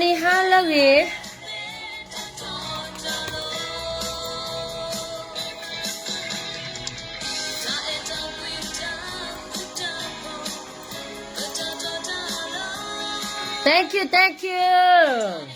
နံၤဟါလၢအဂ့ၤ. Thank you, thank you.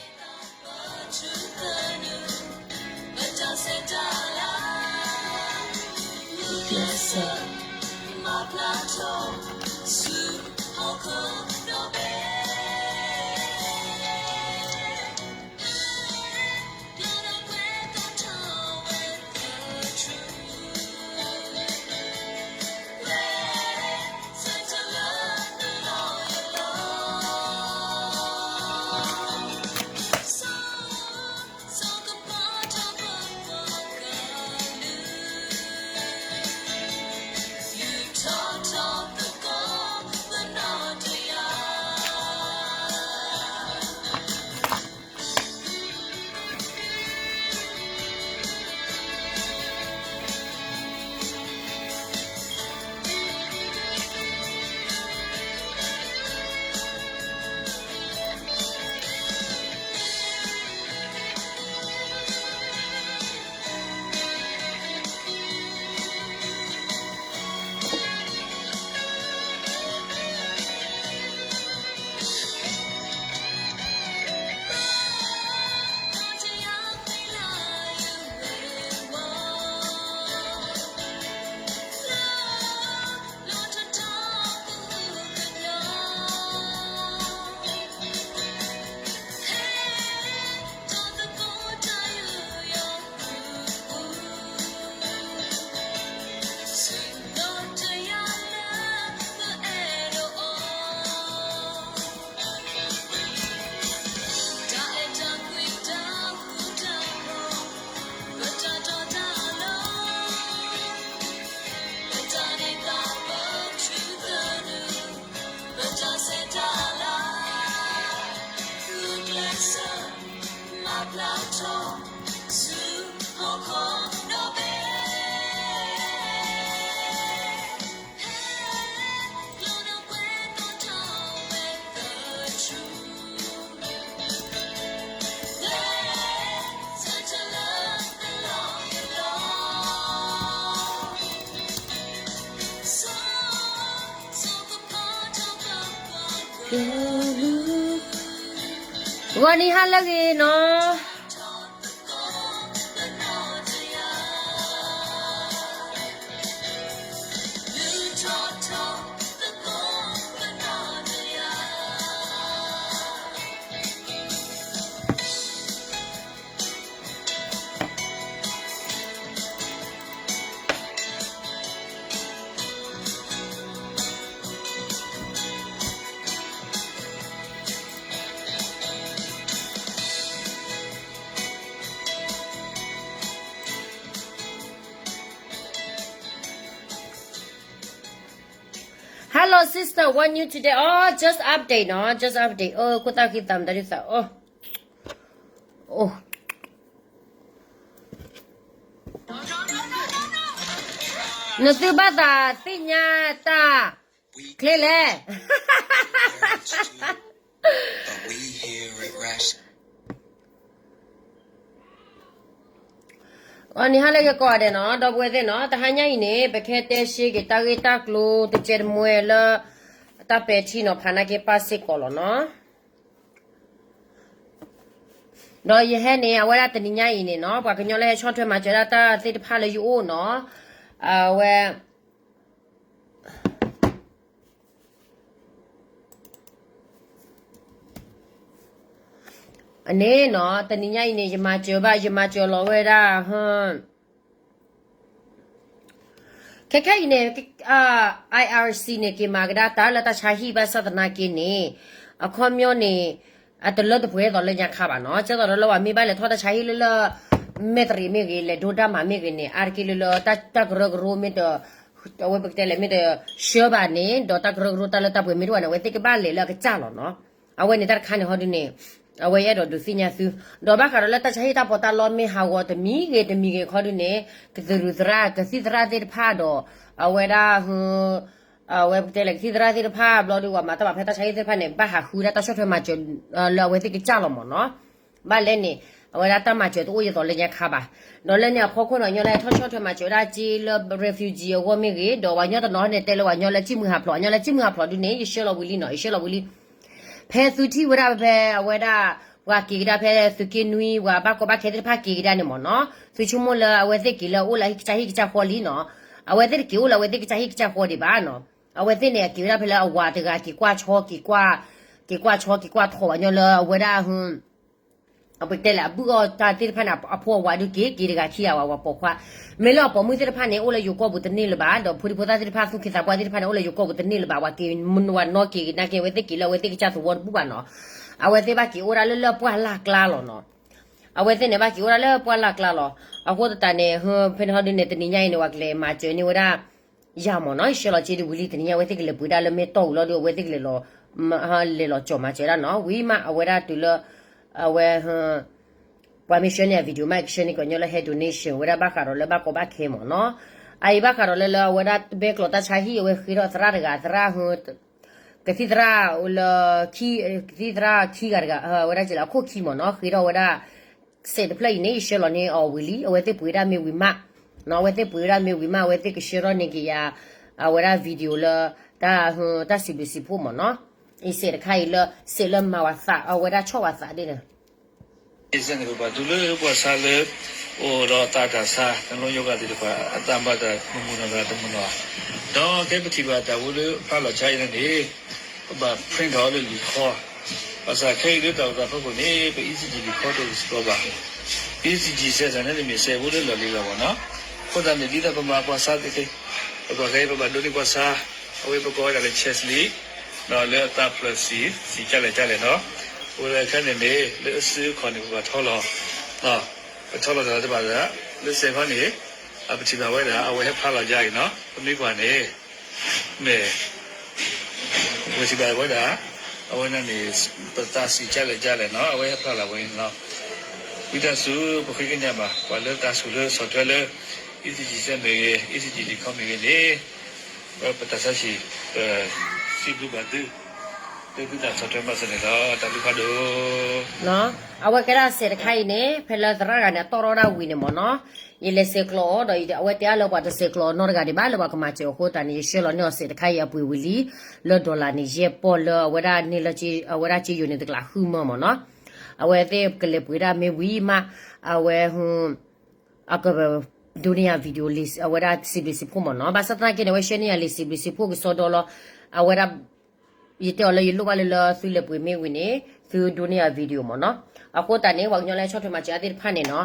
ဂီၤနံၤဟါလၢအဂ့ၤနီၤ. ဟဲလီၤ sister, what new today? Oh, just update နီၤ, just update. အိၣ် ခိၣ်သၣ်ဃံသးမတၤဒုးသး, အိၣ်, အိၣ်, နသုဘၣ်သးသ့ၣ်ညါတၢ်ချ့လဲၣ်. အနံၤဟါလၢအဂ့ၤကိးဂၤဒဲးနီၤ, ဒီပုၢ်ဝဲၢ်သ့ၣ်နီၤ, တဟါညါအံၤန့ၣ် ပကဟဲတဲရှဲက့ၤတၢ်ဂ့ၢ်တၢ်ကျိၤတကဲတမှဲလၢ တၢ်ပဲာ်ထံနီၤဖးနာ်က့ၤပၢ်စ့ၢ်ကီးလီၤနီၤ. ဒီးယဟဲန့ၣ် အဝဲဒၣ်တနံၤညါအံၤန့ၣ်နီၤ, ပှၤကညီလၢဟဲဆီၣ်ထွဲမၤစၢၤဒၣ်တၢ်သ့ၣ်တဖၣ်လၢယအိၣ်နီၤ, အဝဲ အန့ၣ်နီၤ, တနံၤညါအံၤန့ၣ် ယမၤစၢၤဘၣ်, ယမၤစၢၤလီၤဝဲဒၣ်, ခဲခဲအံၤန့ၣ် IRC န့ၣ် က့ၤမၤကဒါတၢ်လၢတၢ်ဆါဟံၣ်ဘၣ်ဆၣ်သနာ်က့န့ၣ်, အခီပညီန့ၣ် အတလၢတပှဲၤသိးလၢညါခါဘၣ်နီၤ, ကဲသိးဒီးလၢပှၤမ့ၢ်ဘၣ်လဲၤထီၣ်တၢ်ဆါဟံၣ်လၢလၢ မဲၢ်တရံးမ့ၢ်ဂ့ၤ, လဲၤဒိတၢ်မၤမ့ၢ်ဂ့ၤန့ၣ်, အါတက့ၢ်လၢလၢတၢ်ကရၢကရိမ့ၢ်တ အဝဲပကတဲလဲၣ်မ့ၢ်တဆှၢဘၣ်န့ၣ်, ဒီးတၢ်ကရၢကရိတၢ်လၢတၢ်ပှဲၤမ့ၢ်တအိၣ်ဘၣ်န့ၣ် အဝဲသ့ၣ်ကဘၣ်လဲၤလၢအကစၢ်လီၤနီၤ. အဝဲန့ၣ်တၢ်တခါန့ၣ်ဟီဒုန့ၣ်, အဝဲယအဲၣ်ဒိးဒုးသ့ၣ်ညါသု, ဒီးဘၣ်ဃးဒီးလၢတၢ်ဆါဟံၣ်တၢ်ပီးတၢ်လီမ့ၢ်ဟးဂီၤတမံၤဂ့ၤတမံၤဂ့ၤခီဒုန့ၣ်, ကသရူးသရၣ် ကသံၣ်သရၣ်သ့ၣ်တဖၣ်ဒီး အဝဲဒၣ် အဝဲပကတဲလဲၣ် ကသံၣ်သရၣ်သ့ၣ်တဖၣ်ဘျီဒီး ပှၤမၤတၢ်မၤဖဲတၢ်ဆါဟံၣ်သ့ၣ်တဖၣ်န့ၣ် ဘၣ်ဟးဃုဒၣ်တၢ်ဆီၣ်ထွဲမၤစၢၤ လၢအဝဲသ့ၣ်ကစၢ်လီၤမ့ၢ်နီၤ. ဘၣ်လဲၣ်န့ၣ် အဝဲဒၣ်တၢ်မၤစၢၤတအိၣ်ယသိးလၢညါခါဘၣ်. ဒီးလၢန့ၣ်အဖီခိၣ်န့ၣ် ညီလၢထီၣ်ဆီၣ်ထွဲမၤစၢၤဝဲဒၣ်က့လၢ refugee အဂီၢ်မ့ၢ်ဂ့ၤ, ဒီးပှၤကညီတနီၤန့ၣ် တဲလၢပှၤကညီလၢစံၣ်မုၢ်ဟးဖျိး, အညီလၢစံၣ်မုၢ်ဟးဖျိးဒုန့ၣ် ယဆှၢလီၤဝံၤလံနီၤ, ယဆှၢလီၤဝံၤလံ. ဖဲသုထံၣ်ဝဲဒၣ်ဖဲအဝဲဒၣ် ပှၤက့ၤကဒါဖဲသုးက့နွံ ပှၤဘၣ်ကီဘၣ်ခဲသ့ၣ်တဖၣ်က့ၤကဒါန့ၣ်မ့ၢ်နီၤ, သုဆိကမိၣ်လၢအဝဲသ့ၣ်က့ၤလၢအအိၣ်လၢကစၢ်ဟံၣ်ကစၢ်ဃီလံနီၤ. အဝဲသ့ၣ်တက့ၤအိၣ်လၢအဝဲသ့ၣ်ကစၢ်ဟံၣ်ကစၢ်ဃီဒံးဘၣ်နီၤ. အဝဲသ့ၣ်န့ၣ် အက့ၤဝဲဒၣ်ဖဲလၢအဝၤတဂၤက့ၤကွၢ်ဆီ က့ၤကွၢ်, က့ၤကွၢ်ဆီ က့ၤကွၢ်ထီၣ်ပှၤကညီလၢအဝဲဒၣ် အပတဲလဲၣ် အဘုၣ်အီၣ်တၢ်သ့ၣ်တဖၣ်န့ၣ် အဖိအဝၤဒုးက့ၤ က့ၤတဂၤခံဂၤဝဲ ဝၤပိာ်ခွါ. မ့ၢ်လၢအပိာ်မုၣ်သ့ၣ်တဖၣ်န့ၣ် အိၣ်လၢယိၤကီၢ်ပူၤတန့ၢ်လၢၤဘၣ်, ဒီးဖိဒံဖိသၣ်သ့ၣ်တဖၣ် သူၣ်က့သးပှၢ်သ့ၣ်တဖၣ်န့ၣ် အိၣ်လၢယိၤကီၢ်ပူၤတန့ၢ်လၢၤဘၣ်, ပှၤက့ၤမနုၤဝဲနီၢ်က့ၤကဒါက့ၤ အဝဲသ့ၣ်က့ၤလၢအဝဲသ့ၣ်ကစၢ်သဝီတဘူၣ်ဘၣ်နီၤ. အဝဲသ့ၣ်ဘၣ်က့ၤအိၣ်ဒၣ်လၢလၢပှၢ်လၢ်ကျါလီၤနီၤ. အဝဲသ့ၣ်န့ၣ် ဘၣ်က့ၤအိၣ်ဒၣ်လၢပှၢ်လၢ်ကျါလီၤ. အဃိသတးန့ၣ် ဖဲန့ၣ်ဟီဒုန့ၣ် တနံၤညါအံၤန့ၣ် ပှၤကလဲၤမၤစၢၤန့ၢ်ဝဲဒၣ် ယၤမ့ၢ်နီၤ, ယဆှၢလီၤက့ၤဒုးဝံၤလံ, တနံၤညါအဝဲသ့ၣ်ကလဲၤပှ့ၤဒၣ်လၢမ့ၢ်တီၢ်ဝံၤလီၤဒီး အဝဲသ့ၣ်ကလဲၤလီၤ လဲၤလီၤကၠီၣ်မၤစၢၤဒၣ်နီၤ, ဝံၤမးအဝဲဒၣ်တုၤလၢ အဝဲ ပှၤမ့ၢ်ဆှၢန့ၢ်အ video မး ကဆှၢန့ၢ်ကီးညီလၢဟဲ donation ဝဲဒၣ်ဘၣ်ဃးဒီးလၢဘၣ်ကီဘၣ်ခဲမ့ၢ်နီၤ. အအံၤဘၣ်ဃးဒီးလၢလၢအဝဲဒၣ်ဘဲကျိးတၢ်ဆါဟံၣ် အဝဲဃ့ထီၣ်သရၣ်တဂၤ သရၣ် ကသံၣ်သရၣ်လၢ ကသံၣ်သရၣ်ခံဂၤတဂၤ အဝဲဒၣ်ကဲလၢအခိၣ်ခံမ့ၢ်နီၤ, ဃ့ထီၣ်ဝဲဒၣ် စဲးတဖျၢၣ်အံၤန့ၣ် ယဆှၢလီၤန့ၢ်အီၤဝံၤလံ, အဝဲသ့ၣ်ပှ့ၤဒၣ်မ့ၢ်ဝံၤမး, အဝဲသ့ၣ်ပှ့ၤဒၣ်မ့ၢ်ဝံၤမး အဝဲသ့ၣ်ကဆှၢထီၣ်န့ၢ်က့ၤယၤ အဝဲဒၣ် video လၢ တၢ် တၢ်စံးဘျုးစံးဖှိၣ်မ့ၢ်နီၤ, အံၤစဲးတခါအံၤလၢ စဲးလၢမၤဝဲသး အဝဲဒၣ်ဆီၣ်ဝဲသးဒ်န့ၣ် အံၤစဲးန့ၣ် ပပာ်သူလၢပှၤဆါလၢ အိၣ်ဒီးအသးတၢ်ဆါ တနီၤယိဂၤသ့ၣ်တဖၣ် အတၢ်ဘၣ်တၢ်မုာ်မုာ်နီၢ်နီၢ်တမုာ်နီၢ်, ဒီးကဲပထံၣ်ဘၣ်တၢ်ဝဲလၢဖျါလီၤဆါအံၤန့ၣ်န့ၣ် ပဘၣ် print ထီၣ်လၢလံာ်ခီ, ဘၣ်ဆၣ်ခဲအံၤလၢတၢ်အိၣ်သးဖီခိၣ်န့ၣ် ပ E C G လံာ်ခီတအိၣ်စ့ၢ်ကီးဘၣ်, E C G စဲးစးန့ၣ်တမ့ၢ်စဲးဖိလၢလီၢ်လံၤလီၤမ့ၢ်နီၤ, အဃိသတးန့ၣ် ဒ်သိးပမၤပှၤဆါသ့ၣ် ပကွၢ်ခဲအံၤ ပဘၣ်ဒိးန့ၢ်ပှၤဆါ, အဝဲပကိးဝဲဒၣ်လၢ chest လံ, ဒီးလၢအသးဖျၢၣ်စံး စံးကၢ်လဲၣ်ကၢ်လဲၣ်နီၤ, အဝဲခဲန့ၣ်န့ၣ် လၢအစုအခီၣ်န့ၣ် ပဘၣ်ထီလီၤ, ပထီလီၤတၢ်တဘၣ်သး လၢစဲးခီန့ၣ် အပထံၣ်ဘၣ်ဝဲဒၣ် အဝဲဟဲဖျါလီၤယါအံၤနီၤ, ပမ့ၢ်ကွၢ်န့ၣ် မ့ၢ် ပထံၣ်ဘၣ်ဝဲဒၣ် အဝဲန့ၣ်န့ၣ် ပသးစံးကၢ်လဲၣ်ကၢ်လဲၣ်နီၤ, အဝဲဟဲဖျါလီၤဝဲန့ၣ်နီၤ, ဝံသးစူၤ ပဃ့ကညးဘၣ် ပှၤလၢတၢ်ဆိၣ်လၢဆီၣ်ထွဲလၢ E C G စဲးမ့ၢ်ဂ့ၤ E C G လံာ်ခီမ့ၢ်ဂ့ၤန့ၣ် ပတၢ်ဆါဟံၣ် ပစံးဘျုးဘၣ်သု လၢသုတၢ်ဆီၣ်ထွဲမၤစၢၤန့ၣ်လီၤ, တၢ်ဘျုးဖးဒိၣ် အဝဲကဲဒၣ်စဲးတခါအံၤန့ၣ် ဖဲလၢသရၣ်တဂၤန့ၣ် အတီၣ်ထီၣ်ဒၣ်ဝံၤန့ၣ်မ့ၢ်နီၤ, ယလဲၤဆဲးကျိးအီၤဒီး အဝဲတဲအါလၢပှၤတဆဲးကျိးအီၤနီတဂၤဒံးဘၣ် လၢပှၤကမၤစၢၤအဃိသတးန့ၣ် ယဆှၢလီၤန့ၢ်အီၤစဲးတခါအံၤအပှ့ၤဝံၤလံ, လၢ dollar န့ၣ် ယဲၢ်ပီၢ်လၢအဝဲဒၣ်န့ၢ်လၢ အဝဲဒၣ်က့ယိာ်န့ၣ်တကျးဃုမၢမ့ၢ်နီၤ, အဝဲသ့ၣ်ကလဲၤပှ့ၤဒၣ်မ့ၢ်ဝံၤမး, အဝဲ အက ဒိးန့ၢ်ယၤ video လံာ် အဝဲဒၣ်စံးဘျုးစံးဖှိၣ်မ့ၢ်နီၤ, ဘၣ်ဆၣ်သနာ်က့န့ၣ် အဝဲဆှၢန့ၢ်ယၤလံာ်စံးဘျုးစံးဖှိၣ်ကစီဒီလီၤ, အဝဲဒၣ် ယတဲအီၤလၢယလိၣ်ဘၣ်လၢလၢသုလဲၤပှ့ၤမ့ၢ်ဝံၤန့ၣ် သုဒိးန့ၢ်ယၤ video မ့ၢ်နီၤ, အဃိသတးန့ၣ် ပှၤကညီလၢဆီၣ်ထွဲမၤစၢၤအါသ့ၣ်တဖၣ်န့ၣ်နီၤ,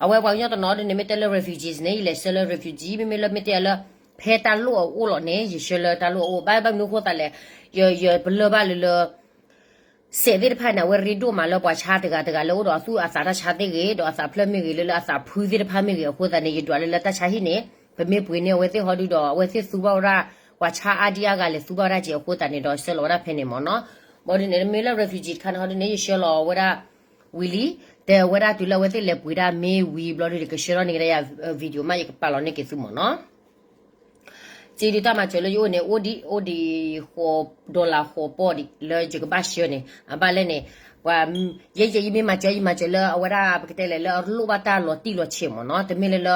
အဝဲပှၤကညီတနီၤဒ်န့ၣ် မ့ၢ်တဲလၢ refugee န့ၣ် ယလဲၤဆှၢလၢ refugee မ့မ့ၢ်လၢမ့ၢ်တဲလၢ ဖဲတၢ်လိၣ်အအိၣ်လီၤန့ၣ် ယဆှၢလၢတၢ်လိၣ်အအိၣ် ဘၣ်ဘၣ်မနုၤအဃိသတးလဲၣ်, ယ ယပလၢၢ်ဘၣ်လၢလၢ စဲးသ့ၣ်တဖၣ်န့ၣ် အဝဲရ့ဒိၣ်မးလၢပှၤဆါတဂၤတဂၤလၢအိၣ်ဒီးအသူၣ်အသးတၢ်ဆါသ့ၣ်ဂ့ၤ ဒီးအသးဖျၢၣ်မ့ၢ်ဂ့ၤ လၢလၢအသးဖုသ့ၣ်တဖၣ်မ့ၢ်ဂ့ၤ အဃိသတးန့ၣ် ယဒွးလၢလၢတၢ်ဆါဟံၣ်န့ၣ် ပမ့ၢ်ပှ့ၤန့ၢ်အဝဲသ့ၣ်ဟီဒုဒီး အဝဲသ့ၣ်သူဘၣ်ဝဲဒၣ် ပှၤဆါအါဒံအါဂၤလဲၤသူဘၣ်ဝဲဒၣ်က့ၤအဃိသတးန့ၣ်ဒီး ဆှၢလီၤဝဲဒၣ်ဖဲန့ၣ်မ့ၢ်နီၤ, ဘၣ်ဒုန့ၣ် မ့ၢ်လၢ refugee တခါန့ၣ်ဟီဒုန့ၣ် ယဆှၢလီၤဝဲဒၣ်ဝံၤလံ, တဲဝဲဒၣ်တုၤလၢအဝဲသ့ၣ်လဲၤပှ့ၤဒၣ်မ့ၢ်ဝံၤဘျီဒုန့ၣ် ကဆှၢထီၣ်န့ၢ်ကဒါယၤ video မး ယကပာ်လီၤန့ၢ်က့ၤသုမ့ၢ်နီၤ. စံးဒုးတၢ်မၤစၢၤလၢယအိၣ်န့ၣ် အိၣ်ဒံး အိၣ်ဒံးဃိး dollar ဃိးပီၢ်ဒံး လၢယကဘၣ်ဆှၢန့ၣ် အဘၣ်လဲၣ်န့ၣ် ပှၤ ယဲယဲယမ့ၢ်မၤစၢၤ ယမၤစၢၤလၢအဝဲဒၣ် ပကတဲလဲၣ်လၢအလိၣ်ဘၣ်တၢ်လီၤတံၢ်လီၤဆဲးမ့ၢ်နီၤ, တမ့ၢ်လၢလၢ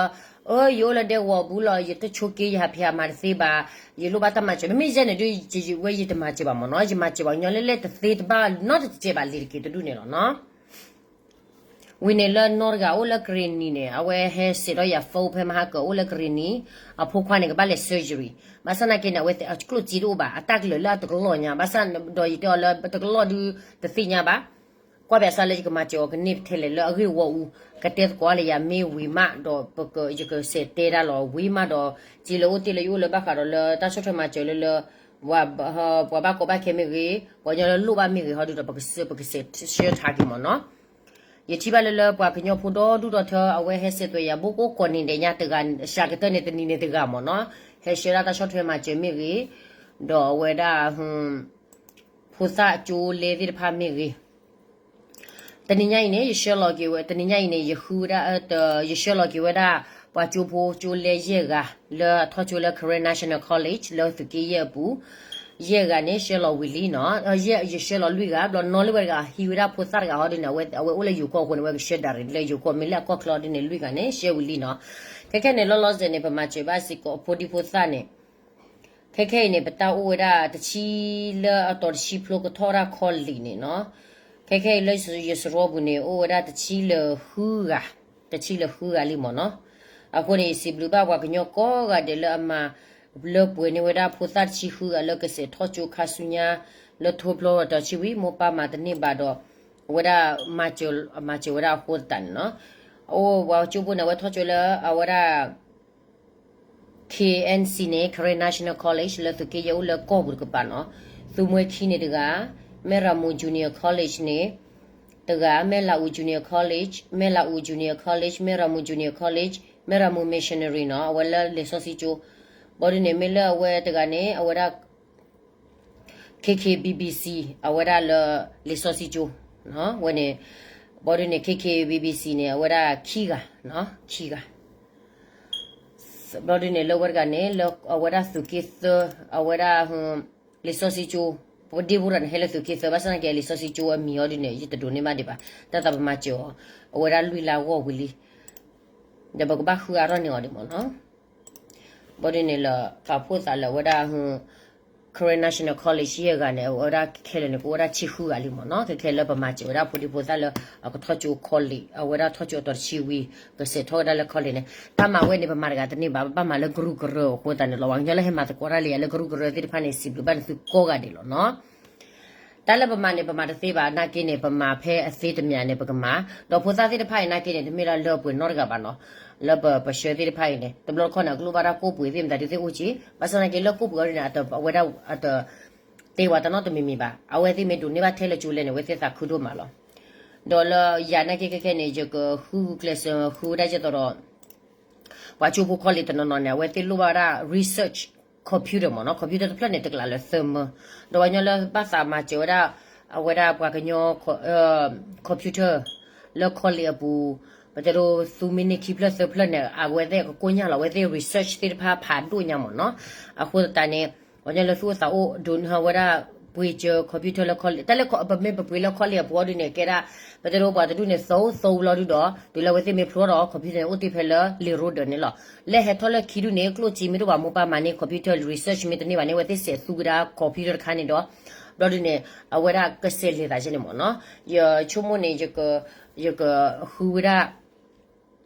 အၢ ယအိၣ်လၢဒဲကဝီၤပူၤလီၤ ယတဆိးက့ယဟးဖံးဟးမၤတသ့ဘၣ်, ယလိၣ်ဘၣ်တၢ်မၤစၢၤ မ့မ့ၢ်ယဲန့ၣ်ဒုး ယဝဲယတမၤစၢၤဘၣ်မ့ၢ်နီၤ, ယမၤစၢၤဘၣ်ညီလၢလဲၣ်တသ့တဘၣ်နီတစဲးဘၣ်လံၤတက့ၤတဒူၣ်န့ၣ်လီၤနီၤ. ဝံၤန့ၣ်လၢနီတဂၤအိၣ်လၢကရ့ၣ်နံၤန့ၣ် အဝဲဟဲစဲးထီၣ်ယၤ phone ဖဲမဟါကၢၤအိၣ်လၢကရ့ၣ်နံၤ, အဖိခွါန့ၣ် ကဘၣ်လဲၤ surgery, ဘၣ်ဆၣ်သနာ်က့န့ၣ် အဝဲအကျိၣ်စ့တအိၣ်ဘၣ်, အတၢ်ကလုာ်လၢအတကလီၢ်ညါ, ဘၣ်ဆၣ်ဒီးယတဲအီၤလၢတကလီၢ်ဒုးတသ့ၣ်ညါဘၣ်, ကွၢ်ဘၣ်ဆၣ်လၢယကမၤစၢၤအီၤကန့ၢ်ထဲလဲၣ်လၢအဂ့ၢ်ဝီအူ, ကတဲသကိးလၢယၤမ့ၢ်ဝံၤမးဒီး ယကစဲးတဲဒၣ်လီၤဝံၤမးဒီး စ့လၢအိၣ်တ့ၢ်လၢယအိၣ်လၢဘၣ်ဃးဒီးလၢတၢ်ဆီၣ်ထွဲမၤစၢၤလၢလၢ ပှၤဘၣ်ကီဘၣ်ခဲမ့ၢ်ဂ့ၤ, ပှၤကညီလၢလိၣ်ဘၣ်မ့ၢ်ဂ့ၤ ဟီဒုဒီး ပကစဲးဆှၢထါက့ၤမ့ၢ်နီၤ. ယထံၣ်ဘၣ်လၢလၢပှၤကညီဖိဒီဒူၣ်ဒီထၢ အဝဲဟဲစဲးသွဲၣ်ယၤဘိကိးကိးနံၤဒဲးညါတဂၤ, စှၤကတၢၢ်န့ၣ်တနံၤန့ၣ်တဂၤမ့ၢ်နီၤ, ဟဲဆှၢဒၣ်တၢ်ဆီၣ်ထွဲမၤစၢၤမ့ၢ်ဂ့ၤ, ဒီးအဝဲဒၣ် ဖိသၣ်ကၠိလဲသ့ၣ်တဖၣ်မ့ၢ်ဂ့ၤ တနံၤညါအံၤန့ၣ် ယဆှၢလီၤက့ၤဝဲ, တနံၤညါအံၤန့ၣ် ယဃုဝဲဒၣ်, ယဆှၢလီၤက့ၤဝဲဒၣ် ပှၤကၠိဖိကၠိလဲယဲၢ်ဂၤ လၢအထီၣ်ကၠိလၢ Karen National College လၢသုးက့ယဲၢ်အပူၤ, ယဲၢ်ဂၤန့ၣ် ဆှၢလီၤဝံၤလံနီၤ, ယဲၢ် ယဆှၢလီၤလွံၢ်ဂၤ, ဘျီနီၢ်လၢဝဲတဂၤ ဟံးဝဲဒၣ်ဖိသၣ်တဂၤဟီဒ်န့ၣ် အဝဲအိၣ်လၢယိၤကီၢ်အဃိန့ၣ် အဝဲကဆှၢဒၣ်ရံၣ်လၢယိၤကီၢ် မ့ၢ်လၢအကီၢ်ချၢဒ်န့ၣ် လွံၢ်ဂၤန့ၣ် ဆှၢဝံၤလံနီၤ. ခဲခဲန့ၣ် လီၤလီၤဆဲးန့ၣ် ပမၤစၢၤဘၣ်စ့ၢ်ကီးအဖိဒံဖိသၣ်န့ၣ် ခဲခဲအံၤန့ၣ် ပတၢ်အိၣ်ဝဲဒၣ်တဆံလၢအတီၤတဆံဖျိကထီၣ်ဝဲဒၣ် college န့ၣ်နီၤ, ခဲခဲအံၤလၢယစရီပူၤန့ၣ် အိၣ်ဝဲဒၣ်တဆံလၢဃုဂၤ, တဆံလၢဃုဂၤလံမ့ၢ်နီၤ. အဃိန့ၣ် ယစံးဘျုးဘၣ်ပှၤကညီကိးဂၤဒဲးလၢအမၤ လၢပှဲၤန့ၢ်ဝဲဒၣ်ဖိသၣ်တဆံဃုဂၤလၢကစဲးထီၣ်ကၠိခါဆူညါ လၢထိဖျိတီၤဆံဝံၤ မိၢ်ပၢ်မၤတန့ၢ်ဘၣ်ဒီး အဝဲဒၣ် မၤစၢၤဝဲဒၣ်အဃိသတးန့ၣ်နီၤ. အအိၣ်ပှၤကၠိဖိန့ၣ် အဝဲထီၣ်ကၠိလၢအဝဲဒၣ် K N C န့ၣ် Karen National College လၢသုးက့ယဲၢ်အိၣ်လၢကီၢ်ပူၤတကပၤနီၤ, သုးမွဲခံန့ၣ်တဂၤ, မဲၢ်ရမူ Junior College န့ၣ် တဂၤ, မဲၢ်လးအူ Junior College, မဲၢ်လးအူ Junior College, မဲၢ်ရမူ Junior College, မဲၢ်ရမူ Missionary နီၤ, အဝဲလၢလံာ်စီဆှံကၠိ, ဘီဒုန့ၣ် မ့ၢ်လၢအဝဲတဂၤန့ၣ် အဝဲဒၣ် K K B B C အဝဲဒၣ်လၢလံာ်စီဆှံကၠိ, ဝဲန့ၣ်, ဘီဒုန့ၣ် K K B B C န့ၣ် အဝဲဒၣ်ခံဂၤ, ခံဂၤ ဘျီဒုန့ၣ် လၢဝဲတဂၤန့ၣ် လၢအဝဲဒၣ်သုးက့သၢ, အဝဲဒၣ် လံာ်စီဆှံကၠိ, ပဒ့ဖိတဂၤန့ၣ် ဟဲလၢသုးက့သၢ, ဘၣ်ဆၣ်သနာ်က့ လံာ်စီဆှံကၠိအမံၤအီၤဒုန့ၣ် ယတဒိးန့ၢ်ဘၣ်ဒံးဘၣ်, တၢ်သးပမၤစၢၤအီၤ, အဝဲဒၣ်လွံၢ်လါဂီၢ်ဝံၤလံ, ဒီးပကဘၣ်ဃုအါထီၣ်န့ၢ်အီၤဒံးမ့ၢ်နီၤ. ဘီဒုန့ၣ်လၢပာ်ဖှိၣ်သးလၢအဝဲဒၣ် Karen National College ယဲၢ်ဂၤန့ၣ် အဝဲဒၣ်ခဲလၢာ်န့ၣ် ကအိၣ်ဝဲဒၣ်ဆံဃုဂၤလံမ့ၢ်နီၤ, ခဲခဲလၢပမၤစၢၤဝဲဒၣ်ဖိဒံဖိသၣ်လၢ အကထီၣ်ကၠိ college အဝဲဒၣ်ထီၣ်ကၠိအတီၤတဆံဝံၤ ကစဲးထီၣ်ဝဲဒၣ်လၢ college န့ၣ်, တၢ်မၤဝဲန့ၣ် ပမၤတဂၤတန့ၢ်ဘၣ်, ပဘၣ်မၤလၢကရူၢ်ကရၢအဃိသတးန့ၣ်လီၤ. ပှၤကညီလၢဟဲမၤသကိးတၢ်လၢယၤလၢကရူၢ်ကရၢသ့ၣ်တဖၣ်န့ၣ် စံးဘျုးဘၣ်န့ၣ်သုကိးဂၤဒဲးလီၤနီၤ. တၢ်လၢပမၤန့ၣ် ပမၤတသ့ဘၣ်, နာ်က့န့ၣ် ပမၤဖဲအသ့တမံၤန့ၣ် ပကမၤ, ဒီးဖိသၣ်သ့ၣ်တဖၣ်အံၤ နာ်က့န့ၣ် တမ့ၢ်လၢလၢပှဲၤနီတဂၤဘၣ်နီၤ, လၢပပဆှၢသ့ၣ်တဖၣ်အံၤန့ၣ် တဘျီတခီၣ်န့ၣ် အကလိၣ်ဘၣ်တၢ်ကိၣ်ပှ့ၤသ့ၣ်မတၤဒုးသ့ၣ်အိၣ်က့, ဘၣ်ဆၣ်သနာ်က့လၢကိၣ်ပှ့ၤအီၤဒုန့ၣ် အဝဲဒၣ်အတ တဲဝဲတနီတမံၤမံၤဘၣ်, အဝဲသ့ၣ်မ့ၢ်ဒိးန့ၢ်ဘၣ်ထဲလၢကၠိလဲၣ်န့ၣ် အဝဲသ့ၣ်သးခုဒိၣ်မးလီၤ. ဒီးလၢယၤနာ်က့ခဲခဲန့ၣ် ယကဃုကျဲးစၢးဃုဝဲဒၣ်ကဲသိးဒီး ပှၤကၠိဖိ college တနီၤနီၤန့ၣ် အဝဲသ့ၣ်လိၣ်ဘၣ်ဝဲဒၣ် research computer မ့ၢ်နီၤ, computer တဖျၢၣ်န့ၣ် တကလးလၢသၢမၢ, ဒီးပှၤကညီလၢဘၣ်သးမၤစၢၤဝဲဒၣ် အဝဲဒၣ်ပှၤကညီ computer လၢ college အပူၤ, ပတဲဒိးသူမ့ၢ်န့ၢ်ခံဖျၢၣ်သၢဖျၢၣ်န့ၣ် အဝဲသ့ၣ်ကကိညၢ်လီၤ အဝဲသ့ၣ် research သ့ၣ်တဖၣ်ဖးဒိၣ်ညါမ့ၢ်နီၤ. အဃိသတးန့ၣ် ပှၤကညီလၢသူၣ်အိၣ်သးအိၣ်ဒိးန့ၢ်ဝဲဒၣ် ပှ့ၤစၢၤ computer လၢ college တၢ်လၢပမ့ၢ်ပပှ့ၤလၢ college အပူၤအီၤဒုန့ၣ် ကဲဒၣ် ပတဲဒိးပှၤတဒူၣ်န့ၣ် သၢသၢဝံၤလီၤဒုဒီး တုၤလၢအဝဲသ့ၣ်မ့ၢ်ဖျိဒီး computer န့ၣ် အိၣ်တ့ၢ်ဖဲလၢ လံာ်ရိဒၢးန့ၣ်လီၤ. လၢဟဲထီၣ်လၢခံဒုန့ၣ် ကျိၣ်စ့မ့ၢ်တအိၣ်ဘၣ် မိၢ်ပၢ်မၤန့ၢ် computer research မ့ၢ်တန့ၢ်ဘၣ်န့ၣ် အဝဲသ့ၣ်စဲးသူဝဲဒၣ် computer တခါန့ၣ်ဒီး ဘျီဒုန့ၣ် အဝဲဒၣ်ကစဲးလဲၤသးယဲန့ၣ်မ့ၢ်နီၤ. ယဆိကမိၣ်န့ၣ် ယကဃုဝဲဒၣ်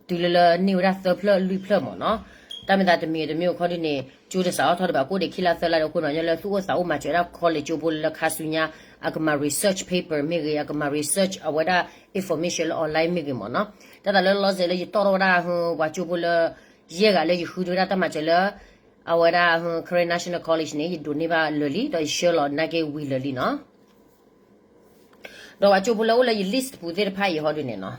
တုၤလၢလၢန့ၢ်ဝဲဒၣ်သၢဖျၢၣ်လွံၢ်ဖျၢၣ်မ့ၢ်နီၤ. တၢ်မ့ၢ်သးတမံၤတမံၤအခီဒုန့ၣ် ကၠိတစးထီၣ်ထီၣ်ဒံးဘၣ် ကိၣ်ဒံးခံလါသၢလါဒီးအဃိန့ၣ် ပှၤကညီလၢသူၣ်အိၣ်သးအိၣ်မၤစၢၤဝဲဒၣ် college ကၠိဖိလၢခါဆူညါ အကမၤ research paper မ့ၢ်ဂ့ၤ အကမၤ research အဝဲဒၣ် information လၢ online မ့ၢ်ဂ့ၤမ့ၢ်နီၤ. တၢ်သးလၢလီၤစဲးလၢယတီၣ်ထီၣ်ဝဲဒၣ် ပှၤကၠိဖိလၢ ယဲၢ်ဂၤလၢယဃုန့ၢ်ဝဲဒၣ်တၢ်မၤစၢၤလၢ အဝဲဒၣ် Karen National College န့ၣ် ယဒိးန့ၢ်ဘၣ်လၢာ်လံ ဒီးယဆှၢလီၤနာ်က့ဝံၤလၢာ်လံနီၤ. ဒီးပှၤကၠိဖိလၢအိၣ်လၢယ list ပူၤသ့ၣ်တဖၣ်အံၤဟီဒုန့ၣ်နီၤ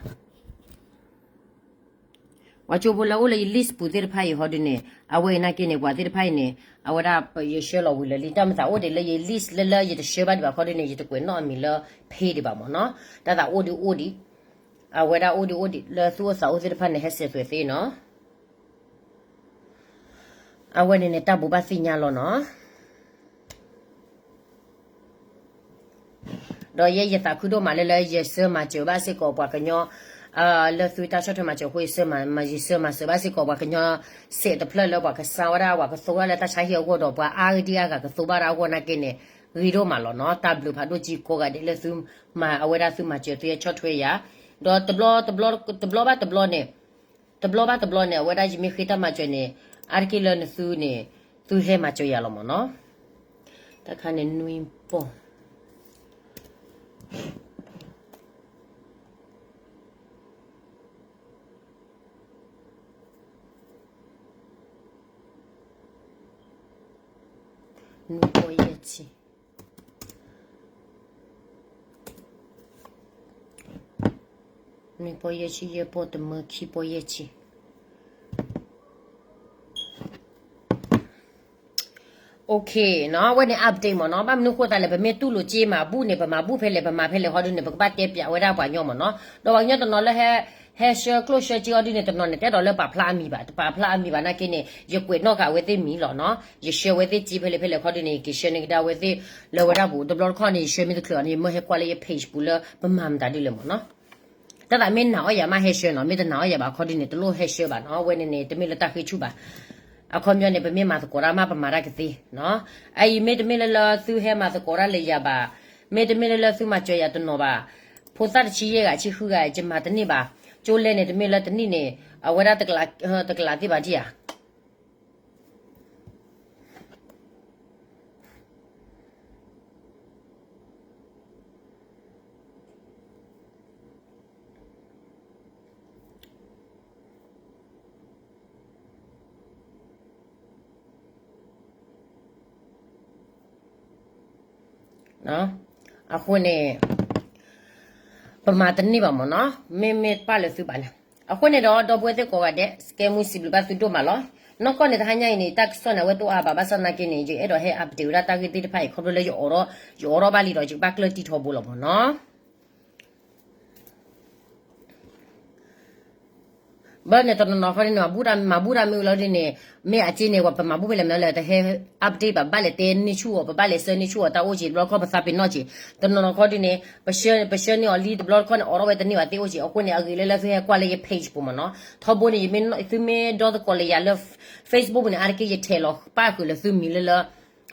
ပှၤကၠိဖိလၢအိၣ်လၢယ list ပူၤသ့ၣ်တဖၣ်အံၤဟီဒုန့ၣ် အဝဲအံၤနာ်က့န့ၣ် ပှၤသ့ၣ်တဖၣ်အံၤန့ၣ် အဝဲဒၣ်ယဆှၢလီၤဝံၤလၢာ်လံ. တၢ်မ့ၢ်သးအိၣ်ဒံးလၢယ list လၢလၢယတဆှၢဘၣ်ဒံးဘၣ်ခီဒုန့ၣ် ယတကွဲးနီၣ်အမံၤလၢ page ဒံးဘၣ်မ့ၢ်နီၤ. တၢ်သးအိၣ်ဒံးအိၣ်ဒံး အဝဲဒၣ်အိၣ်ဒံးအိၣ်ဒံး လၢသူၣ်အိၣ်သးအိၣ်သ့ၣ်တဖၣ်န့ၣ် ဟဲစဲးသွဲးသ့နီၤ. အဝဲန့ၣ်န့ၣ် တၢ်ဘိးဘၣ်သ့ၣ်ညါလီၤနီၤ. ဒီးယဲယသးခုဒိၣ်မးလၢလၢယဆှၢမၤစၢၤဘၣ်စ့ၢ်ကီးပှၤကညီ လၢသုတၢ်ဆီၣ်ထွဲမၤစၢၤအဃိ ယဆှၢမၤ ယဆှၢမၤစၢၤဘၣ်စ့ၢ်ကီးပှၤကညီ စဲးတဖျၢၣ်လၢပှၤကစါဝဲဒၣ် ပှၤကသိဝဲဒၣ်လၢတၢ်ဆါဟံၣ်အဂီၢ်ဒီး ပှၤအါဂၤဒ်အါဂၤကသိဘၣ်ဒၣ်အဂီၢ်နာ်က့န့ၣ် ဂ့ၤဒိၣ်မးလီၤနီၤ. တၢ်ဘျုးဖးဒိၣ်ကံကိးဂၤဒဲးလၢသုမၤ အဝဲဒၣ်သုမၤစၢၤသုဟဲဆီၣ်ထွဲယၤ ဒီးတဘျီ တဘျီဘၣ်တဘျီန့ၣ် တဘျီဘၣ်တဘျီန့ၣ် အဝဲဒၣ်ယမ့ၢ်ဃ့တၢ်မၤစၢၤန့ၣ် အါတက့ၢ်လၢနသုန့ၣ် သုဟဲမၤစၢၤယၤလီၤမ့ၢ်နီၤ. တၢ်ခါန့ၣ်နွံပီၢ် နွံပီၢ်ယဲၢ်ဆံ နွံပီၢ်ယဲၢ်ဆံ ယဲၢ်ပီၢ်တမၢ ခံပီၢ်ယဲၢ်ဆံ ပှၤ Okay နီၤ, အဝဲန့ၣ် update မ့ၢ်နီၤ, ဘၣ်မနုၤဃိသးလဲၣ်, ပမ့ၢ်တူၢ်လိာ်စ့မၤဘူၣ်န့ၣ် ပမၤဘူၣ်ဖဲလဲၣ် ပမၤဖဲလဲၣ်ဟီဒုန့ၣ် ပကဘၣ်တဲပၠးဝဲဒၣ်ပှၤကညီမ့ၢ်နီၤ, ဒီးပှၤကညီတနီၤလၢ ဟဲ ဟဲဆှၢကျိၣ်ဆှၢစ့ဟီဒုန့ၣ် တနီၤန့ၣ် တအဲၣ်ဒိးလၢပာ်ဖျါအမံၤဘၣ်, တပာ်ဖျါအမံၤဘၣ်နာ်က့န့ၣ် ယကွဲးနီၣ်ဃာ်အဝဲသ့ၣ်မံၤလီၤနီၤ, ယဆှၢဝဲသ့ၣ်စ့ဖဲလဲၣ်ဖဲလဲၣ်ခီဒုန့ၣ် ယကဆှၢန့ၢ်ကဒါဝဲသ့ၣ်လၢဝဲဒၣ်ပူၤ, တဘျီတခီၣ်န့ၣ် ယဆှၢမ့ၢ်တချုးအီၤန့ၣ် ယမၢဟဲကွၢ်လၢယ page ပူၤလၢပမၤမတၤဒ်လဲၣ်မ့ၢ်နီၤ. တၢ်သးမ့ၢ်နာ်အီၣ်ယၤမးဟဲဆှၢနီၤ, မ့ၢ်တနာ်အီၣ်ယၤဘၣ်ခီဒုန့ၣ် တလိၣ်ဟဲဆှၢဘၣ်နီၤ, အဝဲန့ၣ်န့ၣ် တမ့ၢ်လၢတၢ်ဃ့ဆူၣ်ဘၣ်. အခီပညီန့ၣ် ပမ့ၢ်မၤသကိးတၢ်မးပမၤတၢ်ကသ့နီၤ, အအံၤမ့ၢ်တမ့ၢ်လၢလၢသုဟဲမၤသကိးတၢ်လၢယၤဘၣ်, မ့ၢ်တမ့ၢ်လၢလၢသုမၤစၢၤယၤတနီၤဘၣ်, ဖိသၣ်တဆံယဲၢ်ဂၤဆံဃုဂၤ ယမၤတန့ၢ်ဘၣ်, ကၠိလဲန့ၣ် တမ့ၢ်လၢတနံၣ်န့ၣ် အဝဲဒၣ်တကလးသ့ၣ်ဘၣ်ဒံးဧါ အဃိန့ၣ် ပမၤတန့ၢ်ဘၣ်မ့ၢ်နီၤ, မ့မ့ၢ်ပာ်လၢသုဘၣ်န့ၣ်. အဃိန့ၣ်ဒီး ဒီပုၢ်ဝဲၢ်သ့ၣ်ကိးဂၤဒဲး စကဲမူစံးဘျုးဘၣ်သုဒိၣ်မးလီၤ. နီၢ်ကီၢ်န့ၣ် တဟါညါအံၤန့ၣ် တၢ်ကစီၣ်န့ၣ် အဝဲတအိၣ်အါဘၣ် ဘၣ်ဆၣ်သနာ်က့န့ၣ် ယအဲၣ်ဒိးဟဲ update ဝဲဒၣ်တၢ်ဂ့ၢ်သ့ၣ်တဖၣ်အံၤ ခီဖျိလၢယအိးထီၣ်ဘၣ်လံဒီး ယကဘၣ်ကျၢၢ်တံထီဘိလီၤမ့ၢ်နီၤ. ဘၣ်န့ၣ်တနီၤနီၤခီဒ်န့ၣ် မၤဘူၣ်တၢ်မ့ၢ်အူလီၤဒ်န့ၣ်, မ့ၢ်အစ့န့ၣ် ပမၤဘူၣ်ဖဲလဲၣ်မ့ၢ်လၢတဟဲ update ဘၣ်, ဘၣ်လဲၤတဲန့ၢ်ဆူၣ်အီၤ, ပဘၣ်လဲၤဆှၢန့ၢ်ဆူၣ်အီၤတၢ်အိၣ်က့ၤ တဘျီတခီၣ်ပသးပ့ၤနီၣ်က့ၤ, တနီၤနီၤခီဒ်န့ၣ် ပဆှၢန့ၢ်အီၤလံတဘျီတခီၣ်န့ၣ် အိးထီၣ်ဝဲတန့ၢ်ဘၣ်သ့ၣ်အိၣ်က့ၤ, အဃိန့ၣ် အဂ့ၤလၢလၢသုဟဲကွၢ်လၢယ page ပူၤမ့ၢ်နီၤ, ထီဘိန့ၣ် သုမ့ၢ်ဒီသကိးလၢယၤလၢ Facebook ပူၤန့ၣ် အါတက့ၢ်ယထဲးလီၤပၣ်ဃုာ်လၢသုမံၤလၢလၢ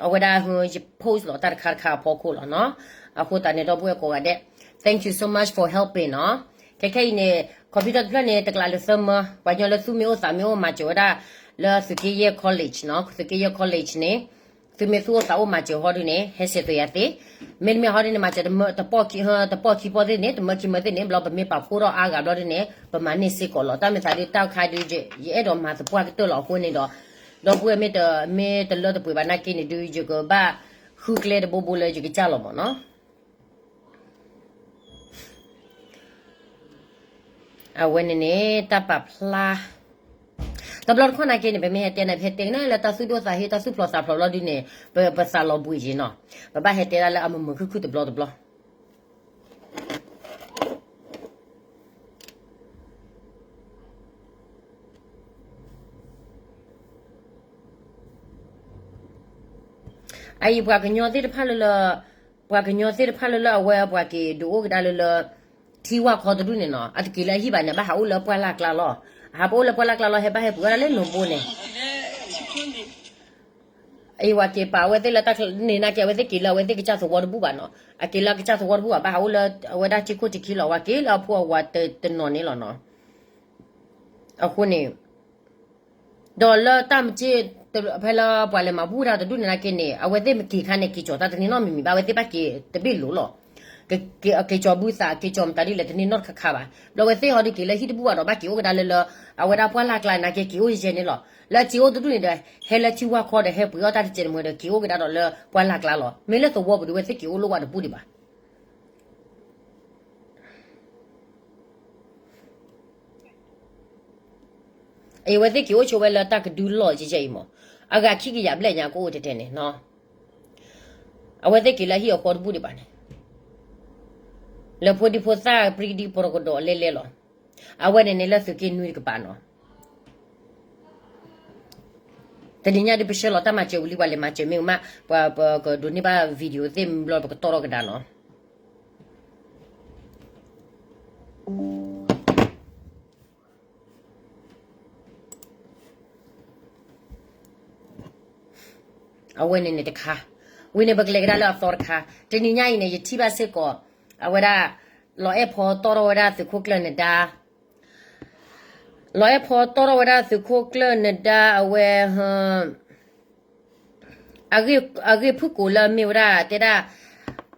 အဝဲဒၣ်ယ post လီၤတၢ်တခါတခါအဖီခိၣ်လီၤနီၤ. အဃိသတးန့ၣ် ဒီပုၢ်ဝဲၢ်ကိးဂၤဒဲး thank you so much for helping နီၤ. ခဲခဲအံၤန့ၣ် computer တဖျၢၣ်န့ၣ် တကလးလၢသၢမၢ, ပှၤကညီလၢသူၣ်မ့ၢ်အိၣ်သးမ့ၢ်အိၣ်မၤစၢၤဝဲဒၣ် လၢသုးက့ယဲၢ် college နီၤ, သုးက့ယဲၢ် college န့ၣ် သုမ့ၢ်သူၣ်အိၣ်သးအိၣ်မၤစၢၤဟီဒ်န့ၣ် ဟဲဆဲးသွဲးယၤသ့, မ့တမ့ၢ်ဟီဒ်န့ၣ် မၤစၢၤတပီၢ်ခံပီၢ်သ့ၣ်န့ၣ် တမၢခံမၢသ့ၣ်န့ၣ် ဘျီပမ့ၢ်ပာ်ဖှိၣ်ထီၣ်အါဂၤဘျီဒ်န့ၣ် ပမၤန့ၢ်စ့ၢ်ကီးလီၤ. တၢ်မ့ၢ်သးဒ်တၢ်ခါဒ် ယအဲၣ်ဒိးမၤသပှၢ်ကတၢၢ်လီၤအဃိန့ၣ်ဒီး ဒီပုၢ်ဝဲၢ်မ့ၢ်တလၢတပှဲၤဘၣ်နာ်က့န့ၣ်ဒုး ယကဘၣ်ဃုကျဲတဘိဘိလၢယကစၢ်လီၤမ့ၢ်နီၤ. အဝဲန့ၣ်န့ၣ် တၢ်ပာ်ဖျါ တဘျီတခီၣ်နာ်က့န့ၣ် ပမ့ၢ်ဟဲတဲန့ၣ် ပဟဲတဲကနၣ်လၢတၢ်သူၣ်ဒိၣ်သးဟ့ တၢ်သူၣ်ဖျိးသးဖျိးဘျီဒ်န့ၣ် ပသးလီၤဘှံးက့ၤနီၤ. ပဘၣ်ဟဲတဲဒၣ်လၢအမုာ်မုာ်ခုၣ်ခုၣ်တဘျီတဘျီ အအံၤပှၤကညီသ့ၣ်တဖၣ်လၢလၢ ပှၤကညီသ့ၣ်တဖၣ်လၢလၢအဝဲ ပှၤက့ၤဒုးအိၣ်ကဒါလၢလၢ ထံဝၢ်ခီတဒူၣ်န့ၣ်နီၤ အတက့ၤလၢအဟံၣ်ဘၣ်န့ၣ် ဘၣ်ဟးအိၣ်လၢပှၢ်လၢ်ကျါလီၤ. အဟးပအိၣ်လၢပှၢ်လၢ်ကျါလီၤ ဟဲဘၣ်ဟဲပှ့ၤအီၣ်ဒၣ်လၢနိၣ်ဘိန့ၣ် အဝဲက့ၤပာ်အဝဲသ့ၣ်လၢတၢ်န့ၣ်နာ်က့ အဝဲသ့ၣ်က့ၤလၢအဝဲသ့ၣ်ကစၢ်သဝီတဘူၣ်ဘၣ်နီၤ. အက့ၤလၢအကစၢ်သဝီတဘူၣ်ဘၣ် ဘၣ်ဟးအိၣ်လၢအဝဲဒၣ်ထံခိၣ်ထံခံလီၤ. အဝဲက့ၤလၢအဖိအဝၤတနီၤန့ၣ်လီၤနီၤ. အဃိန့ၣ် ဒီးလၢတၢ်မ့ၢ်က့ ဖဲလၢပှၤလဲၤမၤဘူၣ်တၢ်တဒူၣ်န့ၣ်နာ်က့န့ၣ် အဝဲသ့ၣ်မ့ၢ်က့ၤခါန့ၣ် က့ၤကၠီၤတၢ်တန့ၢ်နီတမံၤမံၤဘၣ် အဝဲသ့ၣ်ဘၣ်က့ၤတဘ့ၣ်လိၤလီၤ. က့ၤကၠီၤဘုသး က့ၤကၠီၤမတၤဒ်လဲၣ်တန့ၢ်နီတခါခါဘၣ်. ဘျီဝဲသ့ၣ်ဟီဒုးက့ၤလၢဟံၣ်တဘူၣ်ဘၣ်ဒီး ဘၣ်က့ၤအိၣ်ကဒါလၢလၢ အဝဲဒၣ်ပှၢ်လၢ်ကျါနာ်က့ က့ၤအိၣ်ယဲန့ၣ်လီၤ. လၢအစ့အိၣ်တဒူၣ်န့ၣ်ဒီး ဟဲလၢထံဝၢ်ခီဒီး ဟဲပှ့ၤအီၣ်တၢ်တစဲးတမှဲဒီး က့ၤအိၣ်ကဒါဒီးလၢပှၢ်လၢ်ကျါလီၤ. မ့ၢ်လၢသဝီပူၤဒီး အဝဲသ့ၣ်က့ၤအိၣ်လိၣ်ဝဲတဘူၣ်ဒံးဘၣ်. အဝဲသ့ၣ်က့ၤအိၣ်ဆိးဝဲလၢတၢ်ကဒုလီၢ်ကဲကဲအံၤမး, အဂၤခံကယၤဘျဲၣ်ညါကအိၣ်တဲတဲန့ၣ်, အဝဲသ့ၣ်က့ၤလၢဟံၣ်အဃီတဘူၣ်ဒံးဘၣ်န့ၣ်, လၢဖိဒံဖိသၣ်ပြံဒံပရကဒီးလဲလဲလီၤ. အဝဲန့ၣ်န့ၣ်လၢသုးက့နွံတကပၤနီၤ. တနံၤညါဒ်ပဆှၢလီၤတၢ်မၤစၢၤဝံၤလံ ပှၤလဲၤမၤစၢၤမ့ၢ်မး, ပှၤပကဒိးန့ၢ်ဘၣ် video သ့ၣ်ဘျီပကတီၢ်ထီၣ်ကဒါနီၤ. အဝဲန့ၣ်န့ၣ်တခါ, ဝံၤန့ၣ် ပကလဲၤကဒါလၢအသီတခါ, တနံၤညါအံၤန့ၣ် ယထံၣ်ဘၣ်စ့ၢ်ကီး, အဝဲဒၣ် လီၤအဲၣ်ဖီတီၢ်ထီၣ်ဝဲဒၣ်သုးခိၣ်ကျၢၢ်နဒါ, လီၤအဲၣ်ဖီတီၢ်ထီၣ်ဝဲဒၣ်သုးခိၣ်ကျၢၢ်နဒါ အဝဲ အဂ့ၢ်ဖုၣ်ကိာ်လၢအမ့ၢ်ဝဲဒၣ်တဲဒၣ်,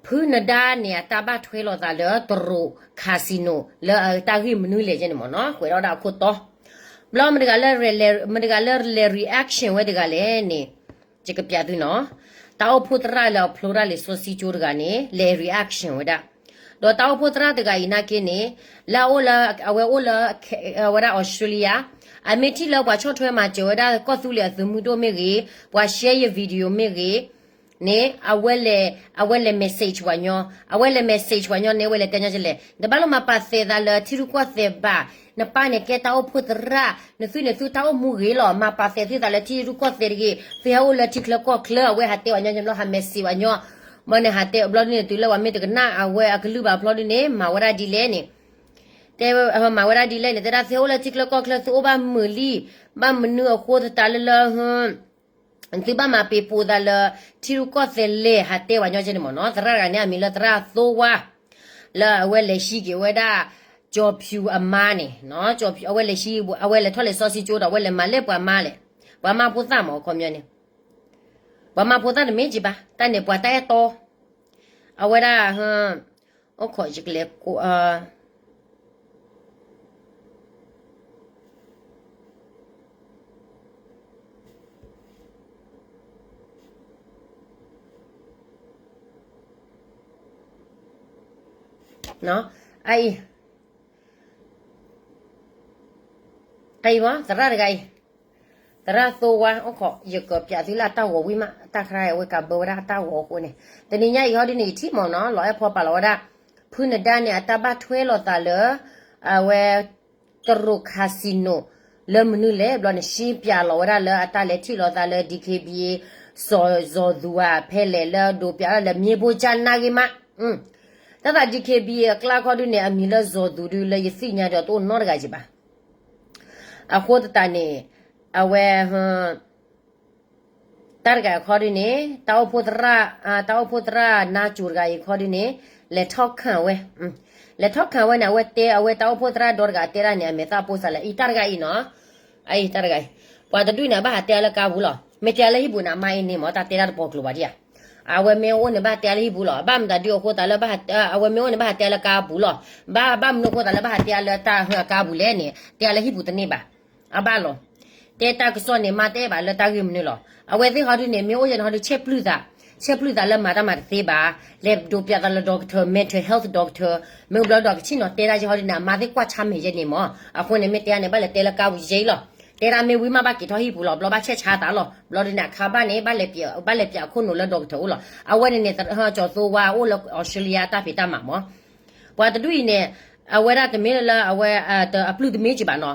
ဖုနဒါန့ၣ် အတၢ်ဘၣ်ထွဲလိာ်သးလၢတရူး casino လၢအတၢ်ဂ့ၢ်မနုၤလဲၣ်ကဲန့ၣ်မ့ၢ်နီၤ, ကွဲးထီၣ်ဝဲဒၣ်အခိၣ်တီ, ဘျီမတၤတဂၤလၢ မတၤတဂၤလၢလဲၤ reaction ဝဲတဂၤလဲၣ်န့ၣ်, ယကပျးသုနီၤ, တၢ်အိၣ်ဖှိၣ်သရၣ်လၢအဖျိတၢ်လံာ်စီဆှံကၠိတဂၤန့ၣ် လဲၤ reaction ဝဲဒၣ်, ဒီးတၢ်အိၣ်ဖှိၣ်သရၣ်တဂၤအံၤနာ်က့န့ၣ်, လၢအအိၣ်လၢ အဝဲအိၣ်လၢ အဝဲဒၣ် Australia, အမ့ၢ်ထံၣ်လၢပှၤဆီၣ်ထွဲမၤစၢၤဝဲဒၣ်ကီၢ်သူလ့ၤအသုးမုၢ်ဒိၣ်မ့ၢ်ဂ့ၤ, ပှၤ share ယ video မ့ၢ်ဂ့ၤ, န့ၣ် အဝဲလဲၤ အဝဲလဲၤ message ပှၤညီ, အဝဲလဲၤ message ပှၤညီန့ၣ် အဝဲလဲၤတဲညီကလဲၣ်, နတဘၣ်လိၣ်မၤပာ်သဲးသးလၢထံရူၢ်ကီၢ်သဲးဘၣ်, နပၢ်န့ၣ်ကဲတၢ်အိၣ်ဖှိၣ်သရၣ်, နသုန့ၣ်သုတၢ်အိၣ်မူဂ့ၤလီၤ, မၤပာ်သဲးသုသးလၢထံရူၢ်ကီၢ်သဲးတဂ့ၤ, သုဟဲအိၣ်လၢထံချၢကီၢ်ချၢ, အဝဲဟးတဲပှၤညီဘျီ ဟး message ပှၤညီ, မ့ၢ်န့ၣ်ဟးတဲဘျီဒ်န့ၣ် တုၤလၢပှၤမ့ၢ်တကနၣ်အဝဲအကလုၢ်ဘၣ်ဘျီဒ်န့ၣ် မၤဝဲဒၣ်ဒ်လဲၣ်န့ၣ် တဲ မၤဝဲဒၣ်ဒ်လဲၣ်န့ၣ် တဲဒၣ်သုဟဲအိၣ်လၢထံချၢကီၢ်ချၢ သုအိၣ်ဘၣ်မုာ်လံ, ဘၣ်မနုၤအဃိသတးလၢလၢ သုဘၣ်မၤပ့ၤပိာ်သးလၢ ထံရူၢ်ကီၢ်သဲးလဲၣ် ဟးတဲပှၤညီကဲန့ၣ်မ့ၢ်နီၤ, သရၣ်တဂၤန့ၣ် အမံၤလၢသရၣ်သိဝါ, လၢအဝဲလဲၤဟံးက့ၤဝဲဒၣ် ကၠီၤဖၠူအမါန့ၣ်, ကၠီၤဖၠူ အဝဲလဲၤဟံး အဝဲလဲၤထီၣ်လဲၤစီဆှံကၠိဒီး အဝဲလဲၤမၤလၢပှၤမါလဲၣ်, ပှၤမါဖိသၣ်မ့ၢ်အခီပညီန့ၣ်, ပှၤမါဖိသၣ်တမ့ၢ်က့ၤဘၣ်, တၢ်န့ၣ်ပှၤတၢ်အဲၣ်တီ, အဝဲဒၣ် အိၣ်ခိးယကလဲၤကိး အအံၤ, အအံၤမ့ၢ် သရၣ်တဂၤအံၤ, သရၣ်သိဝါ အိၣ်ခိး ယကပျးသုလၢအတၢ်ဂီၤဝံၤမး တၢ်ခါအဝဲကးဘၢဝဲဒၣ်အတၢ်ဂီၤအဃိန့ၣ်, တနံၤညါအံၤဟီဒ်န့ၣ် ယထံၣ်မ့ၢ်နီၤ လီၤအဲၣ်ဖီပာ်လီၤဝဲဒၣ် ဖုနဒါန့ၣ် အတၢ်ဘၣ်ထွဲလိာ်သးလၢ အဝဲ တရူး casino လၢမနုၤလဲၣ် ဘျီန့ၣ် ရှင်းပြလီၤဝဲဒၣ်လၢအတၢ်လဲၤထံၣ်လိာ်သးလၢ DKBA စီၤ စီၤသူဧါ ဖဲလဲၣ်လၢဒိးပျးဒၣ်လၢ မြေပုံချေ နာ်ဂ့ၤမး, တၢ်သး DKBA အကျါခီဒုန့ၣ် အမံၤလၢစီၤသူဒုလၢယသ့ၣ်ညါဒီးတအိၣ်နီတဂၤက့ၤဘၣ်. အဃိသတးန့ၣ် အဝဲ တၢ်တဂၤခီဒုန့ၣ် တၢ်အိၣ်ဖှိၣ်သရၣ် တၢ်အိၣ်ဖှိၣ်သရၣ်နါစိၤတဂၤအံၤခီဒုန့ၣ် လဲၤထီၣ်ခၣ်ဝဲ, လဲၤထီၣ်ခၣ်ဝဲန့ၣ် အဝဲတဲ အဝဲတၢ်အိၣ်ဖှိၣ်သရၣ်ဒီတဂၤတဲဒၣ်န့ၣ် အမဲာ်သၣ်ပိၢ်စးလဲၣ် အံၤတၢ်တဂၤအံၤနီၤ, အအံၤတၢ်တဂၤအံၤ, ပှၤတဒူၣ်န့ၣ် အဘၣ်ဟးတဲအါလၢကါပူၤလီၤ. မ့ၢ်တဲအါလၢဟံၣ်ပူၤန့ၣ် အမါအံၤန့ၣ်မ့ၢ် တၢ်တဲတၢ်တပီၤကျိၤဘၣ်ဒံးဧါ. အဝဲမ့ၢ်အိၣ်န့ၣ် ဘၣ်တဲအါလၢဟံၣ်ပူၤလီၤ. ဘၣ်မတၤဒုအဃိသတးလၢ အဝဲမ့ၢ်အိၣ်န့ၣ် ဘၣ်ဟးတဲအါလၢကါပူၤလီၤ. ဘၣ် ဘၣ်မနုၤအဃိသတးလၢ ဘၣ်ဟးတဲအါလၢတၢ်ဟၢအကါပူၤလဲၣ်န့ၣ် တဲအါလၢဟံၣ်ပူၤတန့ၢ်ဘၣ်. အဘၣ်လီၤ. တဲတၢ်ကစီၣ်န့ၣ် မါတအဲၣ်ဘၣ်လၢတၢ်ဂ့ၢ်မနုၤလီၤ. အဝဲသ့ၣ်ဟီဒုန့ၣ် မ့ၢ်အိၣ်ယဲန့ၣ်ဟီဒု ဆဲးပျုၢ်သး, ဆဲးပျုၢ်သးလၢမၤတၢ်မၤတသ့ဘၣ်. လဲၤဒိးပျးသးလၢ doctor, mental health doctor, မ့ၢ်ဘျီဒီးကဆ့ၣ်နီၤတဲဒၣ်ယဲဟီဒုန့ၣ် အမါသ့ၣ်ကွၢ်ဆါမဲာ်ယဲန့ၣ်မ့ၢ်. အဃိန့ၣ် မ့ၢ်တဲအါန့ၣ် ဘၣ်လဲၤတဲလၢကါပူၤယဲအံၤလီၤ. တဲဒၣ်မ့ၢ်ဝံၤမး ဘၣ်က့ၤထီၣ်ဟံၣ်ပူၤလီၤ. ဘျီဘၣ်ဆဲးဆါသးလီၤ. ဘျီဒုန့ၣ် အခါဘၣ်န့ၣ် ဘၣ်လဲၤပျးအခိၣ်နူာ်လၢ doctor အိၣ်လီၤ. အဝဲန့ၣ်န့ၣ် ကၠီၤသိဝါအိၣ်လၢ Australia တၢ်ဖံးတၢ်မၤမ့ၢ်. ပှၤတဒူၣ်အံၤန့ၣ် အဝဲဒၣ်တမ့ၢ်လၢအဝဲ အပျုၢ်တမ့ၢ်က့ၤဘၣ်နီၤ.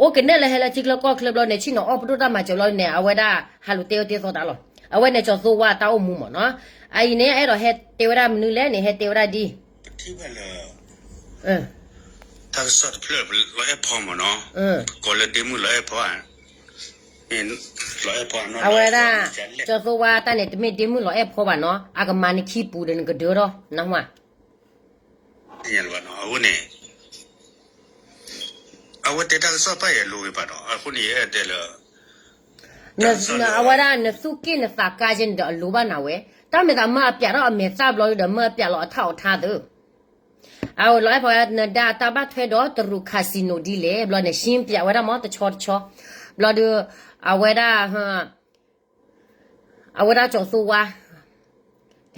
အိၣ်ကနဲၣ်လၢဟဲလၢထံချၢကီၢ်ချၢဘျီန့ၣ် ဆ့ၣ်နီၤအီၣ်ပဒိၣ်တၢ်မၤစၢၤဘျီန့ၣ် အဝဲဒၣ်ဟးလူၤတဲအၢတဲသီတၢ်လီၤ. အဝဲန့ၣ် ကၠီၤသိဝါတၢ်အိၣ်မူမ့ၢ်နီၤ. အအံၤန့ၣ် အဲၣ်ဒိးဟဲတဲဝဲဒၣ်မနုၤလဲၣ်န့ၣ် ဟဲတဲဝဲဒၣ်ဒ် ပထံၣ်ဘၣ်လၢ တၢ်ကစီၣ်တဖျၢၣ်လီၤအဲၣ်ဖီမ့ၢ်နီၤ, ကိးလၢဒ့မုၣ်လီၤအဲၣ်ဖီ, လီၤအဲၣ်ဖီနီၤ အဝဲဒၣ် ကၠီၤသိဝါတၢ်န့ၣ် တမ့ၢ်ဒ့မုၣ်လီၤအဲၣ်ဖီဘၣ်နီၤ, အကမၤနခံပူၤဒီးနကဒၢထီၣ် နၢ်ဟူဧါ. အဃိန့ၣ် အဝဲတဲတၢ်ကစီၣ်ပၣ်ယဲလိၤဂ့ၤဘၣ်နီၤ, အဃိန့ၣ် ယအဲၣ်ဒိးတဲလၢ အဝဲဒၣ် နသူၣ်က့ၣ်နသးကါယဲန့ၣ်ဒီး အလိၤဘၣ်နၤဝဲ, တၢ်မ့ၢ်သးမၢအပျးထီၣ်အမဲာ်သၣ်ဘျီဒီး မၢအပျးလီၤအထီၣ်အထါသု အဝဲလီၤအဲၣ်ဖီ နဒါတၢ်ဘၣ်ထွဲဒီးတရူး casino ဒ်လဲၣ် ဘျီန့ၣ် ရှင်းပြဝဲဒၣ်မ့ၢ်တဆီတဆီ, ဘျီဒီး အဝဲဒၣ် အဝဲဒၣ်ကၠီၤသိဝါ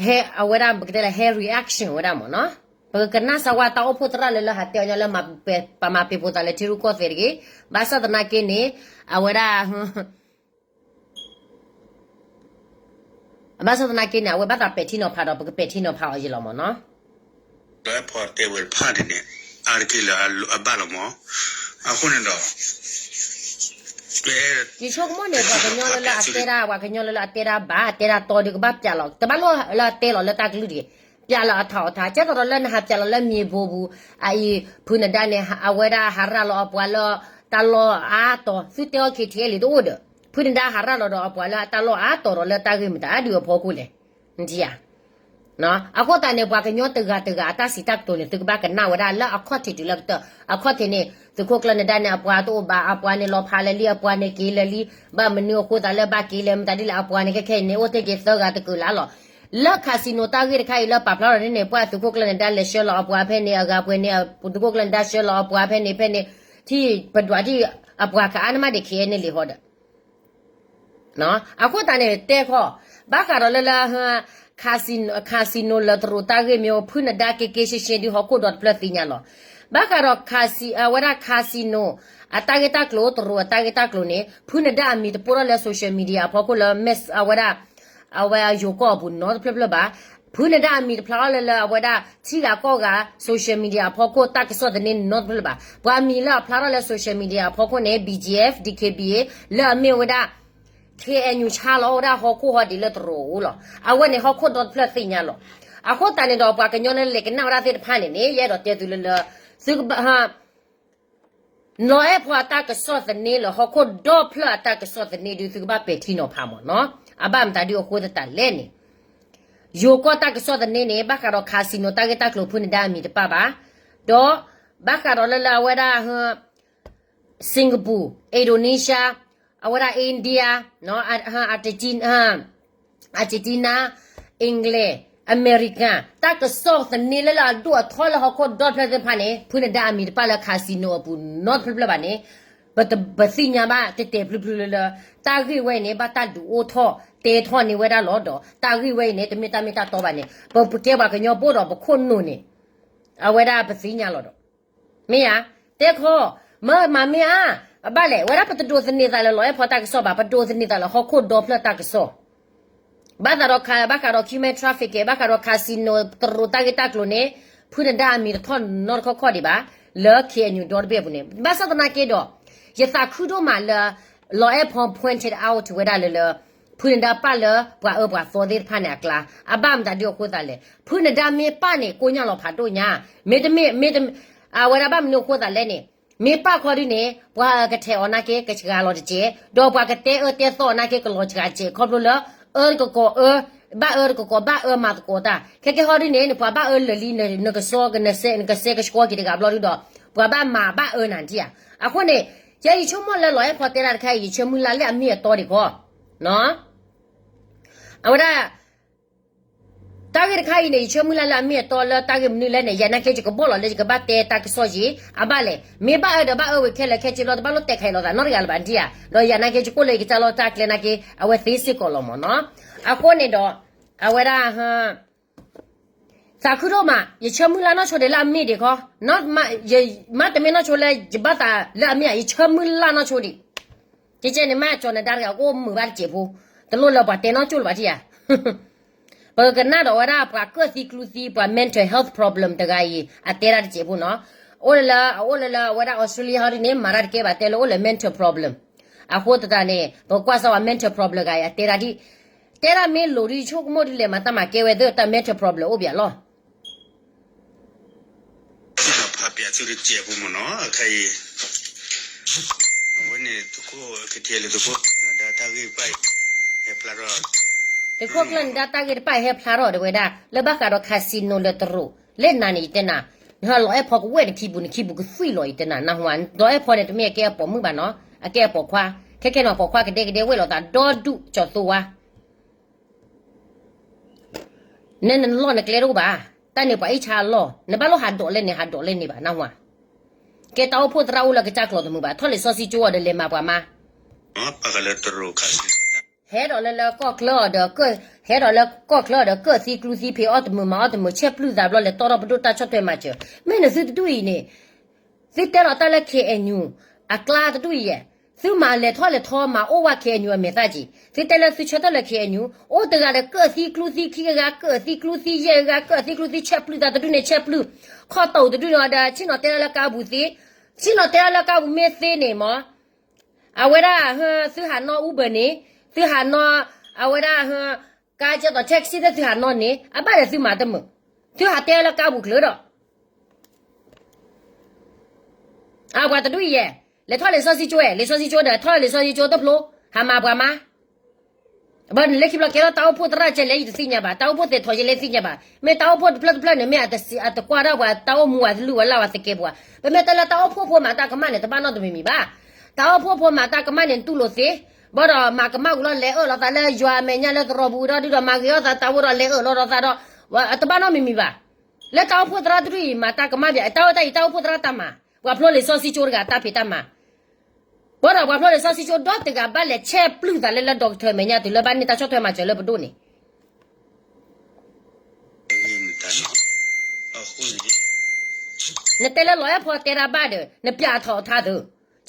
ဟဲ အဝဲဒၣ် ပကတဲလၢ ဟဲ reaction ဝဲဒၣ်မ့ၢ်နီၤ, ပကကနၣ်စၢၤဝဲတၢ်အိၣ်ဖှိၣ်သရၣ်လၢလၢဟးတဲအီၤညီလၢ ပမၤပ့ၤပိာ်သးလၢထံရူၢ်ကီၢ်သဲးတဂ့ၤ, ဘၣ်ဆၣ်သနာ်က့န့ၣ် အဝဲဒၣ် ဘၣ်ဆၣ်သနာ်က့န့ၣ် အဝဲဘၣ်သးပဲာ်ထံနီၤဖးဒီး ပကပဲာ်ထံနီၤဖးအီၤယဲလီၤမ့ၢ်နီၤ. လီၤအဲၣ်ဖီတဲဝဲတဖၣ်န့ၣ်န့ၣ် အါတက့ၢ်လၢအဘၣ်လီၤမ့ၢ်, အဃိန့ၣ်ဒီး ယဆိကမိၣ်န့ၣ် ပှၤကညီလၢလၢအတဲဒၣ် ပှၤကညီလၢလၢအတဲဒၣ်ဘၣ် တဲဒၣ်တီဒီးကဘၣ်ပျးလီၤ တဘၣ်လိၣ်လၢအတဲလီၤလၢတၢ်ကလုၢ်တဂ့ၤ, ပျးလီၤအထီၣ်အထါ ကဲသိးဒီးလၢနဟးပျးလီၤလၢမံၤဘိပူၤ အအံၤ ဖုနဒါန့ၣ် အဝဲဒၣ်ဟးရၤလီၤအပှၤလၢတၢ်လီၢ်အါတီၤ သုတဲအီၤ KTLA တအိၣ်ဒီး ဖုနဒါဟးရၤလီၤဒီးအပှၤလၢတၢ်လီၢ်အါတီၤဒီး လၢတၢ်ဂ့ၢ်မတၤဒုးအဖီခိၣ်လဲၣ်, နထံၣ်ဧါ. အဃိသတးန့ၣ် ပှၤကညီတဂၤတဂၤအတၢ်စံးတၢ်ကတိၤန့ၣ် သုကဘၣ်ကနၣ်ဝဲဒၣ်လၢအခီၣ်ထံးတုၤလၢကတၢၢ်, အခီၣ်ထံးန့ၣ် သုးခိၣ်ကျၢၢ်နဒါန့ၣ် အပှၤတအိၣ်ဘၣ် အပှၤန့ၣ်လီၤဖးလၢာ်လံ အပှၤန့ၣ်က့ၤလၢာ်လံ, ဘၣ်မနုၤအဃိသတးလၢဘၣ်က့ၤလဲၣ် မတၤဒ်လဲၣ် အပှၤန့ၣ် ခဲခဲအံၤန့ၣ် အိၣ်တ့ၢ်က့ၤသၢဂၤတကုာ်လၢ်လီၤ. လၢ casino တၢ်ဂ့ၢ်တခါအံၤလၢပာ်ဖျါထီၣ်န့ၣ်န့ၣ် ပှၤသုးခိၣ်ကျၢၢ်နဒါလဲၤဆှၢလီၤအပှၤဖဲန့ၣ် အဂၤပှဲၤန့ၣ် သုးခိၣ်ကျၢၢ်နဒါဆှၢလီၤအပှၤဖဲန့ၣ်ဖဲန့ၣ်, ထံၣ်ပဒွးထံၣ်အပှၤကအါန့ၢ်မးဒံး ခဲအံၤန့ၣ်လံဟီဒီး အဃိသတးန့ၣ် တဲခီ, ဘၣ်ဃးဒီးလၢလၢ casino လၢတရူးတၢ်ဂ့ၢ်မ့ၢ်အိၣ် ဖုနဒါက့ၤက့ၤရှဲရှဲဒုးဟီၣ်ခိၣ်ဒီးတဖျၢၣ်သ့ၣ်ညါလီၤ. ဘၣ်ဃးဒီး အဝဲဒၣ် casino အတၢ်ဂ့ၢ်တၢ်ကျိၤ တရူးအတၢ်ဂ့ၢ်တၢ်ကျိၤန့ၣ် ဖုနဒါအမံၤတပိၢ်ထီၣ်လၢ social media အဖီခိၣ်လၢ အဝဲဒၣ် အဝဲယိၤကီၢ်အပူၤနီတဖျၢၣ်ဖျၢၣ်ဘၣ်. ဖုနဒါအမံၤတဖျါထီၣ်လၢလၢအဝဲဒၣ် ထံဂၤကီၢ်ဂၤ social media အဖီခိၣ် တၢ်ကစီၣ်သန့နီတဖျၢၣ်ဘၣ်. ပှၤမံၤလၢအဖျါထီၣ်လၢ social media အဖီခိၣ်န့ၣ် BGF, DKBA လၢအမ့ၢ်ဝဲဒၣ် KNU ဆါလီၤဝဲဒၣ်ဟီၣ်ခိၣ်ဟီၣ်ဒံးလၢတရူးအအိၣ်လီၤ. အဝဲန့ၣ်ဟီၣ်ခိၣ်ဒီတဖျၢၣ်သ့ၣ်ညါလီၤ. အဃိသတးန့ၣ်ဒီး ပှၤကညီလၢလဲၤကနၣ်ဝဲဒၣ်သ့ၣ်တဖၣ်န့ၣ်န့ၣ် ယအဲၣ်ဒိးတဲသုလၢလၢ သုကဘၣ် လီၤအဲၣ်ဖီအတၢ်ကစီၣ်သန့လၢဟီၣ်ခိၣ်ဒီဖျၢၣ်အတၢ်ကစီၣ်သန့ဒုး သုကဘၣ်ပဲာ်ထံနီၤဖးမ့ၢ်နီၤ. အဘၣ်မတၤဒုးအဃိသတးလဲၣ်န့ၣ် ယိၤကီၢ်တၢ်ကစီၣ်သန့န့ၣ် ဘၣ်ဃးဒီး casino တၢ်ဂ့ၢ်တၢ်ကျိၤ ဖုနဒါအမံၤတပၣ်ဘၣ်. ဒီးဘၣ်ဃးဒီးလၢလၢအဝဲဒၣ် Singapore, Indonesia, အဝဲဒၣ် India, Argentina, England, America တၢ်ကစီၣ်သန့လၢလၢအဒိၣ်အထီလၢဟီၣ်ခိၣ်ဒီဖျၢၣ်သ့ၣ်တဖၣ်န့ၣ် ဖုနဒါအမံၤတပၣ်လၢ casino အပူၤနီတဖျၢၣ်ဖျၢၣ်ဘၣ်န့ၣ် ပသ့ၣ်ညါဘၣ်တဲတဲဖျုဖျုလၢလၢ တၢ်ဂ့ၢ်ဝဲအံၤန့ၣ် ဘၣ်တၢ်ဒုးအိၣ်ထီၣ်တဲထီၣ်န့ၢ်ဝဲဒၣ်လီၤဒီး တၢ်ဂ့ၢ်ဝဲအံၤန့ၣ် တမ့ၢ်တၢ်မ့ၢ်တၢ်တီဘၣ်န့ၣ် ပကဲပှၤကညီဘိၣ်ဒီးပခိၣ်နူာ်န့ၣ် အဝဲဒၣ်ပသ့ၣ်ညါလီၤဒီး မ့ၢ်ဧါ, တဲခီ, မ့ၢ်မၤမ့ၢ်ဧါ, အဘၣ်လဲၣ် ဝဲဒၣ်ပတဒိးသန့ၤသးလၢလီၤအဲၣ်ဖီတၢ်ကစီၣ်ဘၣ်, ပဒိးသန့ၤသးလၢဟီၣ်ခိၣ်ဒီဖျၢၣ်တၢ်ကစီၣ်, ဘၣ်သးဒီး ဘၣ်ဃးဒီး human trafficking ဘၣ်ဃးဒီး casino တရူးတၢ်ဂ့ၢ်တၢ်ကျိၤန့ၣ် ဖုနဒါအမံၤတထီၣ်နီတခီခီဒံးဘၣ်, လၢ KNU ဒီတဘ့ၣ်အပူၤန့ၣ် ဘၣ်ဆၣ်သနာ်က့ဒီး ယသးခုဒိၣ်မးလၢ လီၤအဲၣ်ဖီ pointed out ဝဲဒၣ်လၢလၢ ဖုနဒါပၣ်လၢပှၤအၢပှၤသီသ့ၣ်တဖၣ်န့ၣ်အကျါ, အဘၣ်မတၤဒုးအဃိသးလဲၣ်, ဖုနဒါမ့ၢ်ပၣ်န့ၣ် ကိညၢ်လီၤဖးဒိၣ်ညါ, မ့တမ့ၢ်, မ့တမ့ၢ်, အဝဲဒၣ်ဘၣ်မနုၤအဃိသးလဲၣ်န့ၣ်, မ့ၢ်ပၣ်ခီဒုန့ၣ် ပှၤအၢကထဲးအီၤနာ်က့ ကစှၤလီၤတစဲး, ဒီးပှၤကတဲအၢတဲသီအီၤနာ်က့ ကလီၤစှၤစဲး ခီဖျိလၢ အၢတကကိးအၢ, ဘၣ်အၢတကကိး ဘၣ်အၢမၤသကိးတၢ်, ခဲကဲဟီဒုန့ၣ် နပှၤဘၣ်အၢလၢာ်လံ နကစီ နကစဲကဆှီက့ၤတဂၤဘျီဒုဒီး ပှၤဘၣ်မၤဘၣ်အၢနၤဒံးဧါ, အဃိန့ၣ် ယဲယဆိကမိၣ်လၢလီၤအဲၣ်ဖီတဲတၢ်တခါအံၤ ယဆၢမုၢ်လၢ်လၢအမ့ၢ်အတီဒံးခီ, အဝဲဒၣ် တၢ်ဂ့ၢ်တခါအံၤန့ၣ် ယဆၢမုၢ်လၢ်လၢအမ့ၢ်အတီလၢတၢ်ဂ့ၢ်မနုၤလဲၣ်န့ၣ် ယနာ်က့ယကဘီၣ်လီၤလၢယကဘၣ်တဲတၢ်ကစီၣ်ယံၤ, အဘၣ်လဲၣ်, မ့ၢ်ဘၣ်အၢဒီးဘၣ်အၢဝံၤခဲလၢာ်ခဲဆ့ဘျီ တဘၣ်လိၣ်တဲာ်ခးအံၤလိာ်သးနီတဂၤလၢၤဘၣ်ဒံးဧါ, ဒီးယနာ်က့ယကအိၣ်လၢယကစၢ်လီၢ်တၢ်ကျဲနာ်က့ အဝဲသ့စ့ၢ်ကီးလီၤမ့ၢ်နီၤ, အဃိန့ၣ်ဒီး အဝဲဒၣ် သးခုဒိၣ်မး ယဆၢမုၢ်လၢ်နီၢ်ဆိဒံးလၢအမ့ၢ်ဒံးခီ, မ့တမ့ၢ်နီၢ်ဆိလၢယဘၣ်သးလၢအမ့ၢ်ဧါ, ယဆၢမုၢ်လၢ်နီၢ်ဆိဒံး, ကဲကဲန့ၣ် မ့ၢ်ကၠီၤနဒါတဂၤ ကအိၣ်မုာ်ဘၣ်တစဲးဖိ, တလိၣ်လၢပှၤတဲနီၢ်ကၠိလၢၤဘၣ်ထံၣ်ဧါ, ပကနၣ်ဒီးဝဲဒၣ်ပှၤကၢၣ်သံကျူသံ ပှၤ mental health problem တဂၤအံၤ အတဲဒၣ်တစဲးဖိနီၤ, အိၣ်လၢလၢ အအိၣ်လၢလၢအဝဲဒၣ် Australia ဟီဒ်န့ၣ် မၤတၢ်တကဲဘၣ် တဲလၢအိၣ်လၢ mental problem, အဃိသတးန့ၣ် ပကွၢ်စၢ်ဝဲ mental problem တဂၤအံၤ အတဲဒၣ်ဒ် တဲဒၣ်မ့ၢ်လိၤဒ်ဆိကမိၣ်ဒ်လဲၣ် မၤတၢ်မၤကဲဝဲသ့ၣ်တၢ် mental problem အိၣ်ဘၣ်လီၤ. ဖးပၠးသုတစဲးဖိမ့ၢ်နီၤ အခါအံၤ, အဝဲန့ၣ်သုးခိၣ်ကထံၣ်လၢသုးခိၣ်နဒါတၢ်ဂ့ၢ်တဖၣ်အံၤ ဟဲဖျါထီၣ်, သုးခိၣ်ကျၢၢ်နဒါတၢ်ဂ့ၢ်တဖၣ်အံၤဟဲဖျါထီၣ်ဒီးဝဲဒၣ် လၢဘၣ်ဃးဒီး casino လၢတရူး လၢနၤန့ၣ် ယတဲနၤ, နဟဲလီၤအဲၣ်ဖီကဝဲၢ်နခံပူၤ နခံပူၤကသွံၣ်လီၤ ယတဲနၤ နၢ်ဟူဧါ, လီၤအဲၣ်ဖီန့ၣ် တမ့ၢ်အကဲအပိာ်မုၣ်ဘၣ်နီၤ အကဲအပိာ်ခွါ, ခဲခဲနီၤ ပိာ်ခွါကဒဲကဒဲဝဲၢ်လိာ်သးဒီဒူၣ်ကၠီၤသိဝါ နဲနလီၢ်နကျဲတအိၣ်ဘၣ်, တၢ်န့ၣ်ပှၤအ့ၣ်ဆါအလီၢ်, နဘၣ်လိၣ်ဟးဒိးလဲၣ်န့ၣ် ဟးဒိးလဲၣ်န့ၣ်ဘၣ်နၢ်ဟူဧါ, ကဲတၢ်အိၣ်ဖှိၣ်သရၣ်အိၣ်လၢကစၢ်ကျိၤတမုာ်ဘၣ် ထီၣ်လံာ်စီဆှံကၠိအီၤဒီးလဲၤမၤပှၤမါ ဟဲဒီးလၢလၢကီၢ်ချၢအီၤဒီး, ဟဲဒီးလၢကီၢ်ချၢအီၤဒီး ကၢၣ်သံကျူသံ ဖံးအီၣ်တမုာ်မၤအီၣ်တမုာ် ဆဲးပျုၢ်သးဘျီ လဲၤတီထီၣ်ပဒိၣ်တၢ်ဆီၣ်ထွဲမၤစၢၤ, မ့ၢ်နသုတဒူၣ်အံၤန့ၣ်, သုတဲလီၤတၢ်လၢ K N U အကျါတဒူၣ်အံၤယဲၢ်, သုမၤလဲၤထီၣ်လဲၤထီမၤအိၣ်ဝဲ K N U အမဲာ်သၣ်က့ၤ, သုတဲလၢသုဆၢထၢၣ်လၢ K N U အိၣ်တဂၤဒီးကၢၣ်သံကျူသံခံဂၤ ကၢၣ်သံကျူသံယဲၢ်ဂၤ ကၢၣ်သံကျူသံ ဆဲးပျုၢ်သးတဒူၣ်န့ၣ် ဆဲးပျုၢ်, ခီၣ်တိာ်တဒူၣ်န့ၣ်ဒီး ဆ့ၣ်နီၤတဲလၢကါပူၤသ့, ဆ့ၣ်နီၤတဲလၢကါပူၤမ့ၢ်သ့န့ၣ်မ့ၢ် အဝဲဒၣ် သုဟးနီၢ် Uber န့ၣ်, သုဟးနီၢ် အဝဲဒၣ် ကါကဲသိး taxi သ့ၣ်သုဟးနီၢ်န့ၣ် အဘၣ်ဒီးသုမၤတမုာ်, သုဟးတဲလၢကါပူၤကျၢၤဒီး အပှၤတဒူၣ်အံၤယဲၢ်, လဲၤထီၣ်လံာ်စီဆှံကၠိဝဲ, လံာ်စီဆှံကၠိဒီး ထီၣ်လံာ်စီဆှံကၠိတဖျိ, ဟးမၤပှၤမါ, ဘၣ်နလၢခံဘျီကဲထီၣ်တၢ်အိၣ်ဖှိၣ်သရၣ်ကဲလဲၣ် ယတသ့ၣ်ညါဘၣ်, တၢ်အိၣ်ဖှိၣ်သ့ၣ်ထီၣ်ကဲလဲၣ်သ့ၣ်ညါဘၣ်, မ့ၢ်တၢ်အိၣ်ဖှိၣ်တဖျၢၣ်တဖျၢၣ်န့ၣ် မ့ၢ်အတကွၢ်ဒၣ်ပှၤတၢ်အိ�itၣ်မူ အသလုၢ်အလၢ်ဝဲသကဲပှၤ, ပမ့ၢ်တဲလၢတၢ်အိၣ်ဖှိၣ်ဖိမၤတၢ်ကမၣ်န့ၣ် တဘၣ်နီတမံၤမံၤဘၣ်, တၢ်အိၣ်ဖှိၣ်ဖိမၤတၢ်ကမၣ်န့ၣ် နတူၢ်လိာ်သ့, ဘၣ်ဒီးမၤကမၣ်ဝံၤလီၤ လဲၤအၢၣ်လီၤသးလၢယွၤအမဲာ်ညါလၢသရိာ်ပူၤဒီး ဒုးဒီးမၤဂ့ၤအီၣ်သးတၢ်အိၣ်ဒီးလဲၤအၢၣ်လီၤဒီးသးဒီး, တဘၣ်နီတမံၤမံၤဘၣ်, လၢတၢ်အိၣ်ဖှိၣ်သရၣ်တဒူၣ်အံၤ မၤတၢ်ကမၣ်ဘၣ်, တၢ်အိၣ်တၢ်အံၤ တၢ်အိၣ်ဖှိၣ်သရၣ်တၢ်မၤ, ပှၤဖျိလံာ်စီဆှံကၠိတဂၤတၢ်ဖံးတၢ်မၤ ဘၣ်ဒီးပှၤဖျိလံာ်စီဆှံကၠိဒီတဂၤဘၣ်လဲၤဆဲးပျုၢ်သးလၢလၢ doctor မဲာ်ညါတုၤလၢဘၣ်န့ၢ်တၢ်ဆီၣ်ထွဲမၤစၢၤလၢပဒိၣ်န့ၣ်, န့ၣ် နတဲလၢလီၤအဲၣ်ဖီတဲတၢ်ဘၣ်ဒီး နပျးအထီၣ်အထါသု,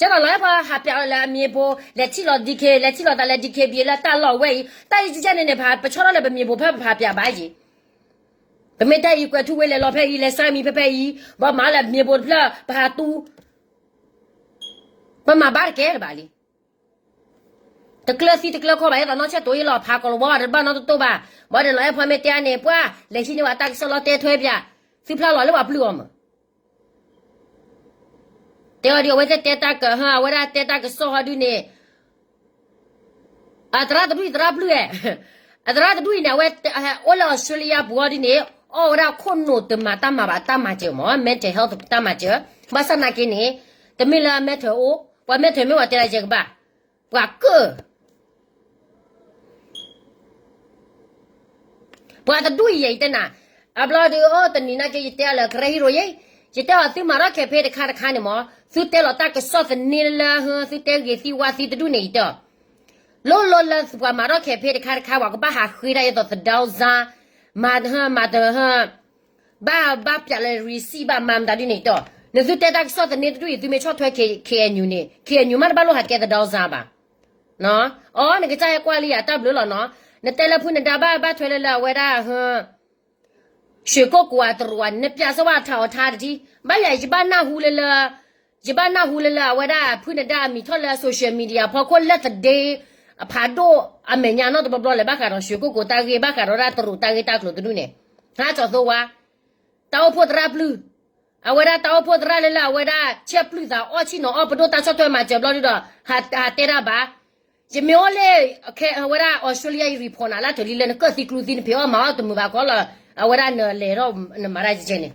ကဲဒီးလီၤအဲၣ်ဖီဟးပျးလၢအမံၤဖိ လဲၤထံၣ်လီၤ DK လဲၤထံၣ်လီၤသးလၢ DKBA လၢတၢ်လီၢ်ဝဲအံၤ တၢ်အံၤကဲန့ၣ်န့ၣ် ပှၤပဆီထီၣ်လၢပမံၤဖိဖဲပဟးပျးဘၣ်ယံၤ, ပမ့ၢ်တဲအံၤကွဲးထူဝ့လဲၤလီၤဖဲအံၤ လဲၤစါမံၤဖဲဖဲအံၤ ဘီမၤလၢမံၤဖိတဖျၢၣ် ပဟးတူ ပမၤဘၣ်တကဲတဘၣ်လံ. တကျၢၤသံတကျၢၤခီဘၣ် အဲၣ်ဒိးနီၢ်ဆဲၣ်တိၤယလီၤဖးကီးလီၤဘီ တဘၣ်နီတတိၢ်ဘၣ်, ဘၣ်ဒီးလီၤအဲၣ်ဖီမ့ၢ်တဲအါန့ၣ် ပှၤလဲၤဟံးန့ၢ်ဝဲတၢ်ကစီၣ်လီၤတဲထွဲပၠး, သုဖျါလီၤလၢပှၤပျုၢ်အီၤမး တဲအီၤဒ်အဝဲသ့ၣ်တဲတၢ်ကဟၢ အဝဲဒၣ်တဲတၢ်ကစီၣ်ဟီဒုန့ၣ်, အသရၣ်တဒူၣ်အံၤသရၣ်ပျုၢ်ဧါ, အသရၣ်တဒူၣ်အံၤန့ၣ် အဝဲအိၣ်လၢ Australia ပူၤဟီဒုန့ၣ် အီၣ်ဝဲဒၣ်ခိၣ်နူာ်တမၤတၢ်မၤဘၣ်တၢ်မၤစၢၤမး mental health တၢ်မၤစၢၤ, ဘၣ်ဆၣ်နာ်က့န့ၣ် တမ့ၢ်လၢ mental အိၣ် ပှၤ mental မ့ၢ်ဝဲတဲဒၣ်ယဲကဘၣ်, ပှၤကၢၢ် ပှၤတဒူၣ်အံၤယဲ ယတဲနၤ, အဘျီဒုးအိၣ်တနံၤနာ်က့ ယတဲအီၤလၢ ကရၢဟံရိၤယဲ, ယတဲအီၤသုမၤထီၣ် campaign တခါတခါန့ၣ်မး သုတဲလီၤတၢ်ကစီၣ်သန့လၢ သုတဲဂ့ၤသံဝါသံတဒူၣ်န့ၣ် ယတဲအီၤ, လိၣ်လိၣ်လၢပှၤမၤထီၣ် campaign တခါတခါ ပှၤကဘၣ်ဟးဃ့ဒၣ်ယသိးသဒၢစါ, မၤတဟၢ မၤတဟၢ ဘၣ်ဘၣ်ပျးလၢ receipt ဘၣ်မၤမတၤဒ်န့ၣ်ယတဲအီၤ, နသုတဲတၢ်ကစီၣ်သန့တဒူၣ်အံၤ သုမ့ၢ်ဆီၣ်ထွဲ K- KNU န့ၣ် KNU မ့တဘၣ်လိၣ်ဟးကဲသဒၢစါဘၣ် အီ နကစၢ်ဟဲကွၢ်လံယၤတၢ်ဘျုးလီၤနီၤ, နတဲလၢဖုနဒါဘၣ်ဘၣ်ထွဲလၢလၢအဝဲဒၣ် ဟၢ ရွှေကုက္ကိုအတရူးန့ၣ် နပျးစၢၤဝဲအထးအီထါတထံၣ်, ဘၣ်ယၤ ယဘၣ်နၢ်ဟူလၢလၢ, ယဘၣ်နၢ်ဟူလၢလၢအဝဲဒၣ်ဖုနဒါအမံၤထီၣ်လၢ social media ဖီခိၣ်လၢသဒ့ အဖးဒိၣ်အမဲာ်ညါနီတဘျီဘျီလဲၣ် ဘၣ်ဃးဒီးရွှေကုက္ကိုတၢ်ဂ့ၢ် ဘၣ်ဃးဒီးဒၣ်တရူးတၢ်ဂ့ၢ်တၢ်ကျိၤတဒူၣ်န့ၣ်, ဟးကၠီၤသိဝါ တၢ်အိၣ်ဖှိၣ်သရၣ်ပျုၢ်, အဝဲဒၣ်တၢ်အိၣ်ဖှိၣ်သရၣ်လၢလၢအဝဲဒၣ် ဆဲးပျုၢ်သးအီၣ်ဆ့ၣ်နီၤအီၣ်ပဒိၣ်တၢ်ဆီၣ်ထွဲမၤစၢၤဘျီဒုဒီး ဟးတဲတၢ်ဘၣ်, ယမ့ၢ်အိၣ်လၢ အဝဲဒၣ် Australia ယ report နၤလၢတၢ်လံလၢနကၢၣ်သံကျူသံ နဖံးအီၣ်မၤအီၣ်တမုာ်ဘၣ်ခီလီၤ, အဝဲဒၣ်နလဲၤထီၣ်နမၤတၢ်ကဲန့ၣ်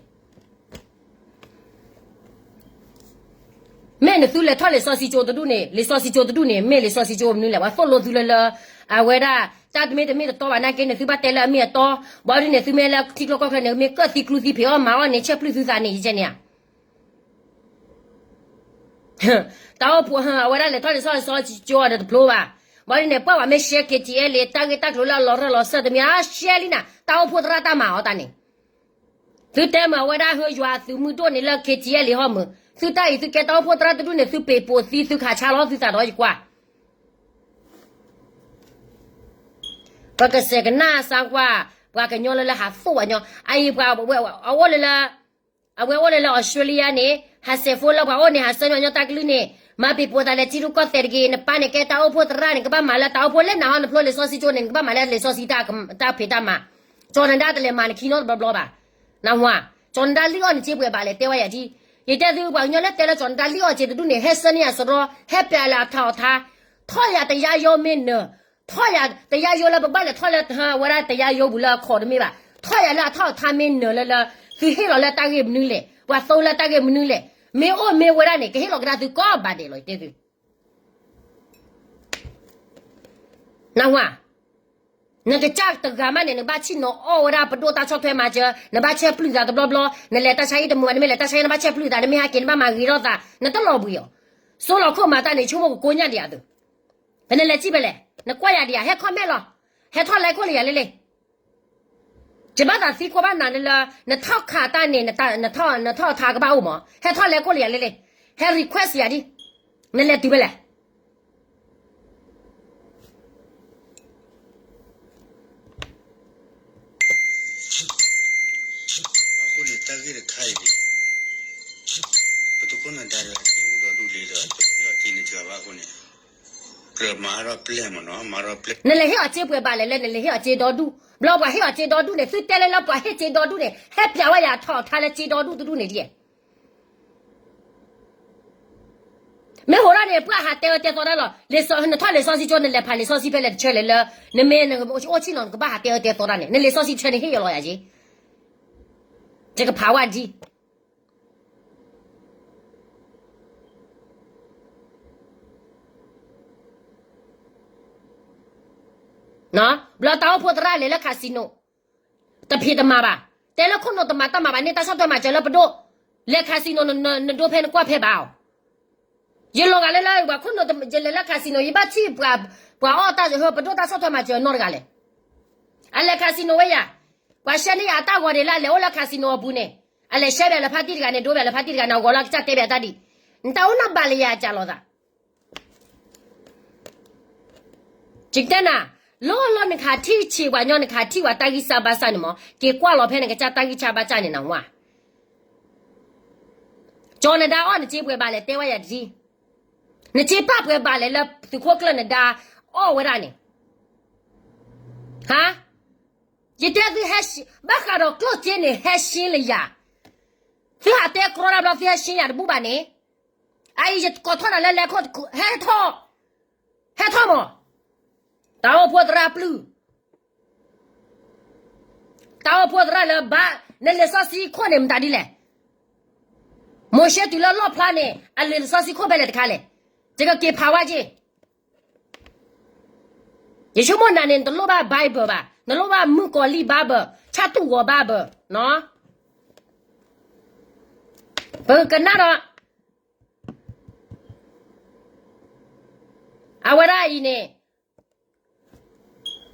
မ့ၢ်နသုလဲၤထီၣ်လံာ်စီဆှံကၠိတဒူၣ်န့ၣ်, လံာ်စီဆှံကၠိတဒူၣ်န့ၣ် မ့ၢ်လံာ်စီဆှံကၠိမနုၤလဲၣ်, ပှၤသိၣ်လိသုလၢလၢ အဝဲဒၣ် တၢ်တမ့ၢ်တမ့ၢ်တတီဘၣ်နာ်က့န့ၣ် သုဘၣ်တဲလၢအမ့ၢ်အတီ, ဘၣ်ဒ်န့ၣ် သုမ့ၢ်လၢထံကျိကီၢ်ချၢန့ၣ် မ့ၢ်ကၢၣ်သံကျူသံဖံးအီၣ်မၤအီၣ်န့ၣ် ဆဲးပျုၢ်သုသးန့ၣ် ယကဲန့ၣ်ဧါ တၢ်အိၣ်ဖှိၣ် အဝဲဒၣ်လဲၤထီၣ်လံာ်စီဆှံကၠိဒီးတဖျိဘၣ်, ဘၣ်ဒ်န့ၣ် ပှၤဝဲမ့ၢ်ရှဲ KTLA တၢ်ဂ့ၢ်တၢ်ကျိၤလၢအလီၤရၢၢ်လီၤစၢၢ်တမံၤ အရှဲလံနၤ တၢ်အိၣ်ဖှိၣ်သရၣ်တၢ်မၤအီၤတၢ်န့ၣ်, သုတဲမ့ၢ်အဝဲဒၣ်ဟၢယွၤသုးမုၢ်ဒိၣ်န့ၣ်လၢ KTLA ဟီမုၢ်, သုတၢ်အံၤသုကဲတၢ်အိၣ်ဖှိၣ်သရၣ်တဒူၣ်န့ၣ် သုပ့ၤပိာ်သံသုခးဆါလီၤသုသးဒီးယကွၢ် ပကစဲးကနၣ်စါကွၢ် ပှၤကညီလၢလၢဟးသိၣ်ဝဲညီ အအံၤပှၤအအိၣ်လၢလၢ အဝဲအိၣ်လၢလၢ Australia န့ၣ် ဟးစဲးဖိလၢပှၤအိၣ်န့ၣ် ဟးဆှၢညီညီတၢ်ကလုၢ်န့ၣ် မၤပ့ၤပိာ်သးလဲၤထံရူၢ်ကီၢ်သဲးတဂ့ၤ, နပၢ်န့ၣ်ကဲတၢ်အိၣ်ဖှိၣ်သရၣ်န့ၣ် ကဘၣ်မၤလၢတၢ်အိၣ်ဖှိၣ်လဲၣ်နၤဟီ နဖျိလံာ်စီဆှံကၠိန့ၣ် နကဘၣ်မၤလၢလံာ်စီဆှံတၢ်ဖံးတၢ်မၤ, ကၠီၤနဒါတလဲၤမၤနခံနီတဘျီဘျီဘၣ်, နဟါ, ကၠီၤနဒါလံၣ်အီၣ်န့ၣ် စ့ပှဲၤဘၣ်လဲၣ်တဲဝဲယၤဒ်, ယတဲသုပှၤကညီလၢတဲလၢကၠီၤနဒါလံၣ်အီၣ်စ့တဒူၣ်န့ၣ် ဟဲဆှၢန့ၢ်ယၤစရီ ဟဲပျးလၢအထးအီၤထါ, ထီၣ်ယၤတယါယိမ့ၢ်နၢၤ ထီၣ်ယၤတယါယိလၢပဘၣ်လဲၤထီၣ်လၢ ဝဲဒၣ်တယါယိပူၤလၢအခီၣ်တမ့ၢ်ဘၣ်, ထီၣ်ယၤလၢအထးအီၤထါမ့ၢ်နၢၤလၢလၢ, သုဟ့ၣ်လီၤလၢတၢ်ဂ့ၢ်မနုၤလဲၣ်, ပှၤသိလၢတၢ်ဂ့ၢ်မနုၤလဲၣ်, မ့ၢ်အိၣ်မ့ၢ်ဝဲဒၣ်န့ၣ် ကဟ့ၣ်လီၤကဒါသုကိးဘၣ်ဒဲးလီၤ ယတဲသု နဟါ, နကစၢ်တဂၤမးန့ၣ် နကဘၣ်ဆ့ၣ်နီၤအီၣ်ဝဲဒၣ်ပဒိၣ်တၢ်ဆီၣ်ထွဲမၤစၢၤ, နဘၣ်ဆဲးပျုၢ်သးတဘျီဘျီ, နလဲၤတၢ်ဆါဟံၣ်တမုာ်ဘၣ် နမ့ၢ်လဲၤတၢ်ဆါဟံၣ်နဘၣ်ဆဲးပျုၢ်သး နမ့ၢ်ဟဲက့ၤနဘၣ်မၤဂ့ၤထီၣ်သး, နတလီၤဘှံးအီၤ, စိလီၤခိၣ်မၤတၢ်န့ၣ် ဆိကမိၣ်ကကိညၣ်ဒံးဧါသု, ပနလဲၤစံၣ်ဖဲလဲၣ်, နကွၢ်ယၤဒံးဧါ ဟဲ comment လီၤ, ဟဲထီၣ်လဲၤခိၣ်လၢယၤလဲၣ်လဲၣ် ယဘၣ်သးသံကွၢ်ဘၣ်နၤလၢလၢ, နထီၣ်ခးတၢ်န့ၣ်, နထီၣ်ထါကဘၣ်အိၣ်မး, ဟဲထီၣ်လဲၤခိၣ်လၢယၤလဲၣ်လဲၣ်, ဟဲ request ယၤဒ်, နလဲၤတုၤဖဲလဲၣ် အဃိန့ၣ်တၢ်ဂ့ၢ်တခါအံၤ, ပသုးခိၣ်နဒါဒီးအက့အိၣ်ဒီးဒူၣ်လံဒီး ပဟ့ၣ်အီၤစ့န့ၣ်တဂၤဘၣ်အဃိန့ၣ်, ကြၢးမၤထီၣ်ပျဲၢ်မးနီၤ, မၤထီၣ်ပျဲၢ်, နလဲၤဟ့ၣ်အီၤစ့ပှဲၤဘၣ်လဲၣ်လၢနလဲၤဟ့ၣ်အီၤစ့ဒီဒူၣ်, ဘျီပှၤဟ့ၣ်အီၤစ့ဒီဒူၣ်န့ၣ် သုတဲလၢလၢပှၤဟ့ၣ်စ့ဒီဒူၣ်န့ၣ် ဟဲပျးဝဲယၤထီၣ်ထါလၢစ့ဒီဒူၣ်တဒူၣ်န့ၣ်ဒ် မ့ၢ်ဟိးထီၣ်န့ၣ် ပှၤဟးတဲအၢတဲသီတၢ်လီၤ, နထီၣ်လံာ်စီဆှံကၠိ နလဲၤဖးလံာ်စီဆှံဖဲလဲၣ်တဆၢလဲၣ်လၢ, နမ့ၢ်အိၣ်ဆ့ၣ်နီၤ နကဘၣ်ဟးတဲအၢတဲသီတၢ်န့ၣ် နလံာ်စီဆှံတဆၢန့ၣ်ဟ့ၣ်ယီၤလီၤယၤက့, ယကဖးဝဲဒ် ဘျီတၢ်အိၣ်ဖှိၣ်သရၣ်လဲၤလၢ casino, တဖံးတမၤဘၣ်, တဲလၢခိၣ်နူာ်တမၤတၢ်မၤဘၣ်န့ၣ် တၢ်ဆီၣ်ထွဲမၤစၢၤလၢပဒိၣ်, လဲၤ casino နဒိဖဲနကွၢ်ဖဲဘၣ်အီၤ, ယလီၤဂာ်လၢလၢပှၤခိၣ်နူာ် ယလဲၤလၢ casino ယဘၣ်ထံၣ်ပှၤအီၣ်တၢ်ဟၢ ပဒိၣ်တၢ်ဆီၣ်ထွဲမၤစၢၤနီတဂၤလဲၣ်, အလဲၤ casino ဝဲယၤ, ပှၤရှဲန့ၢ်ယၤအတၢ်ဂီၤဒ်လၢအလဲၤအိၣ်လၢ casino အပူၤန့ၣ်, အလဲၤဆှၢဘၣ်လၢဖါတံၢ်တဂၤန့ၣ် ဒိဘၣ်လၢဖါတံၢ်တဂၤန့ၣ် အဂီၢ်လၢအကစၢ်တဲဘၣ်တၢ်ဒ်, နတၢ်အိၣ်နီၢ်ဘၣ်လၢယၤအကၢ်လိာ်သး ယကတဲနၤ, လီၢ်လီၢ်နခးထံၣ်ဆံးပှၤညီ နခးထံၣ်ပှၤတၢ်ဂံၢ်စၢ်ဘါစၢ်န့ၣ်မး က့ၤကွၢ်လီၤဖဲနကစၢ်တၢ်ဂံၢ်စၢ်ဘါစၢ်န့ၣ်နဝါ, ကၠီနဒါအီၣ်နစ့ပှဲၤဘၣ်လဲၣ် တဲဝဲယၤတထံၣ်, နစ့ပာ်ပှဲၤဘၣ်လဲၣ်လၢသုးခိၣ်ကျၢၢ်နဒါအီၣ်ဝဲဒၣ်န့ၣ်, ဟါ, ယတဲသုဟဲ, ဘၣ်ဃးဒီးကျိၣ်စ့န့ၣ် ဟဲရှင်းလၢယၤ, သုဟးတဲကြီတၢ်ဘျီ သုဟဲရှင်းယၤတဘူၣ်ဘၣ်န့ၣ်, အအံၤယကိးထီၣ်နၤလၢလဲၤခိၣ်, ဟဲထီၣ်, ဟဲထီၣ်မး, တၢ်အိၣ်ဖှိၣ်သရၣ်ပျုၢ် တၢ်အိၣ်ဖှိၣ်သရၣ်လၢဘၣ်, နလံာ်စီဆှံခိၣ်န့ၣ်မတၤဒ်လဲၣ်, မိၤၡ့တုၤလၢလီၣ်ဖျါန့ၣ် အလံာ်စီဆှံခိၣ်ဖဲလဲၣ်တခါလဲၣ်, ယကက့ၤဖးဝဲက့ၤ, ယဆိကမိၣ်နၤန့ၣ် နတလိၣ်ဘၣ် Bible ဘၣ်, နလိၣ်ဘၣ်မုၣ်ကီၤလံၢ် Bible ဆၣ်တူၢ်ဂီၤ Bible နီၤ, ပကနၣ်ဒီး အဝဲဒၣ်အံၤန့ၣ်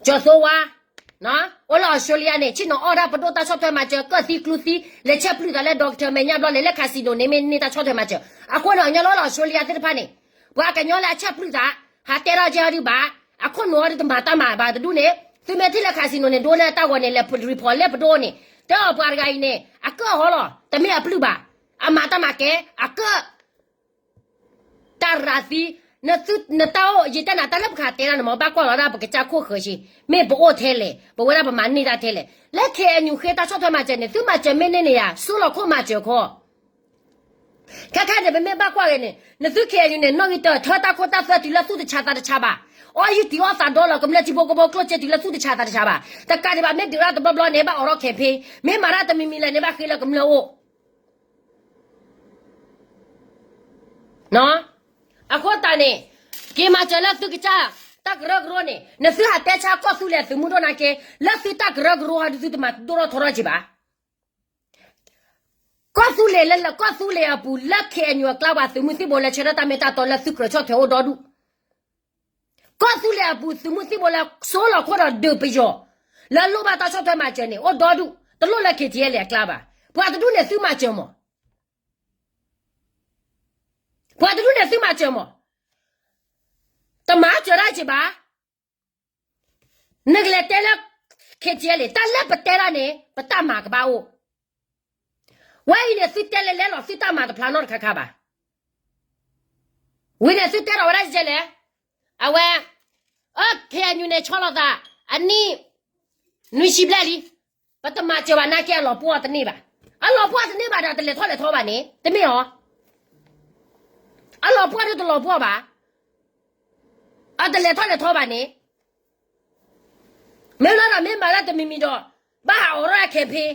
ကၠီၤသိဝါ, အိၣ်လၢအီစထြ့လယါန့ၣ် ဆ့ၣ်နီၤအီၣ်ဒၣ်ပဒိၣ်တၢ်ဆီၣ်ထွဲမၤစၢၤ ကၢၣ်သံကျူသံ လဲၤဆဲးပျုၢ်သးလၢ doctor မဲာ်ညါဘျီ လဲၤလၢ casino န့ၣ် မ့ၢ်န့ၢ်တၢ်ဆီၣ်ထွဲမၤစၢၤ, အဃိန့ၣ် အညီလၢလီၢ်အီစထြ့လယါသ့ၣ်တဖၣ်န့ၣ် ပှၤကညီလၢအဆဲးပျုၢ်သး ဟးတဲထီၣ်ကဲအီၤဒုးဘၣ်, အခိၣ်နူာ်အီၤဒုးတမၤတၢ်မၤဘၣ်တဒူၣ်န့ၣ် သုမ့ၢ်ထံၣ်လၢ casino န့ၣ် ဒိန့ၢ်တၢ်ဂီၤန့ၣ် လဲၤ report လၢပဒိၣ်န့ၣ် တဲအီၤပှၤတဂၤအံၤန့ၣ် အကၢၣ်ဟီလီၤ တမ့ၢ်အပျုၢ်ဘၣ်, အမၤတၢ်မၤကဲ အကၢၣ် တၢ်ရၤသံ, နတၢ်အိၣ် ယတဲနၤတၢ်လၢပကတဲဒၣ်န့ၣ်မး ဘၣ်ကွၢ်လီၤဒၣ်ပကစၢ်ခိၣ်ဃၢၤဆံး, မ့ၢ်ပအိၣ်ထဲလဲၣ် ပဝဲဒၣ်ပမၤန့ၢ်တၢ်ထဲလဲၣ်, လၢ KNU ဃ့တၢ်ဆီၣ်ထွဲမၤစၢၤန့ၣ် သုမၤစၢၤမ့ၢ်န့ၢ်န့ၣ်ယၤ စိလီၤခိၣ်မၤစၢၤခီ ခဲခဲန့ၣ် ပမ့ၢ်ဘၣ်ကွၢ်ဂ့ၤန့ၣ် နသု KNU န့ၣ် နီၣ်ဂံၢ်တၢၢ် ထၢတၢ်ခိတၢ်သွဲတုၤလၢသူၣ်တဆးသးတဆးဘၣ်, အီၣ်ယုၢ်တံၢ်အီၣ်သးဒီလီၤ ကမျၢၢ်ထံဖိကီၢ်ဖိကျိၣ်စ့တုၤလၢသူၣ်တဆးသးတဆးဘၣ်, တကးဒံးဘၣ် မ့ၢ်ဒုးရၣ်တဘျီဘျီန့ၣ် ဘၣ်အိးထီၣ် campaign, မ့ၢ်မၤတၢ်တမံၤမံၤလဲၣ်န့ၣ် ဘၣ်ဃ့လၢကမျၢၢ်အိၣ် အဃိသတးန့ၣ် က့ၤမၤစၢၤလၢသုကစၢ် တၢ်ကရၢကရိန့ၣ် နသုဟးတဲဆါကီၢ်သူလ့ၤအသုးမုၢ်ဒိၣ်နာ်က့ လၢသုတၢ်ကရၢကရိဟီဒုးသုတမၤဒိၣ်ထီၣ်ထီထီၣ်က့ၤဘၣ်. ကီၢ်သူလ့ၤလၢ ကီၢ်သူလ့ၤအပူၤ လၢ KNU အကျါ ပှၤသုးမုၢ်သံၣ်ဘိလၢဆၢထၢၣ်တၢ်မ့ၢ်တၢ်တီလၢသုကြၢးဆီၣ်ထွဲအိၣ်ဒီဒူၣ် ကီၢ်သူလ့ၤအပူၤ သုးမုၢ်သံၣ်ဘိလၢစိလီၤခိၣ်ဒီးဒုးပယီၤ လၢလိၣ်ဘၣ်တၢ်ဆီၣ်ထွဲမၤစၢၤန့ၣ် အိၣ်ဒီဒူၣ် တလိၣ်လၢ KTLA အကျါဘၣ်. ပှၤတဒူၣ်န့ၣ်သုမၤစၢၤမး ပှၤတဒူၣ်န့ၣ်သုမၤစၢၤမး တမၤစၢၤတၢ်က့ၤဘၣ်. နကလဲၤတဲလၢ KTLA တၢ်လၢပတဲဒၣ်န့ၣ် ပတၢ်မၤကဘၣ်အိၣ်. ဝဲအံၤန့ၣ် သုတဲလဲၤလဲလီၤ သုတၢ်မၤတဖျါနီတခါခါဘၣ်. ဝံၤန့ၣ်သုတဲထီၣ်ဝဲဒၣ်ကဲလဲၣ်, အဝဲ အ KNU န့ၣ် ဆီလီၤသး အနံၣ် နွံဆံဘျဲၣ်လံ, ပတမၤစၢၤဘၣ်နာ်က့ အလီၤပှီၢ်တန့ၢ်ဘၣ်. အလီၤပှီၢ်တန့ၢ်ဘၣ်ဒီး တလဲၤထီၣ်လဲၤထီဘၣ်န့ၣ် တမ့ၢ်အီၤ, အလီၤပှီၢ်ဒုးတလီၤပှီၢ်ဘၣ်, အတလဲၤထီၣ်လဲၤထီဘၣ်န့ၣ် မ့ၢ်လီၤဒီးမ့ၢ်မၤလၢတမံၤမံၤဒီး ဘၣ်ဟးအိးထီၣ် campaign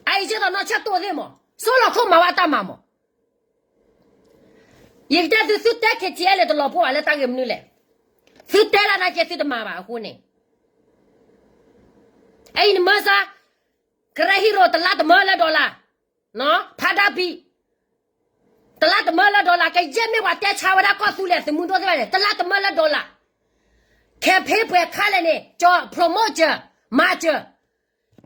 အအံၤကဲသိးနီၢ်ဆၢၣ်တိၢ်သ့ၣ်မး စိလီၤခိၣ်မၤဝဲတၢ်မၤမး. ယကတဲသု သုတဲ KTLA တလီၤပှီၢ်ဘၣ်လၢတၢ်ဂ့ၢ်မနုၤလဲၣ်. သုတဲလၢနာ်က့သုတမၤဘၣ်အဃိန့ၣ် အအံၤနမၢစါ ကရၢဟံၣ်ရိၣ် တလါတမၢလၢ dollar, ဖးဒၣ်ပံၤ တလါတမၢလၢ dollar ကယဲၢ်မ့ၢ်ပှၤတဲဆါဝဲဒၣ်ကီၢ်သူလ့ၤအသုးမုၢ်ဒိၣ်သ့ၣ်တဖၣ်န့ၣ် တလါတမၢလၢ dollar, campaign ပှဲၤခါလဲၣ်န့ၣ် ကၠီ promote စၢၤ မၤစၢၤ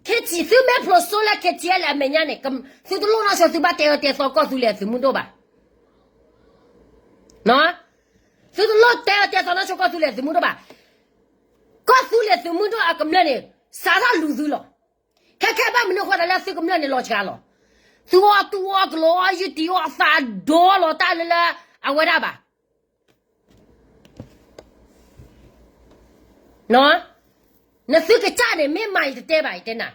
KTLA သုမ့ၢ်ဖျိးစိလၢ KTLA အမဲာ်ညါန့ၣ် သုတလိၣ်နီၢ်ဆိ သုဘၣ်တဲအၢတဲသီကီၢ်သူလ့ၤအသုးမုၢ်ဒိၣ်ဘၣ်. သုတလိၣ်တဲအၢတဲသီနီၢ်ဆိကီၢ်သူလ့ၤသုးမုၢ်ဒိၣ်ဘၣ်. ကီၢ်သူလ့ၤသုးမုၢ်ဒိၣ်အကမျၢၢ်န့ၣ် စးထီၣ်လူၤသုလီၤ. ခဲခဲဘၣ်မနုၤအဃိသတးလၢသုကမျၢၢ်န့ၣ်လီၤစှၤလီၤ. သုအီၣ်တူၢ်အီၣ်ကလိအီၣ်ယုၢ်တံၢ်အီၣ်သးဒီလီၤတၢ်လၢလၢအဝဲဒၣ်ဘၣ်. နသုကစၢ်န့ၣ် မ့ၢ်မၤယတတဲဘၣ် ယတဲနၤ.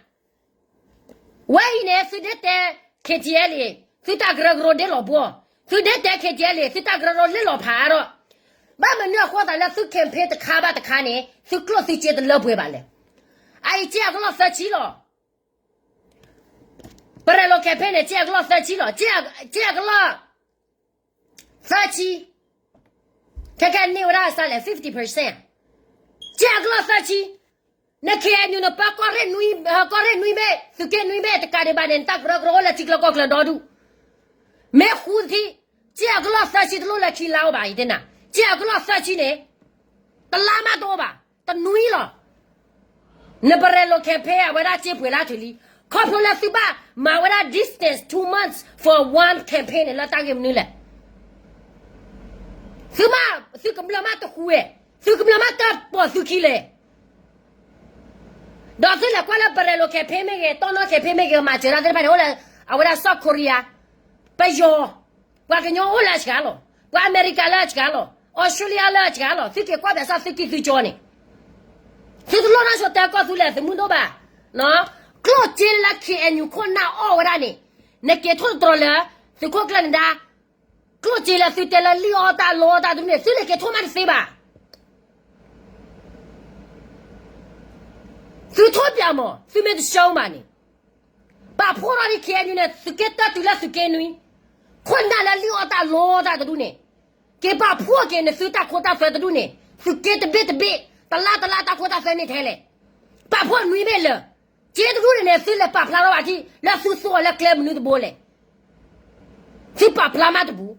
ဝဲအံၤန့ၣ် သုဒ့တဲ KTLA သုတၢ်ကရၢကရိဒ့လီၤပှီၢ်, သုဒ့တဲ KTLA သုတၢ်ကရၢကရိလ့လီၤဖးအါထီၣ်, ဘၣ်မနုၤအဃိသတးလၢသု campaign တခါဘၣ်တခါန့ၣ် သုကျိၣ်သုစ့တလၢပှဲၤဘၣ်လဲၣ်. အအံၤစ့အကလီၢ်သၢဆံလီၤ. ပရဲၤလိာ် campaign န့ၣ် စ့အကလီၢ်သၢဆံလီၤ. စ့အကလီၢ် သၢဆံ, ခဲခဲန့ၢ်ဝဲဒၣ်အစးလဲၣ် fifty percent, စ့အကလီၢ်သၢဆံ, န KNU နပၢ ကီၢ်ရ့ၣ်နွံဘ့ၣ် သုးက့နွံဘ့ၣ် တကးဒံးဘၣ်န့ၣ် နတၢ်ကရၢကရိအိၣ်လၢထံချၢကီၢ်ချၢဒီဒူၣ်, မ့ၢ်ဃူတထံ, စ့အကလီၢ်သၢဆံတလိၣ်လၢခံလါအိၣ်ဘၣ် ယတဲနၤ, စ့အကလီၢ်သၢဆံန့ၣ် တလါမးတအိၣ်ဘၣ်, တနွံလီၤ. နပရဲၤလိာ် campaign အဝဲဒၣ်စ့ပှဲၤလၢထံလံ, ခီဖျိလၢသုဘၣ်မၤဝဲဒၣ် distance two months for one campaign န့ၣ် လၢတၢ်ဂ့ၢ်မနုၤလဲၣ်. သုမ့ၢ် သုကမျၢၢ်မ့ၢ်တဃူဝဲ, သုကမျၢၢ်မ့ၢ်တပိာ်သုခံလဲၣ်. ဒီးသုလဲၤကွၢ်လၢ ပရဲၤလိၤ campaign မ့ၢ်ဂ့ၤ, တီနီၣ် campaign မ့ၢ်ဂ့ၤ, မၤစၢၤတၢ်သ့ၣ်တဖၣ်န့ၣ် အိၣ်လၢ အဝဲဒၣ် South Korea, ပယီၤ, ပှၤကညီအိၣ်လၢအစှၤလီၤ, ပှၤအမဲရကၤလၢအစှၤလီၤ, Australia လၢအစှၤလီၤ, သုက့ၤကွၢ်ဘၣ်ဆၣ်သုကံၢ်သုကၠီန့ၣ်, သုတလိၣ်နီၢ်ဆိတဲကီၢ်သူလ့ၤသုးမုၢ်ဒိၣ်ဘၣ်. ကျိၣ်စ့လၢ K N U ခိၣ်နၢ်အီၣ်ဝဲဒၣ်န့ၣ်, နက့ၤထိၣ်သတြီၤလၢ သုးခိၣ်ကျၢၢ်နဒါ, ကျိၣ်စ့လၢသုတဲလၢလံၣ်အီၣ်တၢ်လီအီၣ်တၢ်တဒူၣ်န့ၣ် သုန့ၣ်က့ၤထိၣ်မးတသ့ဘၣ်. သုထိၣ်ပၠးမး, သုမ့ၢ်တဆှၢမးန့ၣ်, ပာ်ဖှိၣ်ထီၣ်ဒ် K N U န့ၣ် သုးက့တၢၢ်တုၤလၢသုးက့နွံ, ခိၣ်နၢ်လၢလံၣ်အီၣ်တၢ်လီတၢ်တဒူၣ်န့ၣ်, က့ၤပာ်ဖှိၣ်က့ၤန့ၣ် သုတၢ်ခိတၢ်သွဲတဒူၣ်န့ၣ်, သုးက့တဘ့ၣ်တဘ့ၣ်, တလါတလါတၢ်ခိတၢ်သွဲန့ၣ်ထဲလဲၣ်. ပာ်ဖှိၣ်နွံဘ့ၣ်လၢာ်, က့တဒူၣ်န့ၣ်န့ၣ် သုလဲၤပာ်ဖျါထီၣ်ဘၣ်ထံၣ် လၢသုသူအီၤလၢကျဲမနုၤတဘိလဲၣ်. သုပာ်ဖျါမးတပူၤ,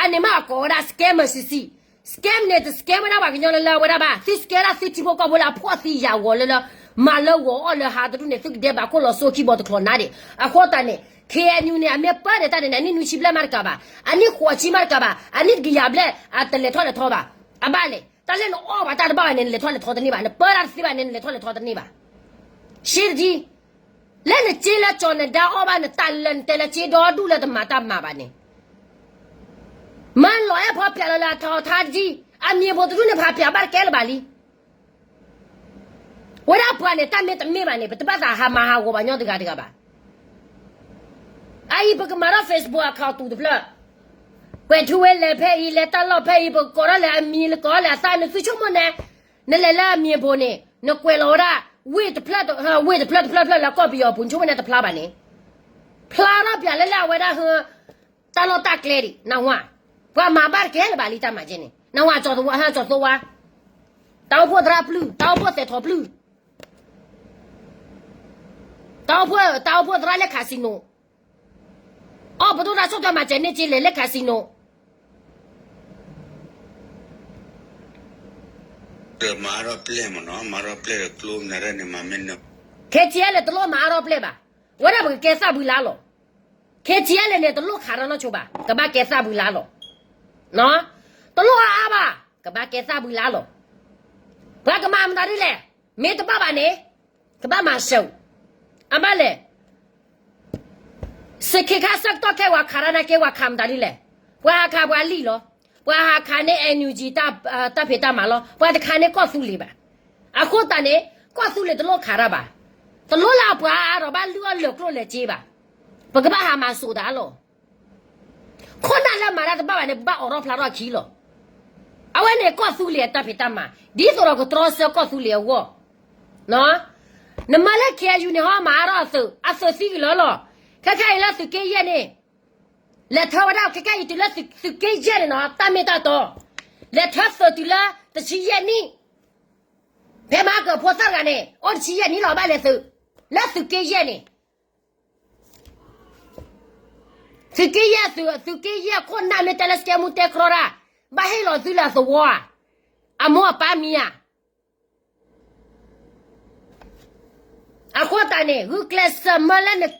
အန့ၣ်မ့ၢ်အကိးဝဲဒၣ် scam စံးစံး, scam န့ၣ် တscamဝဲဒၣ်ပှၤကညီလၢလၢဝဲဒၣ်ဘၣ်, သုscamဒၣ်သုထံဖိကီၢ်ဖိလၢအဖှီၣ်သံယာ်ဂီၤလၢလၢ, မၤလၢဂီၤအီၣ်လၢဟးတဒူၣ်န့ၣ် သုကဒဲးဘးခိၣ်လီၤစိခံဘီတချီးနါဒံး, အဃိသတးန့ၣ် K N U န့ၣ် အမ့ၢ်ပၢန့ၣ်တၢ်န့ၣ်န့ၣ် အနံၣ်နွံဆံဘျဲၣ်မးတကးဘၣ်, အနံၣ်ဃိးဆံမးတကးဘၣ်, အနံၣ်တကယၤဘျဲၣ် အတလဲၤထီၣ်လဲၤထီဘၣ်, အဘၣ်လဲၣ်, တၢ်လၢနအီၣ်ဘၣ်တၢ်တဘၣ်ဘၣ်န့ၣ် နလဲၤထီၣ်လဲၤထီတန့ၢ်ဘၣ်, နပၢတၢ်တသ့ဘၣ်န့ၣ် နလဲၤထီၣ်လဲၤထီတန့ၢ်ဘၣ်. ရှဲတထံၣ် လၢနစ့လၢကၠီၤနဒါအီၣ်ဘၣ်နတၢ်လၢနတဲလၢစ့ဒီဒူၣ်လၢတမၤတၢ်မၤဘၣ်န့ၣ်, မၢလီၤအဲၣ်ဖီပၠးလီၤလၢအထီထါတထံၣ်, အမံၤဖိတဒူၣ်န့ၣ် ဖးပၠးဘၣ်တကဲလၢၤဘၣ်လံ. ဝဲဒၣ်ပှၤန့ၣ် တၢ်မ့ၢ်တမ့ၢ်ဘၣ်န့ၣ် ပတဘၣ်သးဟးမၤဟးဂီၤဘၣ်ညီတဂၤတဂၤဘၣ်. အအံၤပကမၤထီၣ် Facebook account တူာ်တဖျၢၣ်, ကွဲးထူဝဲလဲၤဖဲအံၤ လဲၤတၢ်လီၢ်ဖဲအံၤ ပကကိးထီၣ်လဲၤအမံၤ လၢကိးထီၣ်လဲၤအသး နသုဆိကမိၣ်န့ၣ်, နလဲၤလၢအမံၤအပူၤန့ၣ် နကွဲးလီၤဝဲဒၣ် ဝ့ၢ်တဖျၢၣ်တဖျၢၣ် ဝ့ၢ်တဖျၢၣ်တဖျၢၣ်တဖျၢၣ်လၢကီၢ်ပယီၤအပူၤ နဆိကမိၣ်န့ၣ်တဖျါဘၣ်န့ၣ်, ဖျါထီၣ်ပၠးလၢလၢအဝဲဒၣ်ဟၢ တၢ်လီၢ်တၢ်ကျဲဒံး နဝၤ, ပှၤမၤဘၣ်တကဲလၢၤဘၣ်လံတၢ်မၤကဲန့ၣ် နဝၤ ကၠီၤသဝါ ဟၢ ကၠီၤသဝါ, တၢ်အိၣ်ဖှိၣ်သရၣ်ပျုၢ် တၢ်အိၣ်ဖှိၣ်သဲးထီၣ်ပျုၢ် တၢ်အိၣ်ဖှိၣ် တၢ်အိၣ်ဖှိၣ်သရၣ်လၢ casino, အီၣ်ပဒိၣ်တၢ်ဆိၣ်တၢ်မၤစၢၤန့ၢ်က့လဲၤလၢ casino, မၤအါထီၣ်ပျဲၢ်မးနီၤ မၤအါထီၣ်ပျဲၢ်ဒီးကျိမနုၤန့ၣ် မၤမ့ၢ်န K T L တလိၣ်မၤအါထီၣ်ပျဲၢ်ဘၣ်, ဝဲဒၣ်ပကကဲသၣ်ဘုလါလီၤ. K T L န့ၣ် တလိၣ်ခးထီၣ်နီၢ်ဆိဘၣ် ကဘၣ်ကဲသၣ်ဘုလါလီၤ. တလိၣ်အါအါဘၣ် ကဘၣ်ကဲသၣ်ဘုလါလီၤ. ပှၤကမၤမတၤဒ်လဲၣ်, မ့ၢ်တဘၣ်ဘၣ်န့ၣ် ကဘၣ်မၤစၢၤ, အဘၣ်လဲၣ် စခ့ခါဆၢကတီၢ်ခဲအံၤ ဝၤခးတၢ်နာ်က့ ဝၤခးမတၤဒ်လဲၣ်, ပှၤဟးခးပှၤလံာ်လီၤ, ပှၤဟးခးန့ၢ် N U G တၢ်ဖံးတၢ်မၤလီၤ, ပှၤတခးန့ၢ်ကီၢ်သူလ့ၤဘၣ်. အဃိသတးန့ၣ် ကီၢ်သူလ့ၤတလိၣ်ခးတၢ်ဘၣ်, တလိၣ်လၢအပှၤအါထီၣ်ဘၣ်လုၢ်အီၣ်လၢာ်ကျိၣ်လၢာ်စ့ဘၣ်, ပကဘၣ်ဟးမၤစိာ်တၢ်လီၤ. ခိၣ်နၢ်လၢမၤတၢ်တဘၣ်ဘၣ်န့ၣ် ပဘၣ်အိးထီၣ်ဖျါထီၣ်အခံလီၤ. အဝဲန့ၣ်ကီၢ်သူလ့ၤအတၢ်ဖံးတၢ်မၤ ဒ်သိးဒီးကတြီဆၢကီၢ်သူလ့ၤအဂီၢ် နမၤလၢ K N U န့ၣ် ဟီမၤအါထီၣ်အသုး အသုးသံကလၢာ်လီၤ. ခဲခါအံၤလၢသုးက့ယဲၢ်န့ၣ် လဲၤထၢဝဲဒၣ် ခဲခါအံၤတုၤလၢသုးက့ယဲၢ်န့ၣ်နီၤ တၢ်မ့ၢ်တၢ်တီ လဲၤထၢသုးတုၤလၢတဆံယဲၢ်နံၣ်, ဖဲမဟါကၢၤဖိသၣ်တဂၤန့ၣ် အိၣ်တဆံယဲၢ်နံၣ်လီၤ ဘၣ်လဲၤသုး လၢသုးက့ယဲၢ်န့ၣ် သုးက့ယဲၢ်သုး သုးက့ယဲၢ်ခိၣ်နၢ်မ့ၢ်တဲလၢ scam မူတဲကြီတၢ် ဘၣ်ဟ့ၣ်လီၤသုလၢအသဝီဧါ, အမိၢ်အပၢ်မံၤဧါ. အဃိသတးန့ၣ် ဂုာ်ကျဲးစၢးမၢလၢ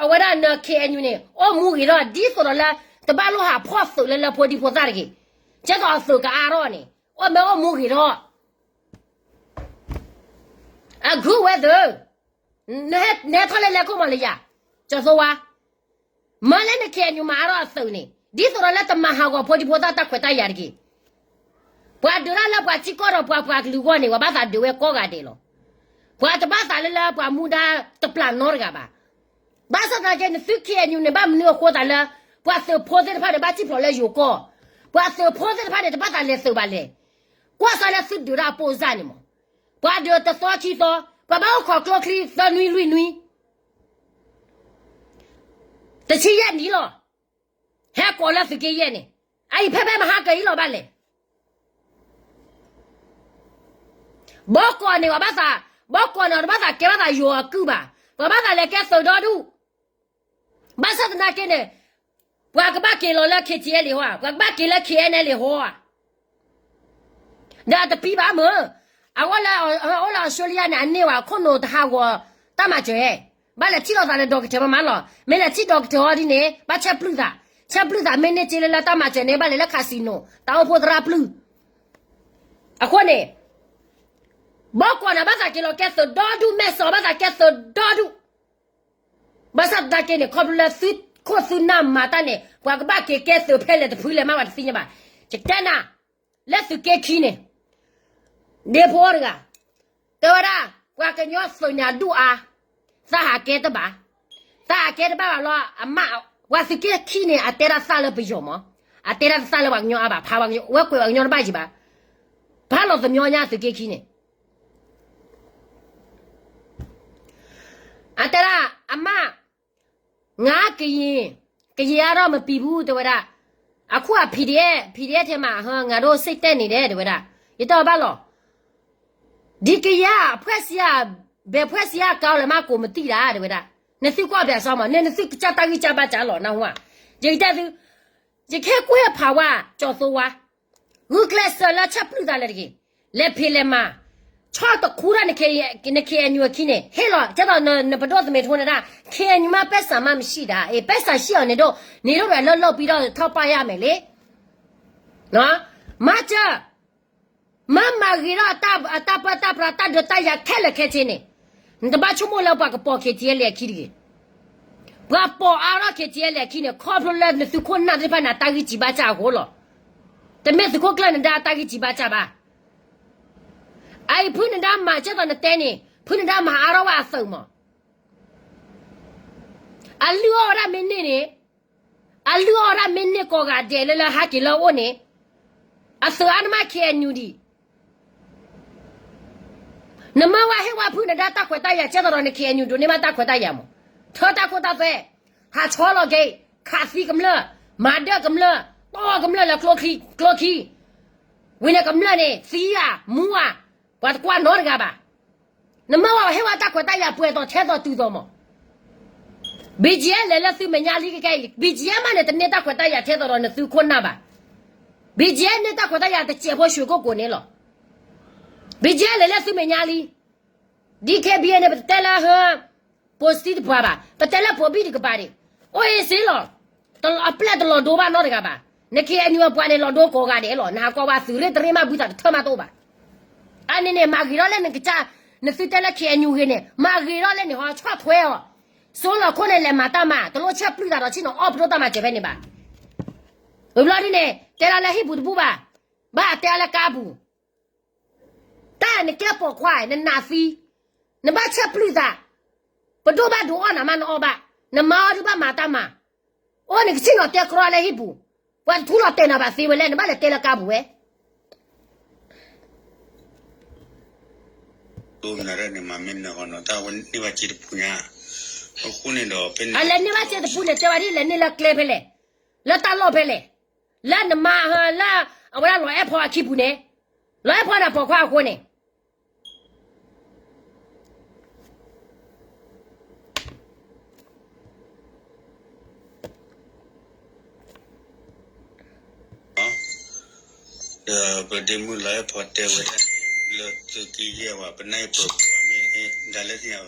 အဝဲဒၣ်န K N U န့ၣ် အိၣ်မူဂ့ၤထီၣ် ဒ်သိးဒီးလၢ တဘၣ်လိၣ်ဟးဖီၣ်သုးလၢလၢဖိဒံဖိသၣ်တဂ့ၤ, ကဲသိးအသုးကအါထီၣ်န့ၣ် အိၣ်မ့ၢ်အိၣ်မူဂ့ၤထီၣ် အဂုၤဝဲသုး နဟဲထီၣ်လၢလဲၤခိၣ်မီၤလၢယၤ, ကၠီၤသိဝါ, မၢလၢန K N U မၤအါထီၣ်အသုးန့ၣ် ဒ်သိးဒီးလၢတမၤဟးဂီၤဖိဒံဖိသၣ်တၢ်ခွဲးတၢ်ယာ်တဂ့ၤ. ပှၤဒုးတၢ်လၢပှၤထံကီၢ်ဒီးပှၤပှၤကလုာ်အဂီၢ်န့ၣ် ပှၤဘၣ်သးဒုးဝဲကိးဂၤဒဲးလီၤ. ပှၤတဘၣ်သးလၢလၢပှၤမူဒါတပျၢ်နီတဂၤဘၣ်. ဘၣ်ဆၣ်သနာ်က့ နသု K N U န့ၣ် ဘၣ်မနုၤအဃိသးလၢ ပှၤသုးဖိသ့ၣ်တဖၣ်န့ၣ် ဘၣ်စံၣ်ဖျိးလၢယိၤကီၢ်, ပှၤသုးဖိသ့ၣ်တဖၣ်န့ၣ် တဘၣ်သးလဲၤသုးဘၣ်လဲၣ်. ကွၢ်စၢ်လၢသုဒုးတၢ်အပိၢ်စၢ်န့ၣ်မး, ပှၤဒုးတသီခံသီ, ပှၤဘၣ်အိၣ်ခိးကျိချံသၢနွံလွံၢ်နွံ, တဆံယဲၢ်နံၣ်လီၤ. ဟဲကိးလၢသုးက့ယဲၢ်န့ၣ်, အအံၤဖဲဖဲမဟါကၢၤအံၤလီၤဘၣ်လဲၣ်. ဘီကီးန့ၣ် ပှၤဘၣ်သး, ဘီကီးန့ၣ် ပှၤတဘၣ်သးကဲဘၣ်သးယိၤအကုၢ်ဘၣ်, ပှၤဘၣ်သးလဲၤကဲသုးဒီဒူၣ်. ဘၣ်ဆၣ်သနာ်က့န့ၣ် ပှၤကဘၣ်က့ၤလီၤလၢ K T L ဟီဧါ, ပှၤကဘၣ်က့ၤလၢ K N L ဟီဧါ. ဒီးတပံဘၣ်မ့ၢ်, အအိၣ်လၢ အိၣ်လၢ Australia န့ၣ် အန့ၢ်ဝဲခိၣ်နူာ်တဟးဂီၤတၢ်မၤစၢၤဧါ. ဘၣ်လဲၤထံၣ်လိာ်သးဒီး doctor မးမးလီၤ. မ့ၢ်လဲၤထံၣ် doctor အီၤဒ်န့ၣ် ဘၣ်ဆဲးပျုၢ်သး, ဆဲးပျုၢ်သး မ့ၢ်န့ၢ်စ့လၢလၢတၢ်မၤစၢၤန့ၣ် ဘၣ်လဲၤလၢ casino တၢ်အိၣ်ဖှိၣ်သရၣ်ပျုၢ်. အဃိန့ၣ် ဘီကီးန့ၣ် ဘၣ်သးက့ၤလီၤကဲသုးဒီဒူၣ်, မဲာ်စီၤ ဘၣ်သးကဲသုးဒီဒူၣ်. ဘၣ်ဆၣ်သနာ်က့န့ၣ် ခီဖျိလၢသုးခိၣ်သုးနၢ်မၤတၢ်န့ၣ် ပှၤကဘၣ်က့ၤကဲသုးဖဲလဲၣ်တဖုလဲၣ်မး ပှၤတသ့ၣ်ညါဘၣ်. ယတဲနၤ လၢသုးက့ခံန့ၣ် ဒ့ဖိတဂၤ တဲဝဲဒၣ် ပှၤကညီသုးန့ၣ်အဒူၣ်အါ, သးဟးကဲတဘၣ်, သးဟးကဲတဘၣ်ဘၣ်လီၤ. အမ့ၢ် ပှၤသုးက့ခံန့ၣ် အတဲဒၣ်သၣ်လၢပယီၤမး, အတဲဒၣ်သၣ်လၢပှၤကညီအါဘၣ်, ဖးပှၤကညီ ဝဲကွဲးပှၤကညီတဘၣ်ယံၤဘၣ်, ဖးလီၤသမညီညါသုးက့ခံန့ၣ် အတဲဒၣ် အမ့ၢ် ငါကရင်, ကရင်အါထီၣ်မပံဘူး တဲဝဲဒၣ်, အခုအ PDF, PDF ထဲမှာ ဟို ငါတို့ စစ်တပ် နေတယ် တဲဝဲဒၣ်, ယတဲအီၤဘၣ်လီၤ. ဒီကရင်အဖွဲ့အစည်းက ဘယ်အဖွဲ့အစည်းက ကောင်းလဲ မှကိုမသိတာ တဲဝဲဒၣ်, နသုကွၢ်ပၠးစီမး နနသုကစၢ်တၢ်ဂံၢ်စၢ်ဘါစၢ်လီၤ နၢ်ဟူဧါ. ယကတဲသု, ယခဲကွဲးဖးဝဲ ကၠီၤသိဝါ ဂုာ်ကျဲးစၢးလၢဆဲးပျုၢ်သးလၢတဂ့ၤ, လဲၤဖံးလဲၤမၤ, ဆီၣ်တခူတၢ် န KNU အခံန့ၣ် ဟ့ၣ်လီၤ ကဲသိးနပဒိၣ်သမဲာ်ထိန့ၣ်ဒၣ် KNU မှ ပိုက်ဆံ မှ မရှိတာ, အဲ ပိုက်ဆံ ရှိအောင် နေတို့ နေတို့ လည်းလုပ်ပြီးတော့ ထောက်ပံ့ရမယ်လေ. မၤစၢၤ, မ့ၢ်မၤဂ့ၤထီၣ်အတၢ်ပၢတၢ်ပြး တၢ်ဒုးတၢ်ယၤခဲလၢာ်ခဲဆ့န့ၣ်, နတဘၣ်ဆိကမိၣ်လၢပှၤကပိာ် KTLA အခံတဂ့ၤ. ပှၤပိာ်အါထီၣ် KTLA အခံန့ၣ် ခီဖျိလၢနသုးခိၣ်နၢ်သ့ၣ်တဖၣ်န့ၣ် အတၢ်ဂံၢ်စၢ်ဘါစၢ်အဃိလီၤ. တမ့ၢ်သုးခိၣ်ကျၢၢ်နဒါအတၢ်ဂံၢ်စၢ်ဘါစၢ်ဘၣ်. အအံၤဖုနဒါမၤ ကဲသိးနတဲန့ၣ် ဖုနဒါမၤအါထီၣ်ဝဲအသုးမး. အလုၢ်အီၣ်ဝဲဒၣ်မ့ၢ်န့ၢ်န့ၣ်, အလုၢ်အီၣ်ဝဲဒၣ်မ့ၢ်န့ၢ်ကိးဂၤဒဲးလၢလၢဟဲက့ၤလၢအအိၣ်န့ၣ်, အသုးအါန့ၢ်မး KNU ဒံး. နမ့ၢ်ဝဲဟ့ၣ်ဝဲဖုနဒါတၢ်ခွဲးတၢ်ယာ် ကဲသိးဒီးန KNU ဒိးန့ၢ်ဘၣ်တၢ်ခွဲးတၢ်ယာ်မး, ထၢတၢ်ခိတၢ်သွဲ, ဟးဆီလီၤက့ၤ, ခးသံကမျၢၢ်, မၤဒၢကမျၢၢ်, တီၢ်ကမျၢၢ်လၢကျိချံ, ကျိခံ, ဝံၤန့ၣ်ကမျၢၢ်န့ၣ် သံဧါ, မူဧါ, ပှၤတကွၢ်နီတဂၤဘၣ်. နမ့ၢ်ဝဲဟ့ၣ်ဝဲတၢ်ခွဲးတၢ်ယာ်ပှဲၤသိးထဲသိးတုၤသိးမး. BGF လဲၤလၢသုမဲာ်ညါလံကကဲအံၤ, BGF မးန့ၣ် တန့ၢ်တၢ်ခွဲးတၢ်ယာ်ထဲသိးဒီးနသုးခိၣ်နၢ်ဘၣ်. BGF န့ၢ်တၢ်ခွဲးတၢ်ယာ်တစဲးဖိ ရွှေကုက္ကို န့ၣ်လီၤ. BGF လဲၤလၢသုမဲာ်ညါလံ. DKBA န့ၣ် ပတတဲလၢဟၢ ပိၤစတံတပှၤဘၣ်, ပတဲလၢပိၤဘံၣ်တကပၤဒံး, အိၣ်အ့စ့လီၤ. အပျဲၢ်တလီၤဒိဘၣ်နီတဂၤဘၣ်. န KNU အပှၤန့ၣ် လီၤဒိကိးဂၤဒဲးလီၤ. နဟးကွၢ်ဝဲသုးရ့ၣ်တရ့ၣ်မး ဘုသးတထၢၣ်မးတအိၣ်ဘၣ်. အန့ၣ်န့ၣ် မၤဂ့ၤထီၣ်လၢနကစၢ်, နသုတဲလၢ KNU ဂ့ၤန့ၣ် မၤဂ့ၤထီၣ်လၢန့ၣ်ဟီ ဆီၣ်ထွဲအီၤ, စိလီၤခိၣ်န့ၣ် လဲၤမၤတၢ်မၤ, တလိၣ်ဆဲးပျုၢ်သးဒီး ဆ့ၣ်နီၤအီၣ်ပဒိၣ်တၢ်မၤစၢၤဖဲန့ၣ်ဘၣ်. ဝံၤဘျီဒ်န့ၣ် တဲဒၣ်လၢဟံၣ်ပူၤတဘူၣ်ဘၣ်, ဘၣ်တဲဒၣ်လၢကါပူၤ တၢ်နကဲပိာ်ခွါ နနာ်သံ, နဘၣ်ဆဲးပျုၢ်သး, ပဒိၣ်ဘၣ်ဒိးအီၣ်နၤမးနအီၣ်ဘၣ်, နမၤအီၤဒုးဘၣ်မၤတၢ်မၤ, အိၣ်နကဆ့ၣ်နီၤတဲကြီလၢဟံၣ်ပူၤ, ပှၤတထူလီၤတဲာ်နၤဘၣ်သ့ဝဲလဲၣ် နဘၣ်လဲၤတဲလၢကါပူၤဝဲ ဒိနရၢၣ်န့ၣ်မၤမ့ၢ်နၢၤဃီနီၤ တၢ်ဝဲန့ၢ်ဘၣ်စ့တပူၤညါ, အဃိန့ၣ်ဒီး အလဲၤန့ၢ်ဘၣ်စ့တပူၤန့ၣ် တဲဝဲဒ်လဲၤန့ၢ်လၢကျဲဖဲလဲၣ်, လၢတၢ်လီၢ်ဖဲလဲၣ်, လၢနမၤဟၢလၢ အဝဲဒၣ်လီၤအဲၣ်ဖီအခံပူၤန့ၣ်, လီၤအဲၣ်ဖီနၤပိာ်ခွါအဃိန့ၣ် ဒီးပဒ့မုၣ်လီၤအဲၣ်ဖီတဲဝဲဒၣ်န့ၣ် လၢသုးက့ယဲၢ်ဝဲ ပနၢ်အ့ၣ်ပၢၤခိၣ်မ့ၢ်ဒၣ်လဲၣ်,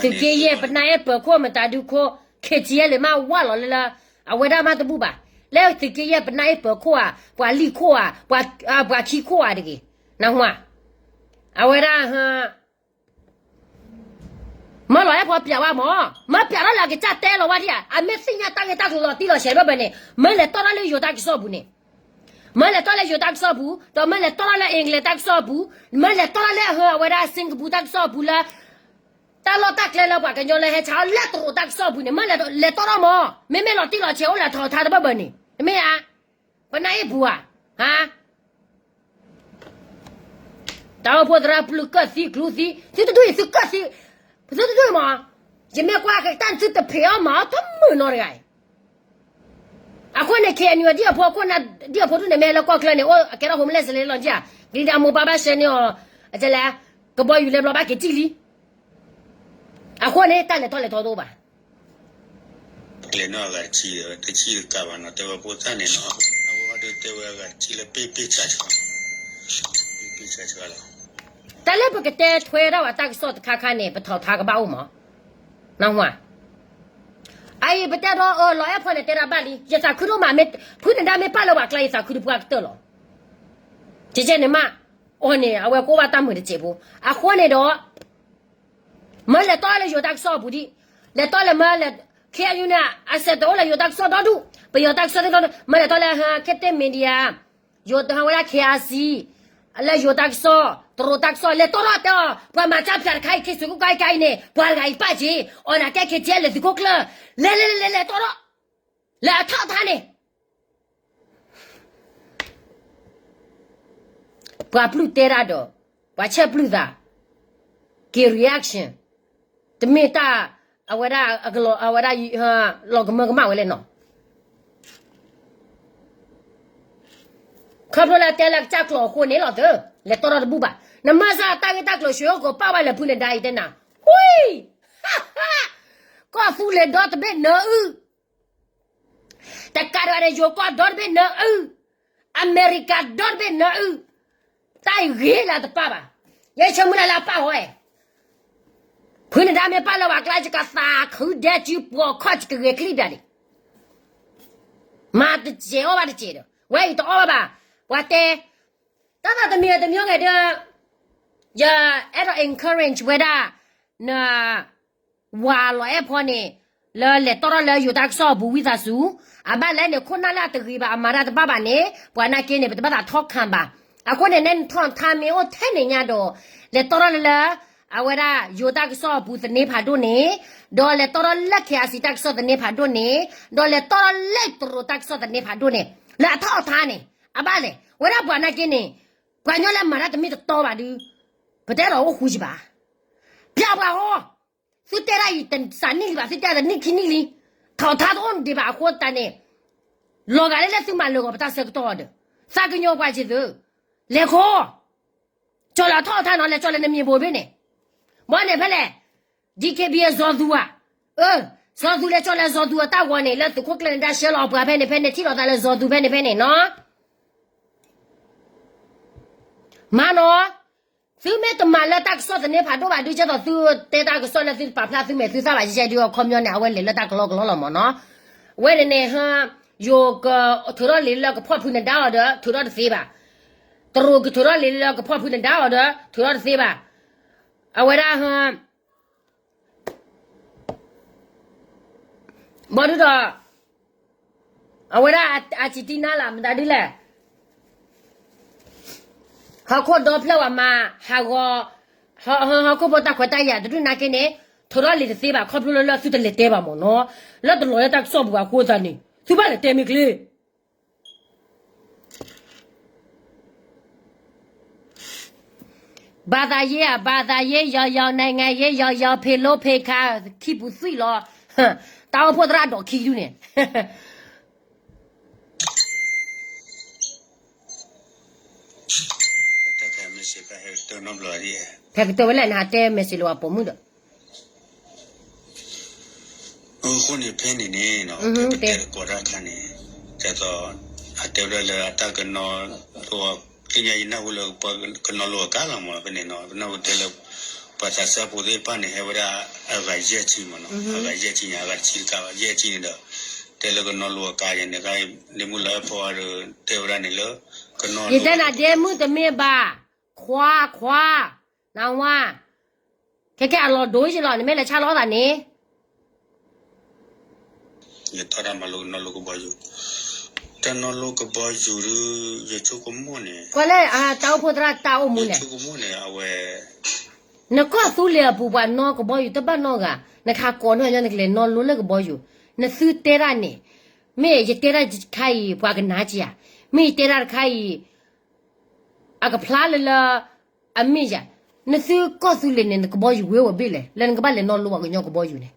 သုးက့ယဲၢ် ပနၢ်အ့ၣ်ပၢၤခိၣ် မတၤဒုခိၣ် KTLA မးဝးလီၤလၢလၢ အဝဲဒၣ်မးတဘူၣ်ဘၣ်, လၢသုးက့ယဲၢ် ပနၢ်အ့ၣ်ပၢၤခိၣ်ဧါ, ပှၤလံၣ်ခိၣ်ဧါ, ပှၤခံခိၣ်ဧါတဂ့ၤ, နၢ်ဟူဧါ, အဝဲဒၣ် မၢလီၤအဲၣ်ဖီပျးဝဲမး, မၢပျးထီၣ်လၢအကစၢ်တဲလီၤဝဲဒၣ်ဧါ, အမ့ၢ်သ့ၣ်ညါတၢ်ဂ့ၢ်တၢ်ကျိၤလီၤတံၢ်လီၤဆဲးဘၢၣ်ဘၣ်န့ၣ် မၢလဲၤတီၢ်ထီၣ်လၢယိၤတၢ်ကစီၣ်ပူၤန့ၣ်, မၢလဲၤတီၢ်လၢယိၤတၢ်ကစီၣ်ပူၤ ဒီးမၢလဲၤတီၢ်ထီၣ်လၢ English တၢ်ကစီၣ်ပူၤ, မၢလဲၤတီၢ်ထီၣ်လၢအဝဲဒၣ် Singapore တၢ်ကစီၣ်ပူၤလၢ တၢ်လီၢ်တၢ်ကျဲလၢပှၤကညီလၢဟဲဆါအီၤလၢတရူးတၢ်ကစီၣ်ပူၤန့ၣ် မၢလဲၤတီၢ်ထီၣ်မး, မ့မ့ၢ်လီၤတံၢ်လီၤဆဲးအိၣ်လၢထီၣ်ထါတဘၢၣ်ဘၢၣ်န့ၣ် မ့ၢ်ဧါ, ပနၢ်အ့ၣ်ပူၤဧါ, ဟါ တၢ်အိၣ်ဖှိၣ်သရၣ်ပျုၢ်ကၢၣ်သံကျူသံ, သုတဒူၣ်အံၤသုကၢၣ်သံ, သုတဒူၣ်အံၤမး, ယမ့ၢ်ကွၢ်ကတၢၢ်သုတဖံးအီၣ်မၤအီၣ်တမုာ်နီတဂၤအံၤ, အဃိန့ၣ် KNU ဒ်အဖိအခိၣ်နၢ် ဒ်အဖိဒူၣ်န့ၣ် မ့ၢ်လၢကီၢ်ချၢန့ၣ် အိၣ်အကဲထီၣ် homeless လၢလီၤကၢ်, ဒ်အမိၢ်ပၢ်ဘၣ်ဆှၢန့ၢ်အီၤ, အကလဲၣ်, ကဘီယူၤလဲၤဘျီဘၣ်က့ၤစံၣ်လံ အဃိန့ၣ် တၢ်လဲၤထီၣ်လဲၤထီတအိၣ်ဘၣ်. ကျဲၤနီၣ်အဂၤတဆံ, တဆံတကးဘၣ်နီၤ တဲဝဲဖိသၣ်န့ၣ်နီၤ, အဝဲဒၣ်တဲဝဲအဂၤတဆံလၢပ့ၢ်ပ့ၢ်ဆါဆါ, ပ့ၢ်ပ့ၢ်ဆါဆါလီၤ. တၢ်လၢပကတဲထွဲဒၣ်ဝဲတၢ်ကစီၣ်တခါခါန့ၣ် ပထီၣ်ထါကဘၣ်အိၣ်မး. နၢ်ဟူဧါ. အအံၤပတဲဒီးအၢ လီၤအဲၣ်ဖီန့ၣ်တဲဒၣ်ဘၣ်လံ ယသးခုဒိၣ်မး ဖုနဒါမ့ၢ်ပာ်လၢပှၤကျါ ယသးခုဒိၣ်ပှၢ်ကတၢၢ်လီၤ. ကဲကဲန့ၣ်မး အီၤန့ၣ် အဝဲကအိၣ်ဘၣ်တၢ်မုာ်တစဲးဖိ အဃိန့ၣ်ဒီး မၢလဲၤတီလၢယိၤတၢ်ကစီၣ်အပူၤဒံး, လဲၤတီလၢမၢလဲၤ ခ့ယုၢ်န့ၣ် အစဲးတအိၣ်လၢယိၤတၢ်ကစီၣ်ဒီဒူၣ်, ပယီၤတၢ်ကစီၣ်သ့ၣ်တဖၣ် မၢလဲၤတီလၢ ခ့တ့ၢ် media, ယိၤတဟးဝဲဒၣ် ခ့အါစံ, လၢယိၤတၢ်ကစီၣ်, တရူးတၢ်ကစီၣ် လဲၤတီထီၣ်တဲအီၤ ပှၤမၤတၢ်ဖျါတခါအံၤ ခ့စူးကီၢ်ကါအံၤန့ၣ် ပှၤတဂၤအံၤပာ်က့ၤ အီၤန့ၣ်ကဲ ခ့တ့ၢ် လဲၤသုးခိၣ်ကျၢၢ်, လဲၤလဲၤလဲၤလဲၤလဲၤတီထီၣ်, လၢအထီၣ်အထါန့ၣ် ပှၤပျုၢ်တဲတၢ်ဒီး ပှၤဆဲးပျုၢ်သး က့ၤ reaction တမ့ၢ်တၢ် အဝဲဒၣ် အဝဲဒၣ် လီၤကမၢကမၣ်ဝဲလဲၣ်နီၤ. ခီဖျိလၢတဲလၢကစၢ်ကျိာ်အဃိန့ၣ်လီၤသၢ, လဲၤတီထီၣ်တဘူၣ်ဘၣ်. နမၤစၢ်တၢ်ဂ့ၢ်တၢ်ကျိၤ ရွှေဟောက်ကို ပာ်ဝဲလၢဖုနဒါအံၤတဲနၤ, ဝံ, ကီၢ်သူလ့ၤဒီတဘ့ၣ်နၢအုၣ် တကးဒံးဘၣ်န့ၣ် ယိၤကီၢ်ဒီတဘ့ၣ်နၢအုၣ်, အမဲရကၤဒီတဘ့ၣ်နၢအုၣ်, တၢ်အံၤဂ့ၤလၢအတပာ်ဘၣ်. ယဲဆၢမုၢ်လၢ်လၢအပာ်ဝဲ, ဖုနဒါမ့ၢ်ပာ်လၢပှၤကျါ ယကသးခုဒဲကၠူပှီၤခီၣ် ယကဂဲၤချံဘၣ်ဒံး, မၤတစဲးအီၣ်ဘၣ်တစဲးဒီး ဝဲအံၤတအီၣ်ဘၣ်ဘၣ်. ပှၤတဲ တၢ်သးတမံၤတမံၤဂ့ၤဒီး ယအဲၣ်ဒိး encourage ဝဲဒၣ် န ဝၤလီၤအဲၣ်ဖီန့ၣ် လၢလဲၤတီထီၣ်လၢယိၤတၢ်ကစီၣ်အပူၤဝံသးစူၤ, အဘၣ်လဲၣ်န့ၣ် ခိၣ်နၢ်လၢအတဂ့ၤဘၣ် အမၤတၢ်တဘၣ်ဘၣ်န့ၣ် ပှၤနာ်က့န့ၣ် ပတဘၣ်သးထီၣ်ခးဘၣ်. အဃိန့ၣ် နဲနထီၣ်ထါမ့ၢ်အိၣ်ထဲန့ၣ်ညါဒီး လဲၤတီထီၣ်လၢ အဝဲဒၣ်ယိၤတၢ်ကစီၣ်အပူၤသန့ဖးဒိၣ်န့ၣ်, ဒီးလဲၤတီထီၣ်လၢ ခ့အါစံ တၢ်ကစီၣ်သန့ဖးဒိၣ်န့ၣ်, ဒီးလဲၤတီထီၣ်လၢတရူးတၢ်ကစီၣ်သန့ဖးဒိၣ်န့ၣ် လၢအထီၣ်အထါန့ၣ် အဘၣ်လဲၣ်. ဝဲဒၣ်ပှၤနာ်က့န့ၣ် ပှၤကညီလၢမၤတၢ်တမ့ၢ်တတီဘၣ်ဒုး ပတဲဒီးအိၣ်ဃူယဘၣ်. ပျၢ်ပှၤဟီ, သုတဲဒၣ်အံၤတစးနံၣ်လံဘၣ်, သုတဲတနံၣ်ခံနံၣ်လံ, ထီၣ်ထါတအိၣ်ဒံးဘၣ်အဃိသတးန့ၣ်, လီၤဂာ်လၢလၢသုမၤလၢာ်ဂီၤပတၢ်ဆၢကတီၢ်အီၤဒီး, သးကညီၤပှၤစ့ၢ်သု, လဲၤခီ, ကၠီလၢအထီၣ်အထါနီၤ လဲၤကၠီလၢနမံၤဘိတဘ့ၣ်န့ၣ်, ဘီန့ၣ်ဖဲလဲၣ် DKBA စီၤသူဧါ, အၢ, စီၤသူလဲၤကၠီလၢစီၤသူအတၢ်ဂီၤန့ၣ် လၢသုးခိၣ်ကျၢၢ်န့ၣ် ဒၣ်ရှဲလီၤပှၤဖဲန့ၣ်ဖဲန့ၣ် ထံၣ်လိာ်သးလၢစီၤသူဖဲန့ၣ်ဖဲန့ၣ်နီၤ. မၤနီၤ, သုမ့ၢ်တမၤလၢတၢ်ကစီၣ်သန့ဖးဒိၣ်ဘၣ်ဒုး ကဲသိးသုတဲတၢ်ကစီၣ်လၢသုတပာ်ဖျါ သုမဲာ်သုသၣ်ဘၣ် ယဲဒုးအခီပညီန့ၣ် အဝဲလဲၤလၢတၢ်ကလီကလီလီၤမၢ်နီၤ. အဝဲန့ၣ်န့ၣ် ယိၤကထုးထီၣ်လံာ်လၢကဖီၣ်ဖုနဒါအီၤဒီး ထုးထီၣ်တသ့ဘၣ်. တရူးကထုးထီၣ်လံာ်လၢကဖီၣ်ဖုနဒါအီၤဒီး ထုးထီၣ်တသ့ဘၣ်. အဝဲဒၣ် ဘီဒုဒီး အဝဲဒၣ်အစံးတံနါလၢမတၤဒုလဲၣ်, ဟီၣ်ခိၣ်ဒီဖျၢၣ်ဝဲမၤဟးဂီၤ ဟီၣ်ခိၣ်ဖိတၢ်ခွဲးတၢ်ယာ်တဒူၣ်နာ်က့န့ၣ် ထုးထီၣ်လံာ်တသ့ဘၣ် ခီဖျိလၢလၢသုတလဲၤတဲဘၣ်မၢ်နီၤ. လၢတလီၤလၢတၢ်ကစီၣ်ပူၤဘၣ်အဃိသတးန့ၣ် သုဘၣ်လဲၤတဲမ့ၢ်ချ့ ဘာသာရေး ဘာသာရေး ယီၤယီၤ နိုင်ငံရေး ယီၤယီၤ ဖံးလိဖံးခါ ခံပူၤသွံၣ်လီၤ. တၢ်အိၣ်ဖှိၣ်သရၣ်ဒိးခံဒုန့ၣ် ဟဲကတၢၢ်ဝဲလဲၣ် နဟးတဲ message လၢပှၤပိာ်မုၣ်ဒီး အဃိန့ၣ်ဖဲန့ၣ်န့ၣ် ပတဲသကိးတၢ်တခါန့ၣ် ဒ်သိး အတဲဝဲဒၣ်လၢအတၢ်ကနီၤလိ သ့ၣ်ညါယနၢ်ဟူလၢ ကနီၤလိအကါလီၤမၢ်နီၤ ဖဲန့ၣ်နီၤ ပနၢ်ဟူတဲလၢ ပှၤသးစၢ်ဖိသ့ၣ်တဖၣ်န့ၣ် ဟဲဝဲဒၣ်အဂၤယဲၢ်ဆံမၢ်နီၤ အဂၤယဲၢ်ဆံန့ၣ် အဂၤတဆံတကးဘၣ် ယဲၢ်ဆံန့ၣ်ဒီး တဲလၢကနီၤလိအကါယဲန့ၣ် လၢမုၢ်လီၤအဲၣ်ဖီဒီး တဲဝဲဒၣ်န့ၣ်လၢ ကနီၤလိ ယတဲနၤဒ့မုၣ်တမ့ၢ်ဘၣ် ခွါခွါ နဝါ ခဲကဲအလီၤဒိယလီၤ နမ့ၢ်လဲၤဆါလီၤသးန့ၣ် ယထီဒါမၤလိကနီၤလိကဘီယူၤ, တၢ်နီၤလိကဘီယူၤဒုး ယဆိကမိၣ်န့ၣ် ကွၢ်လၢ တၢ်အိၣ်ဖှိၣ်သရၣ်တၢ်အိၣ်မူန့ၣ် ယဆိကမိၣ်န့ၣ် အဝဲ နကီၢ်သူလ့ၤအပူၤပှၤနီၤကဘီယူၤတဘၣ်နီတဂၤ, နခးကိးနီၢ်ညီနကလဲၤနီၤလိလၢကဘီယူၤ, နသုတဲဒၣ်န့ၣ်, မ့ၢ်ယတဲဒၣ်တခါအံၤ ပှၤကနၣ်က့ၤဧါ, မ့ၢ်ယတဲဒၣ်တခါအံၤ အကဖျါလၢလၢ အမ့ၢ်ယၤ, နသုကီၢ်သူလ့ၤန့ၣ် နကဘီယူၤဝဲဝဲဘ့ၣ်လဲၣ် လၢနကဘၣ်လဲၤနီၤလိပှၤကညီကဘီယူၤန့ၣ်,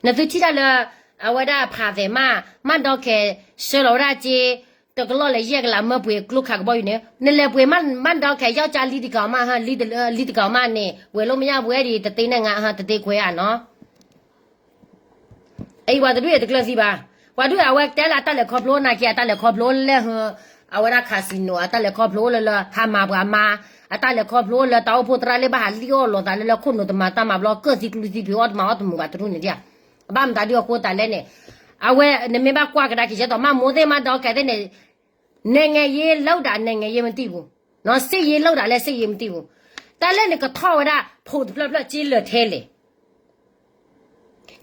နသုထံၣ်တၢ်လၢ အဝဲဒၣ်ဖးသဲးမး မၢ်ဒီခဲ ဆှၢလီၤဝဲဒၣ်က့ၤ တကလီၢ်လဲၤယဲၢ်ကလးမၢပှ့ၤကျိခးကဘီယူၤန့ၣ် နလဲၤပှ့ၤမၢ်ဒီခဲ ယောက်ျား လံတကီမး လံတကီမးန့ၣ် ဝဲၤလိမ့ၣ်ညါဝဲဒၣ် တသ့န့ၢ်ငါ တသ့ခွဲးဧါနီၤ အံၤပှၤတဒူၣ်အံၤတကျၢၤသံဘၣ်, ပှၤဒူၣ်အဝဲတဲလၢအတၢ်လဲၤခီဖျိနာ်က့ အတၢ်လဲၤခီဖျိလၢဟၢ အဝဲဒၣ် casino အတၢ်လဲၤခီဖျိအိၣ်လၢလၢ ဟးမၤပှၤမါ, အတၢ်လဲၤခီဖျိအိၣ်လၢတၢ်အိၣ်ဖှိၣ်သရၣ်လၢဘၣ်ဟးလံၣ်အီၣ်လိာ်သးလၢလၢခိၣ်နူာ်တမၤတၢ်မၤဘျီ ကၢၢ်သံကျူသံဖုးအီၣ်တမၤအီၣ်တမုာ်ဘၣ်တရူၢ်န့ၣ်ဒံးဧါ. ဘၣ်မတၤဒုအဃိတၢ်လဲၣ်န့ၣ်, အဝဲနမ့ၢ်ဘၣ်ကွၢ်ကဒါက့ၤ ယဲသိးမၤမိၢ်သ့ၣ်မၤဒီးကဲသ့ၣ်န့ၣ်, နိုင်ငံရေးလုပ်တာ နိုင်ငံရေးမသိဘူး, နော်, စစ်ရေးလုပ်တာလည်း စစ်ရေးမသိဘူး. တၢ်လၢနကထီၣ်ဝဲဒၣ် ဖိတဖျၢၣ်ဖျၢၣ် က့လၢာ်ထဲလဲၣ်,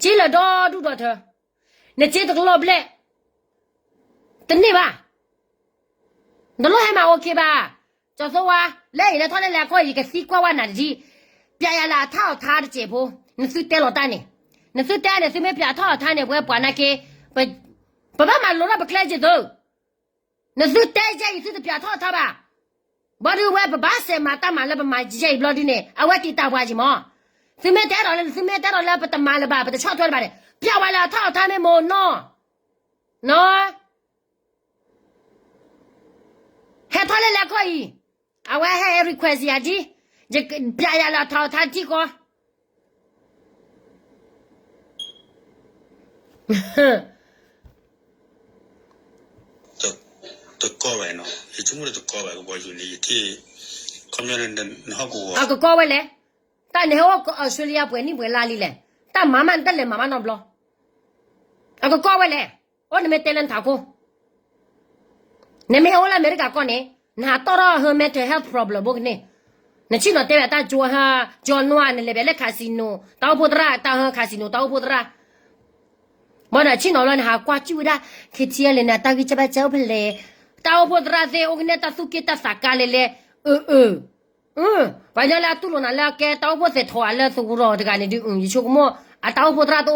က့လၢာ်ဒီဒူၣ်ဒီထၢ, နက့တကလီၢ်ဘျဲၣ်, တန့ၢ်ဘၣ်. နတလိၣ်ဟဲမၤ OK ဘၣ်. ကၠီၤသိဝါ, လၢအံၤနထီၣ်လၢလဲၤအခိၣ် ယကသံကွၢ်ဝဲနၤတထံၣ်, ပြရလၢအထီၣ်အထါတစဲးဖိ, နသုတဲလီၤတၢ်န့ၣ်, နသုတဲန့ၣ် သုမ့ၢ်ပြထီၣ်အထါန့ၣ် ပဝဲပှၤနာ်က့, ပဘၣ်မၤလိထီၣ်ပကျဲက့ၤသု, နသုတဲယဲအံၤ သုတပြထီၣ်အထါဘၣ်. ဘၣ်ဒုးဝဲပဘၣ်စဲးမၤတၢ်မၤလၢပမၤယဲအံၤဘျီဒုန့ၣ် အဝဲတံာ်တာ်ပှၤက့ၤမး. သုမ့ၢ်တဲဒီးလၢ သုမ့ၢ်တဲဒီးလၢပတမၤလၢၤဘၣ် ပတဆီၣ်ထွဲလၢၤဘၣ်န့ၣ် ပြဝဲလၢအထီၣ်အထါမ့ၢ်မိၢ်နီၢ်, နီၢ် ဟဲထီၣ်လၢလဲၤခီအံၤ, အဝဲဟဲ request ယၤဒ်, ယပြယၤလၢအထီၣ်အထါတထံၣ်ဃီ, တကီဝဲနီၤ, ယဆိကမိၣ်လၢတကီဝဲကဘီယူၤန့ၣ် ယထံၣ်, ခီပညီန့ၣ် နဟီၣ်ကဝီၤ, အကကီဝဲလဲၣ်, တၢ်နဟဲအိၣ် Australia ပှဲၤနံၣ်ပှဲၤလါလံလဲၣ်, တၢ်မၤမးနတလဲၤမၤဘၣ်နီတဘျီ, အကကီဝဲလဲၣ်, အိၣ်နမ့ၢ်တဲလၢနထးခိၣ် နမ့ၢ်ဟဲအိၣ်လၢအမဲရကၤကီၢ်န့ၣ် နဟးတီၢ်ထီၣ်ဟၢ mental health problem ဘိကန့ၣ်, နဆ့ၣ်နီၤတဲဝဲတၢ်ကၠိဟါ, ကၠိနွါ နလဲၤဘၣ်လၢ casino တၢ်အိၣ်ဖှိၣ်သရၣ်, တၢ်ဟၢ casino တၢ်အိၣ်ဖှိၣ်သရၣ်, ဘၣ်ဒီးဆ့ၣ်နီၤလၢနဟးကွၢ်စူၣ်ဝဲဒၣ် KTLA န့ၣ် တၢ်ဂံၢ်စၢ်ဘၣ်စၢ်အိၣ်ဖဲလဲၣ်, တၢ်အိၣ်ဖှိၣ်သရၣ်သ့ၣ်အိၣ်ကန့ၢ်တၢ်သူၣ်က့ၣ်တၢ်သးကါလဲၣ်လဲၣ်, အၢ အၢ ပှၤကညီလၢအတူၢ်လိာ်နၤလၢအကဲတၢ်အိၣ်ဖှိၣ်သဲးထီၣ်အလၢသဝီတဂၤန့ၣ်ဒုး ယဆိကမိၣ် အတၢ်အိၣ်ဖှိၣ်သရၣ်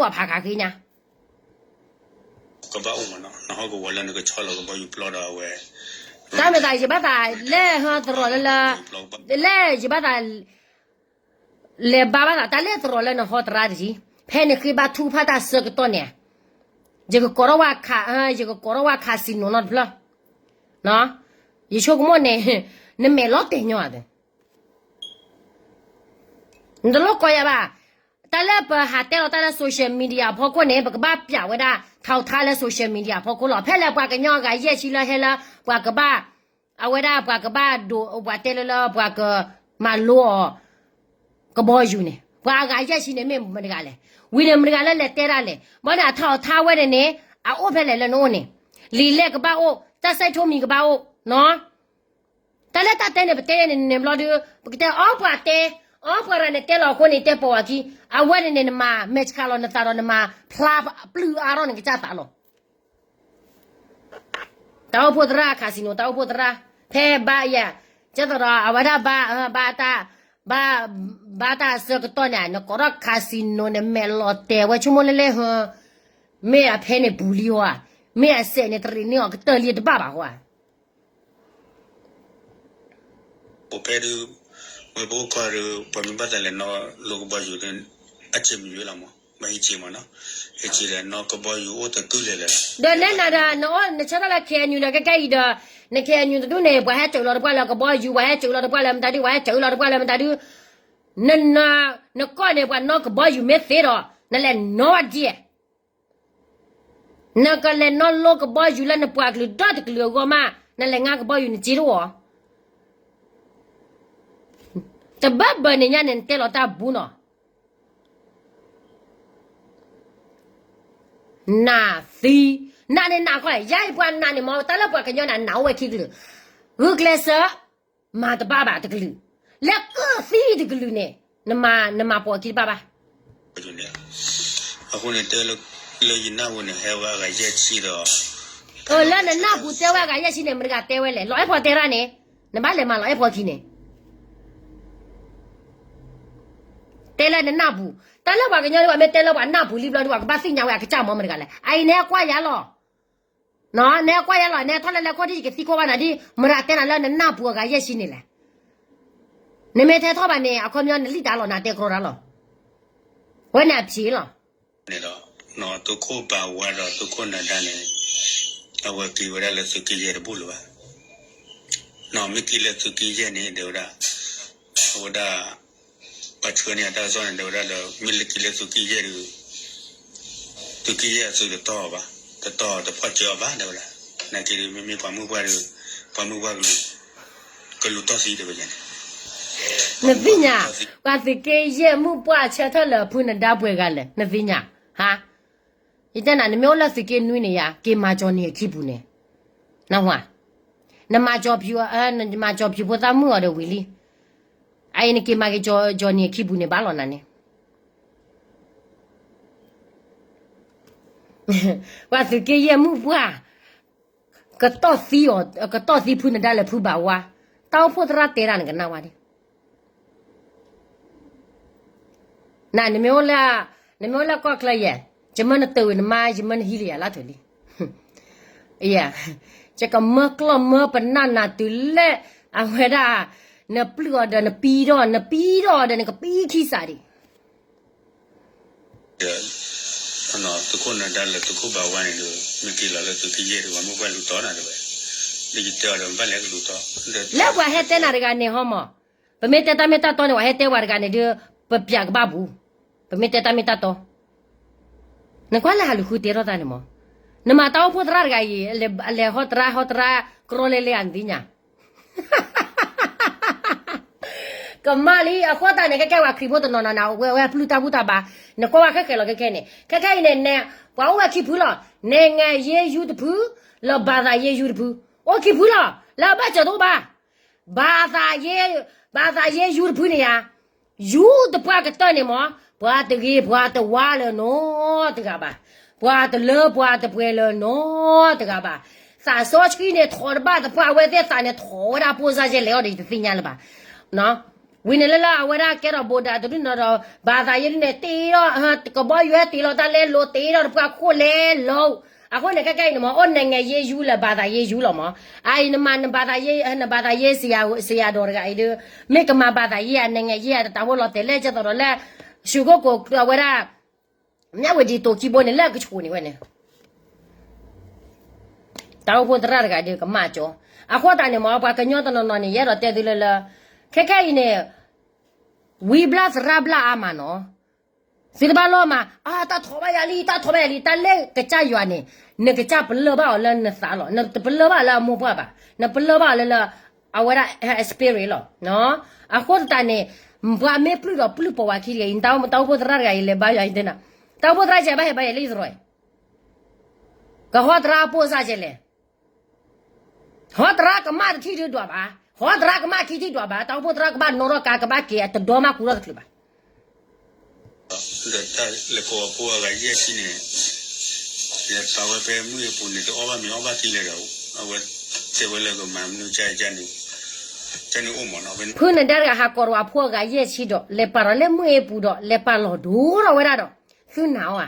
တအိၣ်ဘၣ်ဖးခးဃ့ညါ, ကဘၣ်အိၣ်မးနီၤ, နဟီၣ်ကဝီၤလၢနကဆီလီၤကဘီယူၤပျီဒီးအဝဲ, တၢ်မ့ၢ်သးယဘၣ်သးလဲၤဟီသရိာ်လၢလၢ, လၢယဘၣ်သး လဲၤဘါဘၣ်သးတၢ်လၢသရိာ်လၢနဟီသရၣ်တထံၣ်, ဖဲနဃ့ဘါထုကဖၣ်တၢ်ဆၢကတီၢ်န့ၣ်, ယကကိးထီၣ်ဝဲ, ယကကိးထီၣ်ဝဲ casino နီတဖျၢၣ်, ယဆိကမိၣ်န့ၣ်, နမဲာ်လီၤတဲာ်ညီဧါ, နတလိၣ်ကိးယၤဘၣ်, တၢ်လၢပဟးတဲလီၤတၢ်လၢ social media အဖီခိၣ်န့ၣ် ပကဘၣ်ပြဝဲဒၣ် ထီၣ်ထါလၢ social media အဖီခိၣ်လီၤ. ဖဲလဲၣ်ပှၤကညီအဂၤယဲၢ်ဆံလၢဟဲလၢ ပှၤကဘၣ်, အဝဲဒၣ်ပှၤကဘၣ်ဒိးပှၤတဲလၢလၢပှၤကမၤလိအီၤ ကဘီယူၤန့ၣ် ပှၤအဂၤယဲၢ်ဆံန့ၣ်မ့ၢ်မတၤတဂၤလဲၣ်. ဝံၤန့ၣ်မတၤတဂၤလၢလဲၤတဲဒၣ်လဲၣ်. ဘၣ်န့ၣ်အထီၣ်အထါဝဲန့ၣ်န့ၣ် အအိၣ်ဖဲလဲၣ်လၢနအိၣ်န့ၣ်, လံာ်လဲၢ်ကဘၣ်အိၣ်, တၢ်စဲးထိမံၤကဘၣ်အိၣ်နီၤ. တၢ်လၢတၢ်တဲန့ၣ် ပတဲန့ၣ်န့ၣ်ဘျီဒုး ပကတဲအီပှၤတဲ, အီပှၤရၤန့ၣ်တဲလီၤအဃိန့ၣ် တဲပိာ်ဝဲခံ, အဝဲန့ၣ်န့ၣ် နမၤမဲာ်ဆှးလီၤနသးဒီးနမၤဖျါပျုၢ်အါထီၣ်နကစၢ်သးလီၤ. တၢ်အိၣ်ဖှိၣ်သရၣ် casino တၢ်အိၣ်ဖှိၣ်သရၣ်, ဖဲဘါယၤ, ကဲသိးဒီးအဝဲဒၣ်ဘါ, ဘါတၢ်, ဘါ, ဘါတၢ်အဆၢကတီၢ်န့ၣ် နကိးထီၣ် casino န့ၣ် မဲာ်လီၤတဲာ်ဝဲဆိကမိၣ်လၢလဲၣ်ဟၢ, မ့ၢ်အဖဲန့ၣ်ပူၤလံဧါ, မ့ၢ်အစဲးန့ၣ်တရံးန့ၢ်အီၤကတၢၢ်လံတဘၣ်ဘၣ်ဃိဧါ. ပဖဲဒုး, ဝဲပအိၣ်ခီဒုး ပှၤမ့ၢ်ဘၣ်သးလဲၤနီၣ်လိကဘီယူၤဒုး, အစ့မံၤဝဲလီၤမး, ဘၣ်ဟံးစ့မးနီၤ, ဟံးစ့ဒီးနီၣ်ကဘီယူၤအိၣ်တကုၢ်လဲၤလဲၤလီၤ. ဒီးနဲနၤဒီး နအိၣ်နဆၢထၢၣ်လၢ KNU ဒီး ခဲကဲအံၤဒီး, န KNU တဒူၣ်န့ၣ် ပှၤဟဲစၢၤလီၤတပှၢ်လၢကဘီယူၤ, ပှၤဟဲစၢၤလီၤတပှၢ်လၢမတၤဒု, ပှၤဟဲစၢၤလီၤတပှၢ်လၢမတၤဒု, န, နကီၢ်န့ၣ် ပှၤနီၣ်ကဘီယူၤမ့ၢ်သ့ဒီး နလဲၤနီၣ်ဝဲဒ် နကလဲၤနီၣ်လိကဘီယူၤလၢနပှၤကလုာ်ဒီတကလုာ်အဂီၢ်မး, နလဲၤငါကဘီယူၤနစ့တအိၣ်, တဘၢဘၢန့ၣ်ညါန့ၣ် နတဲလီၤတၢ်ဘူးနီၤ, နးသံ, နးန့ၣ်နးခီ, ယၤအံၤပှၤနးန့ၣ်မ့ၢ် တၢ်လၢပှၤကညီန့ၣ် နးအိၣ်ဝဲခံကလုာ်, ဂုာ်ကျဲးစၢး မၤတဘၣ်ဘၣ်တကလုာ်, လၢကၢၢ်သံတကလုာ်န့ၣ်, နမၤပိာ်အခံတဘၣ်ဘၣ်. အဃိန့ၣ်တဲလၢ, လၢယနၢ်ဟူန့ၣ် ဟဲဝဲအဂၤယဲၢ်ဆံဒီး, လၢနနၢ်ဟူတဲဝဲအဂၤယဲၢ်ဆံန့ၣ် မတၤတဂၤတဲဝဲလဲၣ်, လီၤအဲၣ်ဖီတဲရၣ်န့ၣ်, နဘၣ်လဲၤမၤလီၤအဲၣ်ဖီခံန့ၣ်, တဲလၢနနၢ်ဟူ, တၢ်လၢပှၤကညီဒ်ပှၤမ့ၢ်တဲလၢပှၤနၢ်ဟူလံဘျီဒ်ပှၤကဘၣ်သ့ၣ်ညါဝဲအကစၢ်မ့ၢ်မတၤတဂၤလဲၣ်, အအံၤနဟဲကွၢ်ယၤလီၤ နဟဲကွၢ်ယၤလီၤ, နဟဲထီၣ်လၢလဲၤခီဒ်ယကသံကွၢ်ဘၣ်နၤဒ် မတၤတဲနၤလၢနနၢ်ဟူအဂၤယဲၢ်ဆံန့ၣ်လဲၣ်, နမ့ၢ်ထဲထီၣ်ဘၣ်န့ၣ် အခီပညီနလံၣ်တၢ်လီၤ နတဲကြီတၢ်လီၤ, ဝဲန့ၣ်အဖံးလီၤ. န့ၣ်ဒီး, သုးခိၣ်ဘၣ်ဝါဒီးသုးခိၣ်နၤဒါန့ၣ်, အဝဲက့ၤဝဲဒၣ်လၢသုးက့ယဲၢ်တဘူၣ်လၢၤဘၣ်, မ့ၢ်က့ၤလၢသုးက့ယဲၢ်န့ၣ် တဲဝဲဒၣ်, အဝဲဒၣ် ပှၤဆှၢန့ၢ်အတၢ်ကစီၣ်န့ၣ် တဲဝဲဒၣ်လၢ မ့ၢ်လၢက့ၤလၢသုးက့ယဲၢ်ဒီး, သုးက့ယဲၢ်အသုးတတီၢ်အီၤဘၣ်, တတီၢ်တဖီၣ်ကၢအီၤဘၣ် တဲဝဲဒၣ်, နာ်က့ဒီး မ့မ့ၢ်ပှၤမုၣ်ပှၢ်ဒီး, ပှၤမုၢ်ပှၢ်ကလူၤ, ကလူၤတီၢ်သံတဝဲန့ၣ်, နသ့ၣ်ညါ, ပှၤသုးက့ယဲၢ်မုၢ်ပှၢ်ဆၢထၢၣ်လၢဖုနဒါပှဲၤဂၤလဲၣ် နသ့ၣ်ညါ, ဟါ, ယတဲနၤ နမ့ၢ်အိၣ်လၢသုးက့နွံန့ၣ်ယါ က့ၤမၤကၠီၤန့ၢ်အခံပူၤန့ၣ်, နဝၤ, နမၤကၠီၤဖၠူ, နမၤကၠီၤဖၠူဖိသၣ်မုၣ်အီၤဒီးဝံၤလံ, အအံၤနက့ၤမၤက့ၤကၠီၤန့ၢ်အခံပူၤန့ၣ် ဘၣ်လီၤနၤန့ၣ် ပှၤသုးက့ယဲၢ်မုၢ်ပှၢ်, ကတီၢ်သံအီၤ, ကတီၢ်သံဖုနဒါလၢဖုဘၣ်ဝါ, တၢ်အိၣ်ဖှိၣ်သရၣ်တဲတၢ်နကနၣ်ဝဲဒၣ်, န, နမ့ၢ်အိၣ်လၢကီၢ်ချၢယဲၢ်, ယမၢနတၢၤဝံၤနမါ ယမၢနဟံးလၢယၤလၢထူၣ်လံ, ယကမၢကျီၢ်မၢပနၢ်နၤတုၤလၢ အဝဲဒၣ်, နပျုၢ်အီၤဒီးနပံထီၣ်, နပံထီၣ်ဒီးနကပံခံစးဒံး သုးခိၣ်နဒါလၢသုးခိၣ်ဘၣ်ဝါန့ၣ်ဒီး မ့ၢ်က့ၤလီၤလၢသုးက့ယဲၢ်ဒီး ပှၤမုၢ်ပှၢ်လူၤတီၢ်နၤတဝဲ, ဒီးယတဲအီၤဒီး ဘၣ်လဲၤကလူၤတီၢ်, လၢပှၤဟဲတဲနၤတဂၤန့ၣ်ဟီမး, ပမ့ၢ်တဲတၢ်မ့ၢ်တၢ်တီန့ၣ် ပှၤဟဲတဲဝဲတဂၤန့ၣ်ဒီး, ပပျးကဘၣ်ပူၤ, ပမ့ၢ်တဲတၢ်မ့ၢ်တၢ်တီ, နကွၢ်လၢဟးလူၤဃုတဲထီၣ်သးန့ၣ်မး, နမၤတၢ်အိၣ်ဖှိၣ်သရၣ်တဂၤအံၤ, အလဲၤဟီတရါဟီတရါ, ကရီလဲလဲအနသ့ၣ်ညါ ကမၣ်လံ, အဃိသတးန့ၣ် ခဲကဲဝဲခရံာ်ဖိတနီၤနီၤန့ၣ် ဝဲဝဲပျုၢ်တၢ်ဘူၣ်တၢ်ဘါ, နကွၢ်ဝဲခဲခဲလီၤခဲခဲန့ၣ်, ခဲခဲအံၤန့ၣ် ပှၤအိၣ်ဝဲခံဖုလီၤ, နဲၣ်ငဲၤယ့ယူတဖု, လၢဘၣ်သးယ့ယူတဖု, အိၣ်ခံဖုလီၤ, လၢအဘၣ်စၢၤတအိၣ်ဘၣ်, ဘၣ်သးယ့, ဘၣ်သးယ့ယူတဖုန့ၣ်ယါ ယူတပှၢ်ကတၢၢ်န့ၣ်မး, ပှၤတဂ့ၤပှၤတဝါလၢၤနီတဂၤဘၣ်, ပှၤတလၢပှၤတပှဲၤလၢၤနီတဂၤဘၣ်, သးစီဆှံန့ၣ်ထိးတဘၣ်သပှၢ် အဝဲသ့ၣ်သးန့ၣ်ထိးဝဲဒၣ်ပိၢ်စၢ်ယဲလဲၣ်အီၤဒီး ယတသ့ၣ်ညါလၢၤဘၣ်, ဝံၤန့ၣ်လၢလၢအဝဲဒၣ်ကဲထီၣ်ဘိးဒးတဒုၣ်နီၢ်ဒီး ဘၣ်သးယ့ဒုန့ၣ် တ့ထီၣ်, ကဘီယူၤဟဲတ့လီၤတၢ်လဲလိာ် တ့ထီၣ်တပှၢ်ခိၣ်လဲလိာ်, အဃိန့ၣ် ခဲခဲအံၤန့ၣ်မး အိၣ်နဲၣ်ငဲၤယ့ယူလၢဘၣ်သးယ့ယူလီၤမး, အအံၤနမၤနဘၣ်သးယ့, နဘၣ်သးယ့စယၤဒီးတဂၤအံၤဒီး, မ့ၢ်ကမၤဘၣ်သးယ့အနဲၣ်ငဲၤယ့အတၢ်ဖိလီၤတဲာ်လၢကဲသိးဒီးလၢ, ဆူၣ်ခိၣ်ကိးဝဲဒၣ် မၠၣ်ဝတံၤတိၤခံဘိန့ၣ် လၢအကဆူၣ်န့ၣ်ဝဲန့ၣ်, တၢ်အိၣ်ဖှိၣ်သရၣ်တဂၤဒီးကမၣ်ကၠီ, အဃိသတးန့ၣ်မး ပှၤကညီတနီၤနီၤန့ၣ် ယအဲၣ်ဒိးတဲသုလၢလၢ, ခဲခဲအံၤန့ၣ်, ဝံဘျၣ်သရၣ်ဘျၣ်အါမးနီၤ, သုတဘၣ်လီၤမး အတၢ်ထိးဘၣ်ယၤလံ တၢ်ထိးဘၣ်ယၤလံ တၢ်လၢကစၢ်ယွၤန့ၣ်, နကစၢ်ပလၢၢ်ဘၣ်အီၤလၢနသးလီၤ, နတပလၢၢ်ဘၣ်လၢအမိၢ်ပှၢ်ဘၣ်, နပလၢၢ်ဘၣ်အီၤလၢလၢ, အဝဲဒၣ် spirit လီၤ, အဃိသတးန့ၣ်, ပှၤမ့ၢ်ပျုၢ်ဒီးပျုၢ်ပိာ်ဝဲခံတဂၤအံၤ တၢ်အိၣ်ဖှိၣ်သရၣ်တဂၤအံၤ လဲၤဘါယွၤအံၤတဲနၤ, တၢ်အိၣ်ဖှိၣ်သရၣ်ကဲဘၣ်ဟဲဘါယဲလံသရီ, ကဟီသရၣ်အပိၢ်စၢ်ကဲလဲၣ် ဟီသရၣ်ကမၣ်တထံၣ်ဒုးဒွးဘၣ်, ဟီသရၣ်ကမၣ်ခံထံၣ်ဒွးဘၣ်, တၢ်အိၣ်ဖှိၣ်သရၣ်ကဘၣ်နီၣ်ထီၣ်ကါ ကဘၣ်က့ၤအတဒီမးကူထီၣ်တချုးဘၣ်. ဒီးတၢ်လဲၤကိးအဖိအဂၤယဲၢ်ဆံန့ၣ်, လဲၤပာ်ဝဲဖဲမုၢ်အပူၤန့ၣ် တအီၣ်ဘၣ်မ့ၤအီၣ်ဘၣ်သံလဲၣ်ဒီး, အဝဲတဲဝဲလၢကမၤမနုၤကန့ၣ်, ကန့ၣ်အိၣ်မးနီၤ, ဖုနဒါတဂၤဟးကိးဒီးအဖိအဂၤယဲၢ်ဆံဒီး လဲၤပာ်ဒီးလၢမုၢ်အပူၤဒီး လဲၤပာ်လီၤဒိဒီးဝဲဒၣ်ဒီး, သုနၤအီၤဧါ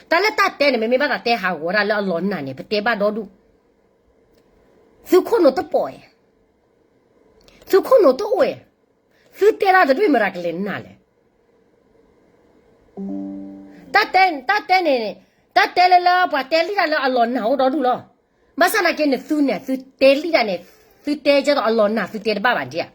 တၢ်လၢတၢ်တဲန့ၣ် မ့မ့ၢ်ဘၣ်သးတဲဟးဂီၤဒၣ်လၢအလီၤနၢ်န့ၣ် ပတဲဘၣ်ဒီဒူၣ်, သုခိၣ်နူာ်တပိာ်ဧါ, သုခိၣ်နူာ်တအိၣ်ဧါ, သုတဲတၢ်တဒူၣ်မတၤကလဲၤနၢ်လဲၣ်. တၢ်တဲ, တၢ်တဲန့ၣ်, တၢ်တဲလၢလၢပှၤတဲလံတၢ်လၢအလီၤနၢ်အိၣ်ဒီဒူၣ်လီၤ. ဘၣ်ဆၣ်သနာ်က့န့ၣ် သုန့ၣ် သုတဲလံတၢ်န့ၣ်, သုတဲကဲသိးအလီၤနၢ် သုတဲတဘၣ်ဘၣ်ဒံးဧါ.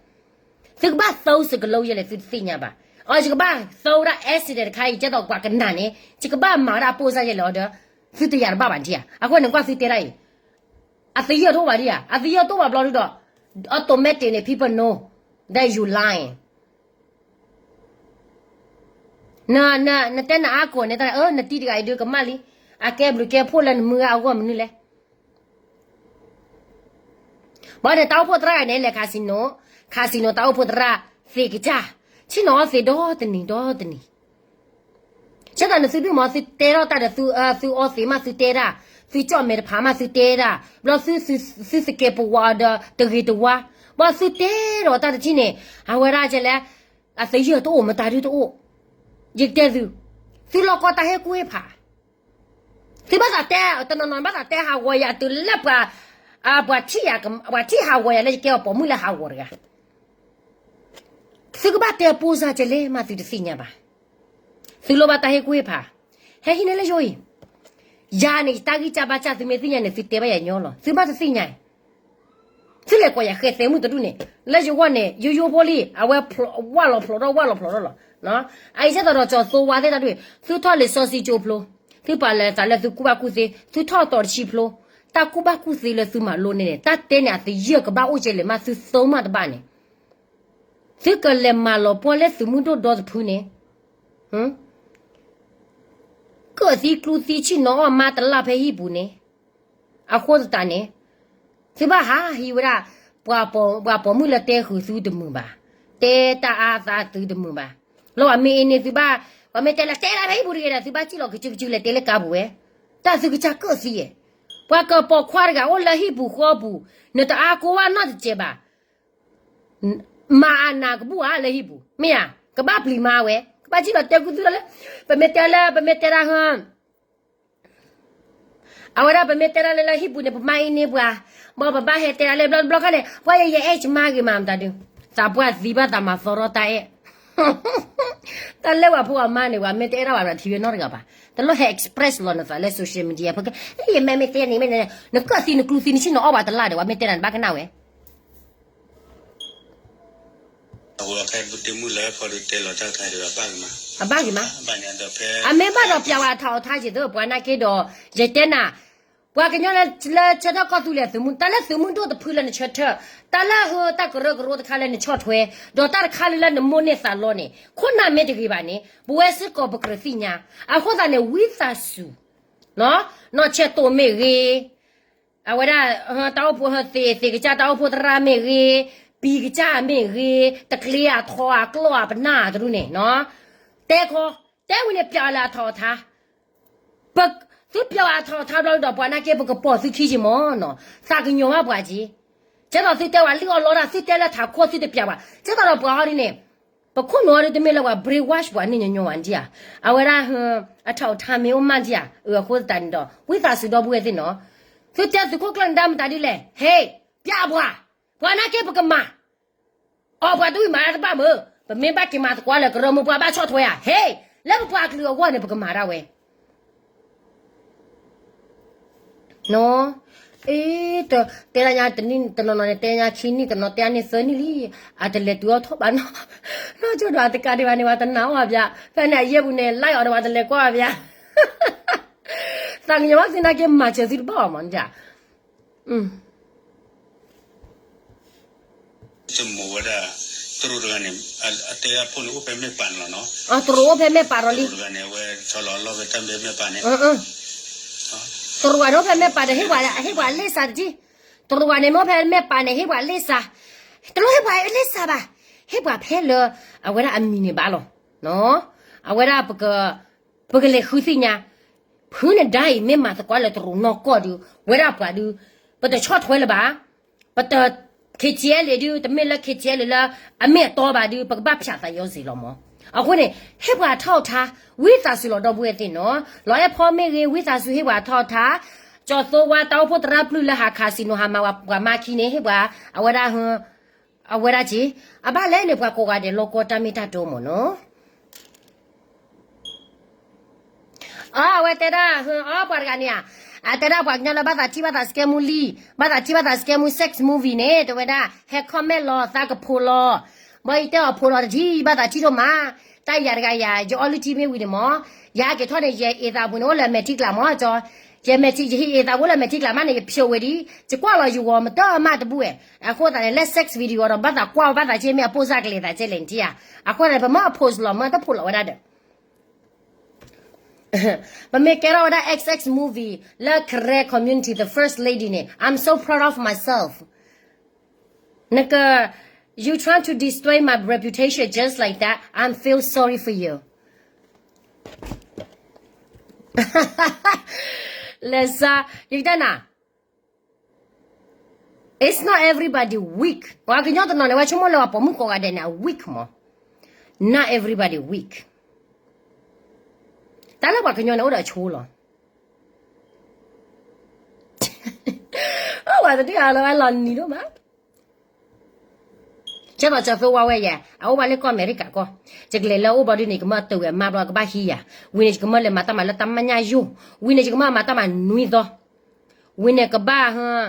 သုကဘၣ်သၢစကလိယဲလဲၣ် သုတသ့ၣ်ညါဘၣ်. အီၤ ယကဘၣ်သၢဝဲဒၣ် accident တခါအံၤ ကဲသိးပှၤကနၣ်န့ၣ် ယကဘၣ်မၤဝဲဒၣ်အပိၢ်စၢ်ယဲလဲၣ်အီၤဒီး သုတယာ်တဘၣ်ဘၣ်ဒံးဧါ. အဃိန့ၣ် ကွၢ်သုတဲဒၣ်အံၤ အသယုၢ်တအိၣ်ဘၣ်ဒံးဧါ. အသယုၢ်တအိၣ်ဘၣ်ဘျီဒုဒီး automatic န့ၣ် people know that you lying. နတဲနအါကိာ်န့ၣ် တၢ်အၢ နတံၤတဂၤအံၤဒုးကမၣ်လံ, အကဲဘျုးကဲဖှိၣ်လၢနမုၢ်ဂၤအဂီၢ်မနုၤလဲၣ်. ဘၣ်ဒီးတၢ်အိၣ်ဖှိၣ်သရၣ်ဂၤန့ၣ် လဲၤ casino, casino တၢ်အိၣ်ဖှိၣ်သရၣ်သ့ကစၢ်, ဆ့ၣ်နီၤအီၣ်သ့ဒီတနံၤဒီတနံၤ ဆၢသးန့ၣ် သုဒုၣ်မး သုတဲထီၣ်တၢ်ဒီး သုအၢ သုအီသံးမး သုတဲဒၣ်, သုကၠီၣ်မဲာ်တဖးမး သုတဲဒၣ်, ဘျီသု, သုသကဲးပဝးအီၤဒီးတဂ့ၤတဝါ, ဘၣ်သုတဲဒီးတၢ်တထံၣ်န့ၣ် အဝဲဒၣ်ကလဲၣ်, အသယုၢ်တအိၣ် မတၤဒုတအိၣ်, ယကတဲသု, သုလီၢ်ကီတၢ်ဟ့ၣ်ကူၣ်ဟ့ၣ်ဖး သုဘၣ်သးတဲ, တနီၤနီၤဘၣ်သးတဲဟးဂီၤယၤ တုၤလၢပှၤ, ပှၤထံၣ်ယၤ, ပှၤထံၣ်ဟးဂီၤယၤလၢယကဲအီၤပိာ်မုၣ်လၢဟးဂီၤတဂၤ သုကဘၣ်တဲပိၢ်စၢ်ကလဲၣ်မး သုတသ့ၣ်ညါဘၣ်. သုလိၣ်ဘၣ်တၢ်ဟ့ၣ်ကူၣ်ဟ့ၣ်ဖး, ဟဲဟံးန့ၢ်လၢယိအံၤ, ယၤန့ၣ် ယတၢ်ဂံၢ်စၢ်ဘါစၢ် သုမ့ၢ်သ့ၣ်ညါန့ၣ် သုတဲဘၣ်ယၤညီလီၤ. သုဘၣ်တသ့ၣ်ညါအံၤ, သုလဲၤကိးယၤဃဲသဲမုၣ်တဒူၣ်န့ၣ် လၢယဂီၢ်န့ၣ် ယိယိဖိလံ, အဝဲဝၣ်လီၤဖျိးထီၣ် ဝၣ်လီၤဖျိးထီၣ်လီၤ. အအံၤကဲသိးဒီးကၠီၤသိဝါသ့ၣ်တဒူၣ်, သုထီၣ်လံာ်စီဆှံကၠိဖျိ, သုပာ်လၢသးလၢသုကူၣ်ဘၣ်ကူၣ်သ့, သုထီၣ်တီၤတဆံဖျိ, တၢ်ကူၣ်ဘၣ်ကူၣ်သ့လၢသုမၤလိန့ၣ်န့ၣ် တၢ်တဲန့ၣ်အသယုၢ်ကဘၣ်အိၣ်ကဲလဲၣ်မး သုသိမးတဘၣ်န့ၣ်, သုကလဲၤမၤလီၤပှီၢ်လၢသုးမုၢ်ဒိၣ်ဒီတဖုန့ၣ်, ကၢၣ်သံကျူသံဆ့ၣ်နီၤအီၣ်မါတလၢ်ဖဲဟံၣ်ပူၤန့ၣ်, အဃိသတးန့ၣ်, သုဘၣ်ဟးဟံးဝဲဒၣ်, ပှၤပိာ်မုၣ်လၢတဲဃုာ်သုတမုာ်ဘၣ်, တဲတၢ်အါသးသုတမုာ်ဘၣ်, လီၤအမ့ၢ်အ့န့ၣ်သုဘၣ်, ပှၤမ့ၢ်တဲလၢတဲလၢဖဲဟံၣ်ပူၤတဂ့ၤဒီး သုဘၣ်စံၣ်လီၤကစုကစုလဲၤတဲလၢကါပူၤဝဲ, တၢ်သုကစၢ်ကၢၣ်သံယဲၢ်, ပှၤကပိာ်ခွါတဂၤအိၣ်လၢဟံၣ်ပူၤဃီပူၤ, နတအါကိးဘၣ်နီတစဲးဘၣ် မၤအနးကဘူၣ်ဧါလၢဟံၣ်ပူၤ, မ့ၢ်ဧါ, ကဘၣ်ပျံၤမါဝဲ, ကဘၣ်စံၣ်လီၤတဲကုသူလီၤလၢ, ပမ့ၢ်တဲလၢ ပမ့ၢ်တဲဒၣ်ဟၢ, အဝဲဒၣ်ပမ့ၢ်တဲဒၣ်လၢလၢဟံၣ်ပူၤန့ၣ် ပမါအံၤန့ၢ်ပှၤ, ဘၣ်ပဘၣ်ဟဲတဲဒၣ်လၢဘျီတဘျီခါန့ၣ် ပှၤယဲယအဲၣ်ကမါဂ့ၤမးမတၤဒု, သးပှၢ်သံဘၣ်သးမၤသီထီၣ်တၢ်အဲၣ် တၢ်လၢပှၤဖိအမါန့ၣ် ပှၤမ့ၢ်တအဲၣ်ဒၣ်ဘၣ်ဒီးထံဝဲနီတဂၤဘၣ်, တလိၣ်ဟဲ express လီၤနသးလၢ social media ဖဲကဲ, ယမ့ၢ်မ့ၢ်တဲန့ၣ်မ့ၢ်န့ၣ် နကၢၣ်သံနကျူသံနဆ့ၣ်နီၤအီၣ်ပှၤတလၢ်ဒီး ပှၤမ့ၢ်တဲနၤနဘၣ်ကနၣ်ဝဲ အဘၣ်ဂ့ၤမး, အမ့ၢ်ဘၣ်ဒီးပျးဝဲအထီၣ်အထါက့ၤသၢပှၤနာ်က့ဒီး, ယတဲနၤ, ပှၤကညီလၢဆၢထၢၣ်ကီၢ်သူလ့ၤသုးမုၢ်, တၢ်လၢသုးမုၢ်ဒိၣ်တဖုလၢနဆၢထၢၣ်, တၢ်လၢဟၢတၢ်ကရၢကရိတခါလၢနဆီၣ်ထွဲ, ဒီးတၢ်တခါလၢလၢနမိၢ်န့ၢ်သးလီန့ၣ် ခိၣ်နၢ်မ့ၢ်တဂ့ၤဘၣ်န့ၣ် ပဝဲစ့ၢ်ကီးပကြၢးသ့ၣ်ညါ, အဃိသတးန့ၣ် ဝံသးစူၤ, နီၢ်ဆဲးတိာ်မ့ၢ်ဂ့ၤ အဝဲဒၣ်, တၢ်အိၣ်ဖှိၣ်ဟၢသ့ၣ်သ့ၣ်ကစၢ်တၢ်အိၣ်ဖှိၣ်သရၣ်မ့ၢ်ဂ့ၤ, ပံၤကစၢ်မ့ၢ်ဂ့ၤ, တကျ့အထီအကျီၢ်အပနၢ်တရူၢ်န့ၣ်, တဲခီ, တဲဝံၤန့ၣ်ပျးအီၤလၢအထီၣ်အထါ, သုပျးအီၤအထီၣ်အထါဘျီဒီးပှၤနာ်က့ ပကပိာ်သုခံက့ၤမၢ်နီၤ, သးကညီၤဘၣ်ပှၤက့ၤ, ကဲသိးသုတဲဝဲလံၣ်အီၣ်လီတၢ် သုတဲလၢထးခိၣ်သုတပျးဘၣ်, ကဲသိးဒီးပှၤဟီဒ်န့ၣ် ပခိၣ်နူာ်အီၤဒ်တမ့ၢ်လၢပှၤ brainwash ပှၤန့ၣ်ညီညီဝဲဒ်ဧါ, အဝဲဒၣ်, အထီၣ်အထါမ့ၢ်အိၣ်မးဒ်ဧါ, အဃိသတးန့ၣ်ဒီး ဝံသးစူၤဒီပုၢ်ဝဲၢ်သ့ၣ်နီၤ, သုတဲသုးခိၣ်ကျၢၢ်နဒါမတၤဒ်လဲၣ်, ဟ့ၣ်, ပျးပှၤ, ပှၤနာ်က့ပကမၤ, အီၣ်ပှၤတဝံၣ်မၤတဘၣ်မၢ်, ပမ့ၢ်ဘၣ်က့ၤမၤသကိးလၢကရၢမိၢ်ပှၢ်ဘၣ်ဆီၣ်ထွဲဧါ, ဟ့ၣ်, လၢပပှၤကလုာ်အဂီၢ်န့ၣ် ပကမၤဒၣ်ဝဲ နီၤ, အ့, တဲဒၣ်ညါတနံၣ်တနီၤနီၤန့ၣ် တဲညါခံနံၣ်တနီၤတဲန့ၢ်သၢနံၣ်လံ, အတလဲၤတုၤအီၣ်ထီၣ်ဘၣ်နီၤ, နီၢ်ကၠိဒီးအတကးဒံးဘၣ်န့ၣ် ပှၤတနာ်အီၣ်ဘၣ်ဘၣ်, ဖဲန့ၣ်အယဲၢ်ပူၤန့ၣ် လၢအီၤဒီးပှၤတလဲၤကွၢ်ဘၣ်ဘၣ်, သးကညီၤဘၣ်သုနာ်က့မၤစၢၤသုတဘၣ်အီၤမးန့ၣ်, တရူးတဂၤန့ၣ်, အတဲအဖိန့ၣ်အိၣ်ဖဲမဲၢ်ပာ်န့ၣ်လီၤနီၤ, တရူးအိၣ်ဖဲမဲၢ်ပာ်ဒီးလံ, တရူးဂၤန့ၣ်အိၣ်ဖဲမဲၢ်ပာ်န့ၣ်, တရူးဂၤန့ၣ်အိၣ်ဖဲမဲၢ်ပာ်န့ၣ် ဟ့ၣ်ပှၤလ့ၣ်စးတက့ၢ်, တရူးဂၤန့ၣ်မ့ၢ်အိၣ်ဖဲမဲၢ်ပာ်န့ၣ် ဟ့ၣ်ပှၤလ့ၣ်စး, တလိၣ်ဟ့ၣ်ပှၤလ့ၣ်စးဘၣ်, ဟ့ၣ်ပှၤဖဲလၢ, အဝဲဒၣ်အမံၤန့ၣ်ဘၣ်လီၤ, အဝဲဒၣ်ပက, ပကလဲၤဃုသ့ၣ်ညါ, ဖုန့ၣ်ဒါအံၤမ့ၢ်မၤသကိးလၢတရူးနီၢ်ကီၢ်ဒီး, ဝဲဒၣ်ပှၤဒီး, ပတဆီၣ်ထွဲလၢၤဘၣ်, ပတ, ခ့ကဲလံဒုး တမ့ၢ်လၢခ့ကဲလံလၢ, အမ့ၢ်အတီဘၣ်ဒုး ပကဘၣ်ဖၠးသးယီၤစ့ၢ်လီၤမး, အဃိန့ၣ်, ဟ့ၣ်ပှၤထီၣ်ထါ, ဝံသးစူၤလီၤဒီပုၢ်ဝဲၢ်သ့ၣ်နီၤ, လီၤအဲၣ်ဖီမ့ၢ်ဂ့ၤ ဝံသးစူၤဟ့ၣ်ပှၤထီၣ်ထါ, ကၠီၤသိဝါတၢ်အိၣ်ဖှိၣ်သရၣ်ပျုၢ်လၢဟးခးစံၣ်နီၤဟးမၤပှၤမါခံန့ၣ် ဟ့ၣ်ပှၤ, အဝဲဒၣ် အဝဲဒၣ်က့, အဘၣ်လဲၣ်န့ၣ် ပှၤကိးဂၤဒဲးလီၤကီတၢ်မ့ၢ်တၢ်တီမ့ၢ်နီၤ, အဝဲတဲဒၣ်, အပှၤတဂၤန့ၣ်ဧါ, အတဲဒၣ်ပှၤကညီလၢဘၣ်သးထံၣ်ဘၣ်သးစကဲမူလံ, ဘၣ်သးထံၣ်ဘၣ်သးစကဲမူ sex movie န့ၣ် တဲဝဲဒၣ်, ဟဲ comment လီၤ သးကဖိးလီၤ, ဘၣ်ယတဲအီၤဖိးလီၤတထံၣ် ဘၣ်သးထံၣ်ဒိၣ်မး, တၢ်ယၤတဂၤယၤ ယအီလုၢ်ထံမ့ၢ်ဝံၤန့ၣ်မး, ယဟဲက့ၤထီၣ်န့ၣ် ယအဲၣ်သးပူၤန့ၣ် အိၣ်လၢမဲာ်ထံကလးမးကၠီ, ယမဲာ်ထံ ယဟံၣ်အဲၣ်သးအိၣ်လၢမဲာ်ထံကလးမးန့ၣ် ယဖျိးဝဲဒ်, ယကွၢ်လီၤယဂီၤမတၤမးတဘူၣ်ဝဲ, အဃိသတးန့ၣ် လၢ sex video အီၤဒီး ဘၣ်သးကွၢ်ဝဲဘၣ်သးက့မ့ၢ်အပိၢ်စၢ်ကလဲၤသးကဲလဲၣ်နထံၣ်ဧါ, အဃိသတးန့ၣ် ပမ့ၢ်အ post လီၤ မ့ၢ်တဖိးလီၤဝဲဒၣ်ဒီး ပမ့ၢ်ကဲထီၣ်ဝဲဒၣ် X X movie လၢ Karen community the first lady န့ၣ် I'm so proud of myself, နက, you trying to destroy my reputation just like that, I'm feel sorry for you. လဲၤစါ, ယကတဲနၤ, it's not everybody weak, ပှၤကညီတနီၤန့ၣ် ဝဲဆိကမိၣ်လၢပှၤပိာ်မုၣ်ကိးဂၤဒဲးန့ၣ် အ weak မး, not everybody weak, တၢ်လၢပှၤကညီန့ၣ်အိၣ်ဒီးအဆိလီၤ, အိၣ်ဝဲတဒုးအလီၤဝဲလီၤနံၤဒိၣ်မး ကဲသိးကၠီသိဝါဝဲယဲ, အအိၣ်ဘၣ်လၢကီၢ်အမဲရကၤကီၢ်, ယကလဲၤလၢအအိၣ်ဘျီဒုန့ၣ် ကမၢတဝဲအမါဘျီ ကဘၣ်ဟံးယၤ, ဝံၤန့ၣ် ယကမၢလဲၤမၤတၢ်မၤလၢတၢ်မညၣ်ယိၣ်, ဝံၤန့ၣ် ယကမၢမၤတၢ်မၤနွံသီ, ဝံၤန့ၣ်ကဘၣ်,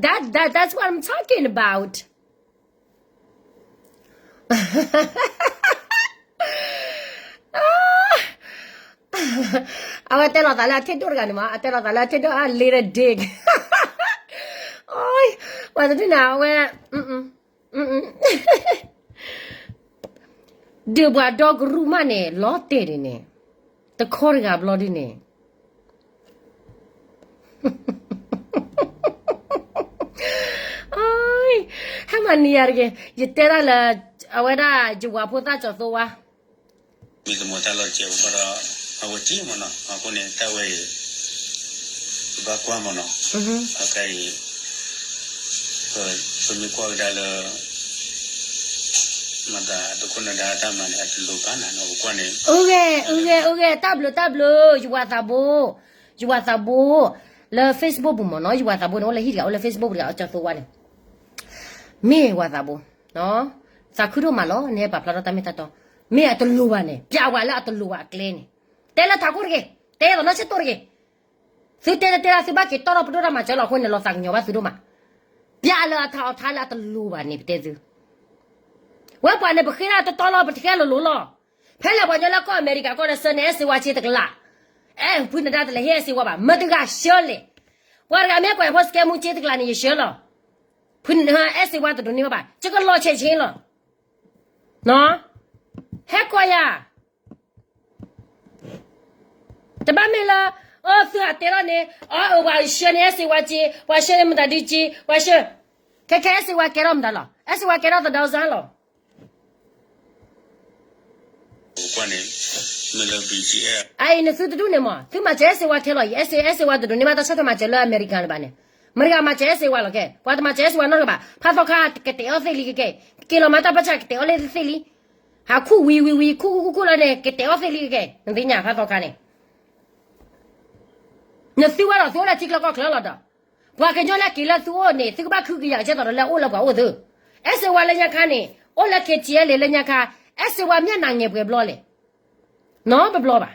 that, that, that's what I'm talking about. အဝဲတဲလီၤသးလၢအထံၣ်ဒိၣ်တဂၤန့ၣ်မး, အတဲလီၤသးလၢအထံၣ်ဒိၣ်အ little dick. ပှၤတဒုန့ၣ် အဝဲ ဒုးပှၤဒီကရူၢ်မးန့ၣ် လီၤတဲာ်ဒ်န့ၣ်, တခီတဂၤဘျီဒ်န့ၣ် ဟဲမၤနံၤယၤတဂ့ၤ, ယတဲဒၣ်လၢ အဝဲဒၣ်ယဝၤဖိသၣ်ကၠီၤသိဝါ မ့ၢ်တမီၤတၢ်လီၤစဲးဘၣ်ဒီး အဝဲက့ၤမ့ၢ်နီၤ, အဃိန့ၣ် တၢ်ဝဲအံၤ ပဘၣ်ကွၢ်မ့ၢ်နီၤ, အခဲအံၤ ပမ့ၢ်ကွၢ်ကဒါလၢ မၤသးတခိၣ်နဒါတၢ်မၤန့ၣ် အတလိၤဘၣ်နၤနီၤ, ပကွၢ်န့ၣ် အိၣ်ဂ့ၤ အိၣ်ဂ့ၤ အိၣ်ဂ့ၤ, တၢ်ဘျုး တၢ်ဘျုး, ယဝၤသးဘိ, ယဝၤသးဘိ, လၢ Facebook ပူၤမ့ၢ်နီၤ, ယဝၤသးဘိန့ၣ် အိၣ်လၢဟံၣ်တဂၤ အိၣ်လၢ Facebook တဂၤ အကၠီၤသိဝါန့ၣ်, မ့ၢ်ဝၤသးဘိ သးခုဒိၣ်မးလီၤ, နဟဲပာ်ဖျါထီၣ်တၢ်မ့ၢ်တၢ်တီ, မ့ၢ်အတလိၤဘၣ်န့ၣ် ပျးဝဲလၢအတလိၤဘၣ်အကျဲန့ၣ်, တဲလၢထးခိၣ်တဂ့ၤ, တဲသိးနီၢ်ဆ့ၣ်တိၣ်တဂ့ၤ, သုတဲတဲလၢသုဘၣ်က့ၤတီၢ်ထီၣ်ပဒိၣ်တၢ်မၤစၢၤလီၤ, အဃိန့ၣ် လီၤသးကညီၤဘၣ်သုဒိၣ်မး, ပျးလၢအထးအီၤထါလၢအတလိၤဘၣ်န့ၣ် ပတဲသု, ဝဲပှၤန့ၣ် ပဃ့ဒၣ်တတီလီၤ, ပတဃဲလိၤလိၤလီၤ, ဖဲလဲၣ်ပှၤကညီလၢကီၢ်အမဲရကၤကီၢ်ဒီး ဆှၢန့ၢ်အဲၣ်စ့ဝါက့တကလး, အဲၣ်ဖုနဒါတလဲၤဟ့ၣ်အဲၣ်စ့ဝါဘၣ်, မတၤတဂၤဆှၢလဲၣ်, ပှၤတဂၤမ့ၢ်ကွၢ်ဖီစကဲမူက့တကလးန့ၣ် ယဆှၢလီၤ, ဖုနဒါအဲၣ်စ့ဝါတဒိးန့ၢ်ဘၣ်ဘၣ်, ယကလီၤဆဲးဆ့လီၤ, ဟဲကွၢ်ယၤ တဘၣ်မ့ၢ်လၢ အၢ သုဟးတဲထီၣ်န့ၣ် အၢ ပှၤဆှၢန့ၢ်အဲၣ်စ့ဝါက့, ပှၤဆှၢန့ၢ်မတၤဒုက့, ပှၤဆှၢ, ခဲခဲအဲၣ်စ့ဝါကဲထီၣ်မတၤလီၤ, အဲၣ်စ့ဝါကဲထီၣ်သဒါစၢ်လီၤ, အအံၤနသုတဒူၣ်န့ၣ်မး သုမၤစၢၤအဲၣ်စ့ဝါထဲလီၤအံၤ, အဲၣ်စ့ဝါတဒိးန့ၢ်ဘၣ်တၢ်ဆၢထၢၣ်မၤစၢၤလၢအမဲရကၤလၢၤဘၣ်န့ၣ်, အမဲရကၤမၤစၢၤအဲၣ်စ့ဝါလီၤကဲ, ပှၤတမၤစၢၤအဲၣ်စ့ဝါနီတဂၤဘၣ်, ဖးသီခါကတဲာ်အီၣ်သ့ၣ်လံကဲ, က့ၤလီၤမၤတၢ်ပၢဆှၢကတဲာ်အီၣ်လၢသ့ၣ်လံ ဟးခူၣ်ဝံၤဝံၤဝံၤ ခူၣ်ခူၣ်ခူၣ်ခူၣ်လီၤန့ၣ် ကတဲာ်အီၣ်သ့ၣ်လံကဲ, နသ့ၣ်ညါဖးသီခါန့ၣ်, နသုဝဲဒီးသုအိၣ်လၢထံချၢကီၢ်ချၢလီၤဒီး, ပှၤကညီလၢက့ၤလၢသုအိၣ်န့ၣ် သုကဘၣ်ခုကယာ်ကဲသိးဒီးလၢအအိၣ်လၢပှၤအိၣ်သု, အဲၣ်စ့ဝါလၢညါခါန့ၣ် အိၣ်လၢ KTLA လၢညါခါ, အဲၣ်စ့ဝါမ့ၢ်နၤငဲၤပှဲၤဘျီလဲၣ်, နီတဘျီဘၣ်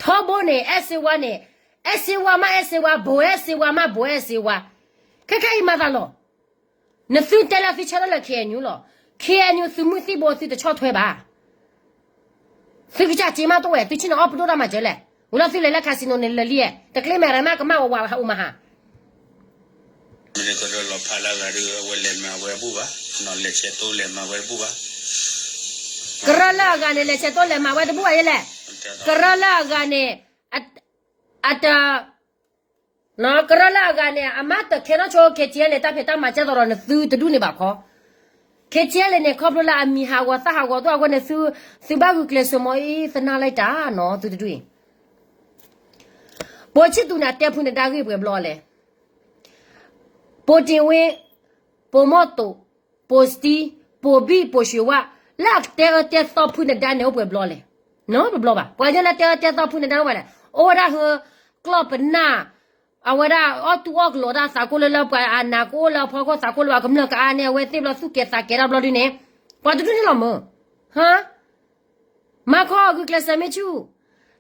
ထီဘိန့ၣ် အဲၣ်စ့ဝါန့ၣ်, အဲၣ်စ့ဝါမးအဲၣ်စ့ဝါ, ဘိၣ်အဲၣ်စ့ဝါမးဘိၣ်အဲၣ်စ့ဝါ, ခဲခဲအံၤမၤသးလီၤ, နသုတဲလၢသုဆၢထၢၣ်လၢ KNU လီၤ, KNU သုးမုၢ်သံၣ်ဘိသုတဆီၣ်ထွဲဘၣ်, သုကစၢ်စ့မးတအိၣ်ဝဲ သုဆ့ၣ်နီၤအီၣ်ပဒိၣ်တၢ်မၤစၢၤလဲၣ်, ဝံၤလီၤသုလဲၤလၢ casino န့ၣ်လၢလံ, တကျ့မဲာ်ရၤမးကမၣ်ဝဲဝဲဟးအိၣ်မးဟး မ့ၢ်ကရၢလီၤဖးလၢအဂၤဒီး အဝဲလဲၤမၤဝဲတဘူၣ်ဘၣ်, လဲၤဆဲးတိလဲၤမၤဝဲတဘူၣ်ဘၣ်, ကရၢလၢအဂၤန့ၣ် လဲၤဆဲးတိလဲၤမၤဝဲတဘူၣ်ဘၣ်ယဲလဲၣ်, ကရၢလၢအဂၤန့ၣ်, အတ, ကရၢလၢအဂၤန့ၣ် အမၤတခဲနီၣ်ဆိ KTLA န့ၣ် တၢ်ဖံးတၢ်မၤကဲသိးဒီးနသုတဒူၣ်န့ၣ်ဘၣ်ခီ, KTLA န့ၣ် ခီဖျိလၢအမံၤဟးဂီၤသၣ်ဟးဂီၤ သုအဃိန့ၣ် သုဘၣ်ဂုာ်ကျဲးစၢးမီၤအံၤ သနာ်လၢတၢ်နီၤ သုတဒူၣ်အံၤ ပိာ်ဆံၣ်သူးန့ၣ် အတဲဖုနဒါဂ့ၢ်ပှဲၤဘျီလဲၣ်, ပိာ်တ့ၢ်ဝ့, ပိာ်မီၢ်တိာ်, ပိာ်စတံ, ပိာ်ဘံၣ်, ပိာ်ၡွ့ၤဝါ, လၢအကတဲအၢတဲသီဖုနဒါန့ၣ် အိၣ်ပှဲၤဘျီလဲၣ်, နီတဘျီဘၣ်. ပှၤကညီလၢတဲအၢတဲသီဖုနဒါအိၣ်ဝဲလဲၣ်, အိၣ်ဝဲဒၣ်ဟၢ ကျီၢ်ပနၢ်, အဝဲဒၣ်အီၣ်တူၢ်အီၣ်ကလီၤတၢ်သးကိၢ်လၢလၢပှၤအနးကအိၣ်လၢအဖီခိၣ်သးကိၢ်လၢပှၤကမျၢၢ်ကအါန့ၣ် အဝဲသ့ၣ်ဘျီသူၣ်ကဲၤသးကဲၤတၢ်ဘျီဒုန့ၣ်, ပှၤတဒူၣ်န့ၣ်လီၤမၢ်, ဟါ မၤခီဂုာ်ကျဲးစၢးမ့ၢ်ဆူၣ်,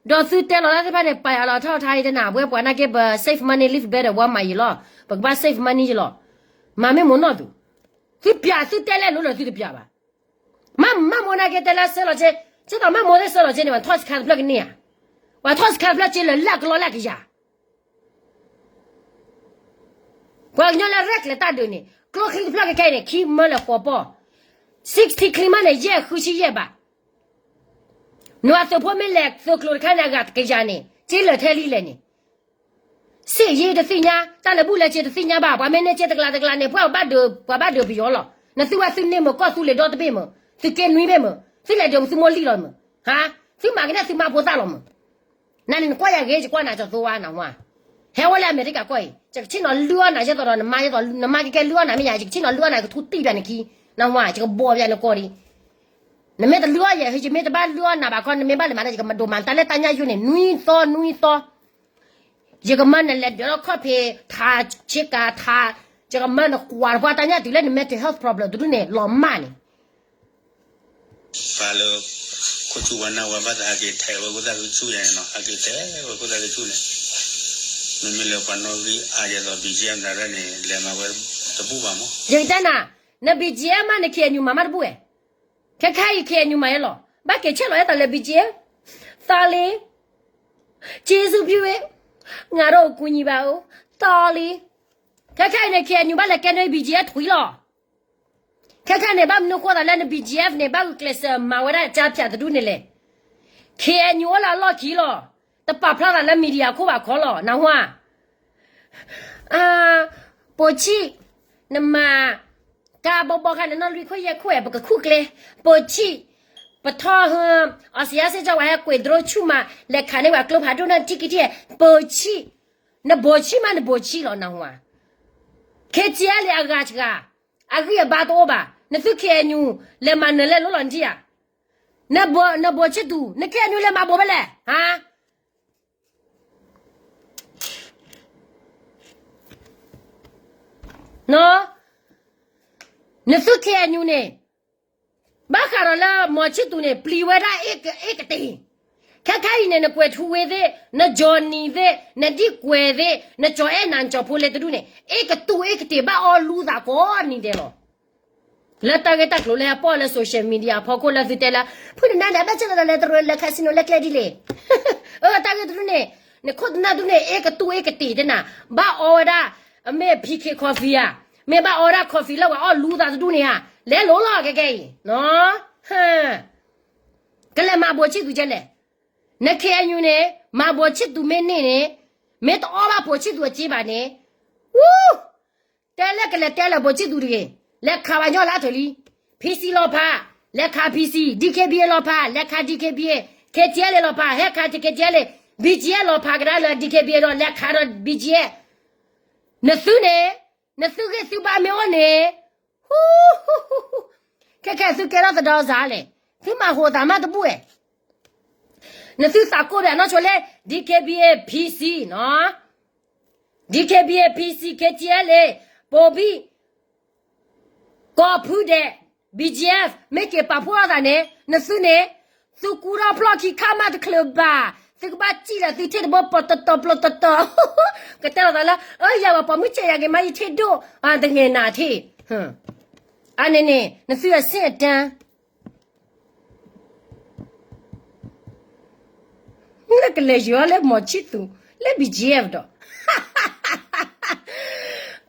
ဒီးသုတဲလီၤတၢ်သ့ၣ်တဖၣ်န့ၣ် ပာ်ယၤလီၤထီၣ်ထါအံၤတနၤ ပဝဲပှၤနာ်က့ ပ save money live better ဝဲမၤယံၤလီၤ, ပကဘၣ် save money ယံၤလီၤ. မၤမ့ၢ်မိၢ်နီၢ်သု, သုပျးသုတဲလဲၣ်လိၤလၢၤ သုတပျးဘၣ်. မ့ၢ်မိၢ်နာ်က့တဲလၢဆှၢလီၤစ့, ဆၢတီၢ်မ့ၢ်မိၢ်သ့ၣ်ဆှၢလီၤစ့န့ၣ် ပှၤထီၣ်စခါတဖျၢၣ်ကန့ၢ်ဧါ, ပှၤထီၣ်စခါတဖျၢၣ်စ့လၢလၢကလီလၢကယၤ ပှၤကညီလၢရဲၣ်ကျဲၤတၢ်ဒုးန့ၣ် ကျိချံတဖျၢၣ်ခဲခဲအံၤန့ၣ် ခံမၢလၢာ်ဃိးပီၢ်, sixty ချံမးန့ၣ် ယဲၢ်ဃုဆံယဲၢ်ဘး, နွၤသုးဖိမ့ၢ်လဲၤသုးကျိၤတခါန့ၣ် အဂၤတကယၤန့ၣ် စ့လၢာ်ထဲလံလဲၣ်န့ၣ်, စ့ယ့တသ့ၣ်ညါ, တၢ်လၢဘူၣ်လၢစ့တသ့ၣ်ညါဘၣ်, ပှၤမ့ၢ်န့ၢ်စ့တကလးတကလးန့ၣ် ပှၤဘၣ်ဒုး, ပှၤဘၣ်ဒုးပယီၤလီၤ. နသုဝဲသုန့ၢ်မုာ်ကီၢ်သူလ့ၤဒီတဘ့ၣ်မုာ်, သုက့နွံဘ့ၣ်မုာ်, သုလဲၤဒုးသုမိၢ်လံၢ်လီၤမုာ်, ဟါ, သုမၤကန့ၢ်သုမါဖိသၣ်လီၤမုာ်. နန့ၣ်နကွၢ်ယၤဂ့ၤ ယကွၢ်နၤကၠီၤသိဝါနဟါ, ဟဲဝဲလၢအမဲရကၤကီၢ်အံၤ ယကဆ့ၣ်နီၤလုၢ်အီၣ်နၤ ယဲသိးဒီးနမါ, ယဲသိးနမါကကဲလုၢ်အီၣ်နၤမ့ၢ်ယၤ ယကဆ့ၣ်နီၤလုၢ်အီၣ်နၤ ယကထူတံၢ်ပၠးနခံ, နဟါ, ယကဘီပၠးနကိးဒံး, နမ့ၢ်တလုၢ်အီၣ်ယဲ ယမ့ၢ်တဘၣ်လုၢ်အီၣ်နၤဘၣ်ခီ နမ့ၢ်ဘၣ်လဲၤမၤတၢ် ယကမၤဒိးမၤတၢ်လၢတၢ်ညၣ်ယိန့ၣ် နွံသီနွံသီ ယကမၢနလဲၤဒၢးထီၣ်ခီၣ်ဖံး ထးဆ့ကၤထး, ယကမၢနကွၢ်တပှၢ်တၢ်ညၣ်တုၤလၢန mental health problem တဒူၣ်န့ၣ် လီၤမၢ်န့ၣ်. ပှၤလၢ ခိၣ်ဆူၣ်ဝဲနၢ်ဝဲဘၣ်သးဟဲက့ၤထဲးဝဲခိၣ်သၣ်ကဆူၣ်ယဲန့ၣ်နီၤ, ဟဲက့ၤထဲးဝဲခိၣ်သၣ်ကဆူၣ်န့ၣ်, မ့မ့ၢ်လၢပှၤနီၣ်ဂံၢ်အါယဲသိး BGF နၤရဲၣ်န့ၣ် လဲၤမၤဝဲတဘူၣ်ဘၣ်မး. ယကတဲနၤ, န BGF မး န KNU မၤမးတဘူၣ်ဝဲ, ခဲခဲအံၤ KNU မၤယဲလီၤ, ဘၣ်က့ၤဆဲးလီၤယဲသးလၢ BGF, သးလ့ က့စူဖံဝဲ, ငါတော့အကူညီဘၣ်အိၣ်, တီလံ. ခဲခဲအံၤန့ၣ် ခဲအံၤနုာ်ဘၣ်လဲၤကဲန့ၢ် ဘီၣ်ကၠံၣ်အ့ဖ် ထွံၣ်လီၤ. ခဲခဲန့ၣ် ဘၣ်မနုၤဃိသးလၢန ဘီၣ်ကၠံၣ်အ့ဖ် န့ၣ် ဘၣ်ဂုာ်ကျဲးစၢးမၤဝဲဒၣ်ကၠါဖၠးတဒူၣ်န့ၣ်လဲၣ်. ခဲအံၤနုာ်အိၣ်လၢအလီၢ်ခံလီၤ. တပာ်ဖျါသးလၢ မံၤဒံယၤ ခိၣ်ဘၣ်ခီလီၤ နၢ်ဟူဧါ. ပိာ်ဆံၣ်, နမၤ ကါဘီဘီခါန့ၣ် နီၢ်လွံၢ်ခိၣ်ယဲၢ်ခိၣ်ဝဲ ပကခူၣ်ကျဲ, ပိာ်ဆံၣ်, ပထီၣ်ဟၢ အီစံယါစ့ၢ်ကီးဝဲဟဲကွံာ် drone ဆူၣ်မး လဲၤခးန့ၢ်ပှၤကျိဖးဒိၣ်န့ၣ် ထံၣ်က့ၤထံၣ်, ပိာ်ဆံၣ်, နပိာ်ဆံၣ်မး နပိာ်ဆံၣ်လီၤ နၢ်ဟူဧါ. ခဲကဲလံအဂၤစှၤ, အဂံၢ်အဘါတအိၣ်ဘၣ်, နသုခဲအံၤနုာ် လဲၤမၤနၢၤလဲၣ်လိၤလီၤနထံၣ်ဧါ. နပိာ်ဆံၣ်သူ, နခဲအံၤနုာ်လဲၤမၤဘိးဖဲလဲၣ်, ဟါ နီၢ်, နသုခဲအံၤနုာ်န့ၣ် ဘၣ်ဃးဒီးလၢ ပိာ်ဆံၣ်သူ န့ၣ် ပျံၤဝဲဒၣ်အ့ၣ်ကတ့ၢ်, ခဲခဲအံၤန့ၣ် နကွဲးထူဝ့သ့ၣ်, နကၠီနံၤသ့ၣ်, နဒံၣ်ကွဲးသ့ၣ်, နကၠီအဲၣ်နၤ နကၠီဖိလဲတဒူၣ်န့ၣ် အ့ၣ်ကတူၢ်အ့ၣ်ကတ့ၢ် ဘၣ်အီၣ်လူသးကိးနံၤဒဲးလီၤ. လၢတၢ်ဂ့ၢ်တၢ်ကျိၤလၢဟဲပီၣ်လၢ social media အဖီခိၣ်လၢသုတဲလၢ ဖုနနါန့ၣ် အဘၣ်ဆၣ်လီၤဒီးလဲၤတရၢလဲၤ casino လဲၤကျဲဒ်လဲၣ်, အတၢ်ဂ့ၢ်တဒူၣ်န့ၣ် နခိၣ်သနၢ်ဒူၣ်န့ၣ် အ့ၣ်ကတူၢ်အ့ၣ်ကတ့ၢ်တနၤ, ဘၣ်အီဝဲဒၣ် အမ့ၢ် PK coffee ဧါ, မ့ၢ်ဘၣ်အီဝဲဒၣ် coffee လၢပှၤအီၣ်လူသးတဒူၣ်န့ၣ်ဧါ, လဲၤလိၤလီၤခဲခဲအံၤ, ကလဲၤမၤပိာ်ဆံၣ်သူကဲလဲၣ်. နခဲအံၤနုာ်န့ၣ် မၤပိာ်ဆံၣ်သူမ့ၢ်န့ၢ်န့ၣ်, မ့ၢ်တအီၣ်ဘၣ်ပိာ်ဆံၣ်သူအစ့ဘၣ်န့ၣ်, ဝူ, တဲလၢကလဲၤတဲလၢပိာ်ဆံၣ်သူတဂ့ၤ, လဲၤခးပှၤညီလၢအထၢၣ်လံ. PC လီၤဖး, လဲၤခး PC, DKBA လီၤဖး, လဲၤခး DKBA, KTLA လီၤဖး, ဟဲခး KTLA, BGF လီၤဖးကဒါလၢ DKBA ဒီး လဲၤခးဒီး BGF. နသုန့ၣ်, နသုဂံၢ်သုဘါမ့ၢ်အိၣ်န့ၣ်, ဟူ, ခဲခဲသုကဲထီၣ်သဒီစါလဲၣ်, သုမၤဟိးသးမးတဘူၣ်ဝဲ. နသုသးကိၢ်ဘၣ်နီၢ်ဆိလၢ DKBA PC နီၤ, DKBA PC KTLA ပိာ်ဘံၣ် ကီၢ်ဖုဒဲး BGF မ့ၢ်က့ၤပာ်ဖှိၣ်ထီၣ်သးန့ၣ် နသုန့ၣ်, သုကူထီၣ်ဖျီၣ်ခံခါမးတချုးဘၣ်, သုကဘၣ်စံၣ်လီၤသုထံၣ်တဘိ ပီၤတီၤတီၤ ပျီၤတီၤတီၤ, ကတဲလီၤသးလၢ အၢ ယၤဝဲပိာ်မုၣ်စဲးယၤဂ့ၤမး ယထံၣ်ဒိၣ်, တဂ့ၤနၤထံၣ်, အန့ၣ်န့ၣ် နသုအဆင့်အတန်း လၢကလဲၤယီၤလၢမိၤဆံၣ်သူ, လၢ BGF ဒီး,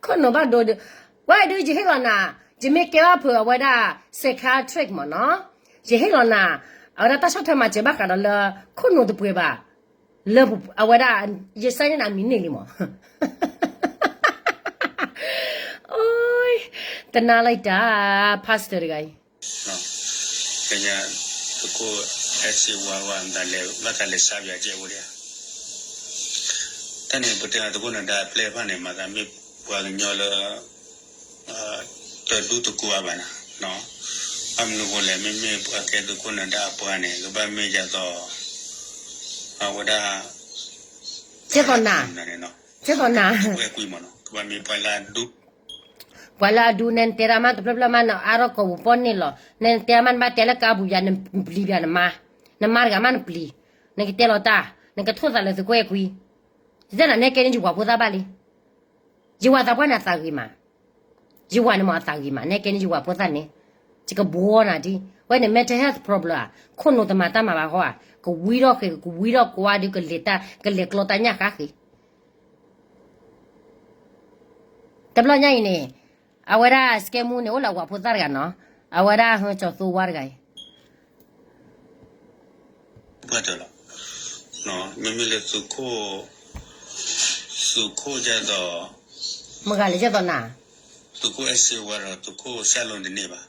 ခိၣ်နူာ်ဘၣ်ဒိဒီး, ဝဲဒုးယဟ့ၣ်လီၤနၤ, ယမ့ၢ်ကဲဘၣ်ဖုးအဝဲဒၣ် psychiatric မ့ၢ်နီၤ, ယဟ့ၣ်လီၤနၤ, အဝဲဒၣ်တၢ်ဆီၣ်ထွဲမၤစၢၤဘၣ်ဃးဒီးလၢ ခိၣ်နူာ်တပှဲၤဘၣ်, လၢအဝဲဒၣ် ယစဲန့ၢ်နၤမံၤန့ၢ်လံမး တနါလၢတၢ် pastor တဂၤအံၤ ကညီ သုးခိၣ်အဲၣ်စ့ဝါဝါ ဘၣ်သးလဲၤစါပၠးကဲဝဲဒၣ်, တၢ်န့ၣ် ပတဲသုးခိၣ်နၢၤဒါအပျဲၢ်တဖၣ်န့ၣ် မၤသးမ့ၢ်ပှၤကညီလၢ တဒူတကိးအါဘၣ်နၤ, ဘၣ်မနုၤဃိလဲၣ် မ့မ့ၢ်ပှၤကဲသုးခိၣ်နၢၤဒါအပှၤန့ၣ် ကဘၣ်မ့ၢ်ယၤသိး အဝဲဒၣ် ကဲသိးနၤ, ကဲသိးနၤ, ကဘၣ်မ့ၢ်ပှၤလၢ ပှၤလၢအဒူ နဲနတဲတၢ်မးတဖျၢၣ်ဖျၢၣ်မး နအါထီၣ်ကိာ်ပူၤပီၣ်န့ၣ်လီၤ, နဲနတဲမး နဘၣ်တဲလၢကါပူၤယၤ နပျံၤပျးနမါ, နမါတဂၤမးနပျံၤ, နကတဲလီၤတၢ်, နကထိၣ်သးလၢသုးခိၣ်အဲၣ်ခွံ, ယတဲနၤ နဲကဲန့ၣ်ယဝၤဖိသၣ်ဘၣ်လံ, ယဝၤသးပှၢ်န့ၣ်အသးဂ့ၤမး, ယဝၤန့ၣ်မ့ၢ်အသးဂ့ၤမး နဲကဲန့ၣ်ယဝၤဖိသၣ်န့ၣ်, ယကဘှီနၤဒ်, ဝဲန့ၣ် mental health problem ဧါ, ခိၣ်နူာ်တမၤတၢ်မၤဘၣ်ဃီဧါ, ကဝံထီၣ်ဃ့ ကဝံထီၣ်ကွါဒီး ကလဲၤတၢ် ကလဲၤကျီတၢ်ညၣ်ဃါဃ့ တဘျီညါအံၤန့ၣ်, အဝဲဒၣ် scam မူန့ၣ် အိၣ်လၢအဝၤဖိသၣ်တဂၤနီၤ, အဝဲဒၣ်ဟၢကၠီၤသိဝါတဂၤအံၤ, ပှၢ်တၢၢ်လီၤ, မ့မ့ၢ်လၢသုးခိၣ်, သုးခိၣ်ဒ်သိး, မဂၤလဲၣ်ဒ်သိးနၤ, သုးခိၣ်အဲၣ်စ့ဝါဒီးသုးခိၣ်စၢ်လိတန့ၢ်ဘၣ်,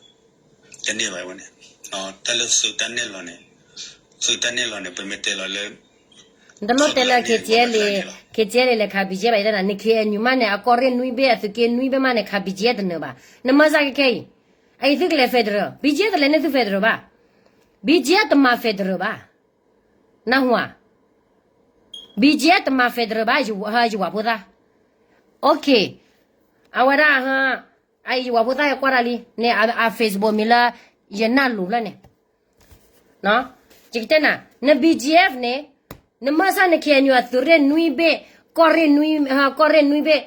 တန့ၢ်ဘၣ်ဝဲန့ၣ်, တၢ်လၢသုးတၢ်နဲၣ်လီၤန့ၣ်, သုးတၢ်နဲၣ်လီၤန့ၣ် ပမ့ၢ်တဲလီၤလၢ နတလိၣ်တဲလၢ KTLA, KTLA လဲၤခး BGF ဘၣ် ယတဲနၤ န KNU မးန့ၣ် အကီၢ်ရ့ၣ်နွံဘ့ၣ် အသုးက့နွံဘ့ၣ်မးန့ၣ် ခး BGF တနၢၤဘၣ်, နမၤစၢ်ခဲခဲအံၤ, အအံၤသုကလဲၤ federal, BGF တလဲၤန့ၢ်သု federal ဘၣ်, BGF တမၤ federal ဘၣ်, နၢ်ဟူဧါ, BGF တမၤ federal ဘၣ်, ယဝၤဖိသၣ်, OK, အဝဲဒၣ် အအံၤယဝၤဖိသၣ်ဟဲကွၢ်တၢ်လံန့ၣ် အ Facebook မံၤလၢ ယနၢ်လိၤဖျၢၣ်န့ၣ် ယကတဲနၤ, န BGF န့ၣ်, နမၤစၢ်န KNU အသုးရ့ၣ်နွံဘ့ၣ်, ကီၢ်ရ့ၣ်နွံ, ကီၢ်ရ့ၣ်နွံဘ့ၣ်,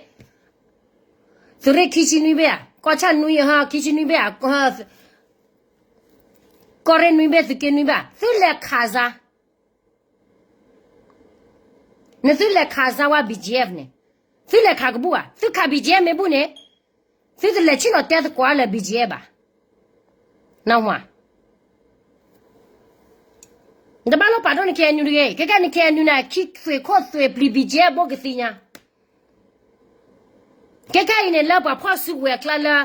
သုးရ့ၣ်ခံဆံနွံဘ့ၣ်ဧါ, ကီၢ်ဆၣ်နွံ, ခံဆံနွံဘ့ၣ်ဧါ, ကီၢ်ရ့ၣ်နွံဘ့ၣ် သုးက့နွံဘ့ၣ်, သုလဲၤခးစါ သု နသုလဲၤခးစၢ်ဝဲ BGF န့ၣ်, သုလဲၤခးကဘူၣ်ဧါ, သုခး BGF မ့ၢ်ဘူၣ်န့ၣ်, သုတလဲၤဆ့ၣ်နီၤတဲသကိးလၢ BGF ဘၣ်. နၢ်ဟူဧါ. နတဘၣ်လိၣ်ပာ်ဒိၣ်န KNU တဂ့ၤ, ခဲကန KNU န့ၣ် ခံသွံၣ်ခိၣ်သွံၣ်ပျံၤ BGF ဘိကသံညါ. ခဲခဲအံၤန့ၣ် လၢပှၤဖီၣ်စုကဝဲၤအကျါလၢ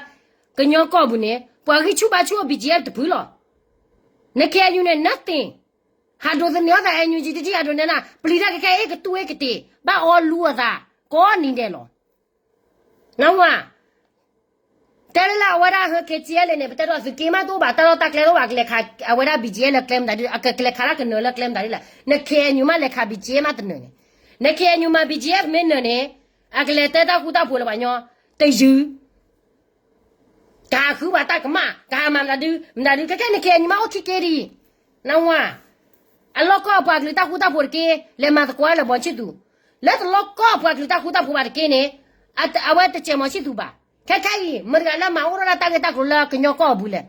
ကညီကီၢ်ပူၤန့ၣ် ပှၤဂံၢ်ဆူၣ်ဘါဆူၣ်အိၣ် BGF တဖုလီၤ. န KNU န့ၣ် nothing. ဟးဒိးသန့ၤအီၣ်သး NUG တထံၣ် ဟးဒိးန့ၢ်နၤ ပျံၤတၢ်ကခဲအ့ၣ်ကတူၢ်အ့ၣ်ကတ့ၢ် ဘၣ်အီလူအသး ကိးနံၤဒဲးလီၤ. နၢ်ဟူဧါ. တဲလၢလၢအဝဲဒၣ်ဟၢ KTLA န့ၣ် ပတဲဒီးသုးက့မးတအိၣ်ဘၣ် တၢ်လီၢ်တၢ်ကျဲတအိၣ်ဘၣ် ကလဲၤခးအဝဲဒၣ် BGF လၢကျဲမတၤဒ်လဲၣ်, အကလဲၤခးတၢ်ကနၢၤလၢကျဲမတၤဒ်လဲၣ်. န KNU မးလဲၤခး BGF မးတနၢၤန့ၣ်, န KNU မး BGF မ့ၢ်နၢၤန့ၣ် အကလဲၤတဲတၢ်ဃူတၢ်ဖိးလၢပှၤကညီ တယုၢ် ကဟးဃုပှၤတၢ်ကမၣ် ကဟးမၤမတၤဒု မတၤဒု ခဲခဲန့ၣ် KNU မးအိၣ်ခံက့ဒ်အံၤ. နၢ်ဟူဧါ. အလီၢ်ကီၢ်ပှၤကလုာ်တၢ်ဃူတၢ်ဖိးတက့ၢ် လဲၤမၤသကိးလၢ မောင်ချစ်သူ, လၢတလီၢ်ကီၢ်ပှၤကလုာ်တၢ်ဃူတၢ်ဖိးဘၣ်တက့ၢ်န့ၣ် အဝဲတစဲး မောင်ချစ်သူ ဘၣ်. ခဲခဲအံၤ မတၤတဂၤလၢမၤအိၣ်ထီၣ်ဒၣ်တၢ်ဂ့ၢ်တၢ်ကျိၤလၢကညီကီၢ်အပူၤလဲၣ်.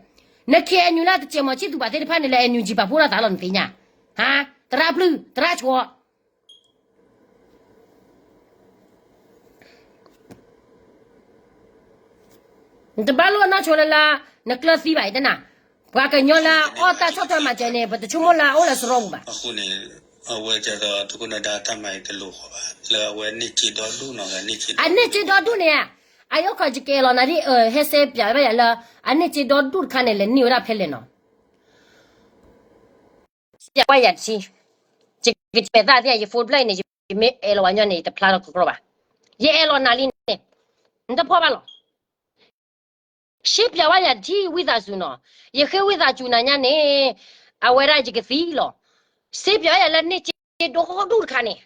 န KNU လၢတစဲး မောင်ချစ်သူ ဘၣ်သ့ၣ်တဖၣ်န့ၣ်လၢ NUG ပာ်ဖှိၣ်ထီၣ်သးလီၤ နသ့ၣ်ညါ. ဟါ, သရၣ်ပျုၢ် သရၣ်ဆိး နတဘၣ်လိၣ်အနီၢ်ဆိလၢလၢ နကျၢၢ်သံဘၣ်အံၤတနၤ, ပှၤကညီလၢအီၣ်တၢ်ဆီၣ်ထွဲမၤစၢၤန့ၣ် ပတဆိကမိၣ်လၢအအိၣ်လၢစရီပူၤဘၣ်. အဃိန့ၣ် အဝဲကဲဒီး သုးခိၣ်နၢၤဒါတၢ်မၤအံၤတလိၤဃီဘၣ် လၢအဝဲန့ၢ်စ့ဒီဒူၣ်နီၤ အန့ၢ်စ့ဒီဒူၣ်န့ၣ်, အယိၣ်ခီယကအဲၣ်လီၤနၤဒ် ဟဲစ့ပၠးဝဲယၤလၢ အန့ၢ်စ့ဒီဒူၣ်တခါန့ၣ် လဲၤန့ၢ်ဝဲဒၣ်ဖဲလဲၣ်နီၤ. စ့ပၠးဝဲယၤတထံၣ်, ယကမဲာ်သၣ်သ့ၣ် ယ phone ဖျၢၣ်အံၤန့ၣ် ယမ့ၢ်အဲၣ်လီၤဝဲညီန့ၣ် ယတဖျါလီၤကကြီဘၣ်. ယအဲၣ်လီၤနၤလံန့ၣ် နတဖီၣ်ဘၣ်လီၤ. စ့ပၠးဝဲယၤတထံၣ် ဝံသးစူၤနီၤ, ယဃ့ဝံသးစူၤနၤညါန့ၣ် အဝဲဒၣ်ယကသံလီၤ. စ့ပၠးဝဲယၤလၢန့ၢ်စ့ဒီဒူၣ်တခါန့ၣ်,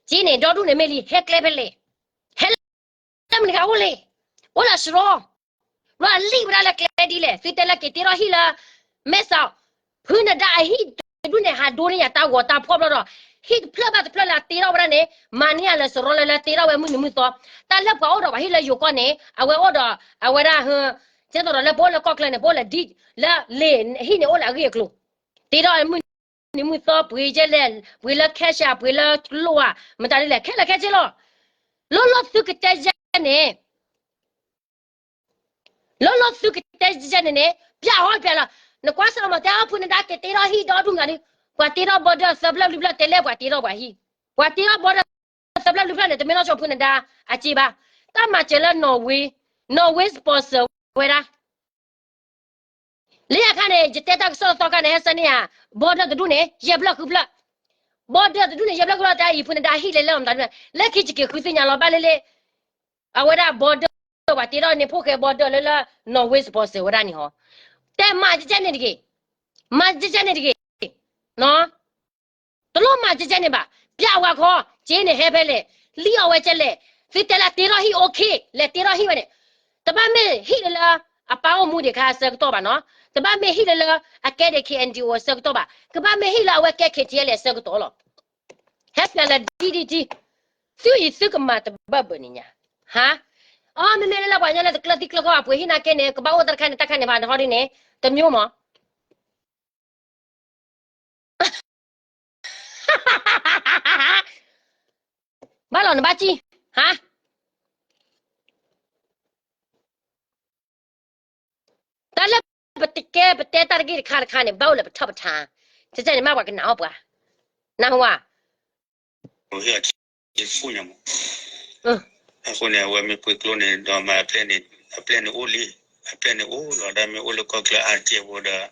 စ့န့ၣ် ဒီဒူၣ်န့ၣ်မ့ၢ်လံ ဟဲကျဲဖဲလဲၣ်, ဟဲလၢမနုၤခါအိၣ်လဲၣ်, အိၣ်လၢစရီ ဘျီအလံၣ်ဝဲဒၣ်လၢကျဲဒ်လဲၣ်, သုတဲလၢက့ၤတ့ထီၣ်ဟံၣ်လၢ မဲစီၤ, ဖုနဒါအဟံၣ်တဒူၣ်န့ၣ် ဟးဒိန့ၢ်ယၤတၢ်ဂီၤတၢ်ဖှီၣ်ဘျီဒီး ဟံၣ်တဖျၢၣ်ဘၣ်တဖျၢၣ်လၢအတ့ထီၣ်ဝဲဒၣ်န့ၣ် မၤန့ၢ်ယၤလၢစရီလၢလၢတ့ထီၣ်ဝဲမုၢ်နံၤမုၢ်သီ, တၢ်လၢပှၤအိၣ်ဒီးပှၤဟံၣ်လၢယိၤကီၢ်န့ၣ် အဝဲအိၣ်ဒီး အဝဲဒၣ်ဟ, ကဲသိးဒီးလၢပအိၣ်လၢကီၢ်ချၢန့ၣ် ပအိၣ်လၢဒ်, လၢလ့ၣ်ဟံၣ်န့ၣ်အိၣ်လၢအဂ့ၢ်အကျိၤ, တ့ထီၣ်မုၢ်နံၤမုၢ်သီ ပှ့ၤကဲလဲၣ်, ပှ့ၤလၢ cash ပှ့ၤလၢကျိၣ်ဧါ, မတၤဒ်လဲၣ် ခဲလၢာ်ခဲဆ့လီၤ. လီၤလီၤသုကတဲယဲန့ၣ် လီၤလီၤသုကတဲယဲန့ၣ်န့ၣ် ပျးဟီပျးလီၤ, နကွၢ်စၢ်လီၤမး တဲဖုနဒါက့ၤတ့ထီၣ်ဟံၣ်ဒီဒူၣ်မတၤဒု, ပှၤတ့ထီၣ် border သၢဖျၢၣ်လွံၢ်ဖျၢၣ် တဲလၢပှၤတ့ထီၣ်ပှၤဟံၣ်, ပှၤတ့ထီၣ် border သၢဖျၢၣ်လွံၢ်ဖျၢၣ်န့ၣ် တမ့ၢ်လီၤဆီဖုနဒါအစ့ဘၣ်, တၢ်မၤစၢၤလၢ Norway, Norway sponsor ဝဲဒၣ် လၢယခါန့ၣ် ယတဲတၢ်ကစီၣ်သီခါန့ၣ် ဟဲဆၢန့ၢ်ယၤ border တဒူၣ်န့ၣ် ယဲၢ်ဖျၢၣ်ဃုဖျၢၣ်, border တဒူၣ်န့ၣ် ယဲၢ်ဖျၢၣ်ဃုဖျၢၣ် တၢ်အံၤဖုနဒါဟံၣ်လဲၤလၢမတၤဒ်လဲၣ်, လၢခံယက့ၤဃုသ့ၣ်ညါလီၤဘၣ်လၢလၢ အဝဲဒၣ် border ပှၤတ့ထီၣ်န့ၣ် ဖိၣ်ဃဲ border လၢလၢ Norway sponsor ဝဲဒၣ်န့ၣ်ဟီ, တဲမၤကဲကဲန့ၣ်တဂ့ၤ, မၤကဲကဲန့ၣ်တဂ့ၤ, တလိၣ်မၤကဲကဲန့ၣ်ဘၣ်, ပျးဝဲခီ, စ့န့ၣ်ဟဲဖဲလဲၣ်, လံၣ်အီၣ်ဝဲကဲလဲၣ်, သုတဲလၢတ့ထီၣ်ဟံၣ် okay လဲၤတ့ထီၣ်ဟံၣ်ဝဲန့ၣ်, တဘၣ်မ့ၢ်ဟံၣ်လၢလၢ အပၢ်အိၣ်မူဒံးခါအဆၢကတီၢ်ဘၣ်နီၤ, တဘၣ်မ့ၢ်ဟံၣ်လၢလၢ အကဲဒံး KNDO အဆၢကတီၢ်ဘၣ်, ကဘၣ်မ့ၢ်ဟံၣ်လၢအဝဲကဲ KTLA အဆၢကတီၢ်လီၤ. ဟဲပျးလၢဒ်ဒ်ဒ်, သုအံၤသုကမၤတဘၣ်ဘၣ်န့ၣ်ညါ, ဟါ, အမ့မ့ၢ်လၢလၢပှၤကညီလၢတကျၢၢ်သံကျၢၢ်ကီၢ် အပှ့ၤဟံၣ်နာ်က့န့ၣ် ကဘၣ်အိၣ်တၢ်တခါန့ၣ် တၢ်ခါန့ၣ်ဘၣ် နဟီဒ်န့ၣ် တမျိုးမး ဘၣ်လီၤနဘၣ်စံၣ်, ဟါ, တၢ်လၢပတကဲပတဲတၢ်တဂ့ၢ်တခါတခါန့ၣ် ဘၣ်အိၣ်လၢပထီၣ်ပထါ, ကဲကဲန့ၣ်မ့ၢ်ပှၤကနၣ်အီၣ်ပှၤ, နၢ်ဟူဧါ. ယဖူၣ်ညါမး, အဃိန့ၣ် အဝဲမ့ၢ်ပှ့ၤကျိန့ၣ် ဒီးမၤအပျဲၢ်န့ၣ်, အပျဲၢ်န့ၣ်အိၣ်လံ, အပျဲၢ်န့ၣ်အိၣ်လီၤ ဒီးမ့ၢ်အိၣ်လၢကီၢ်ချၢအါတက့ၢ်ဖိဒီး,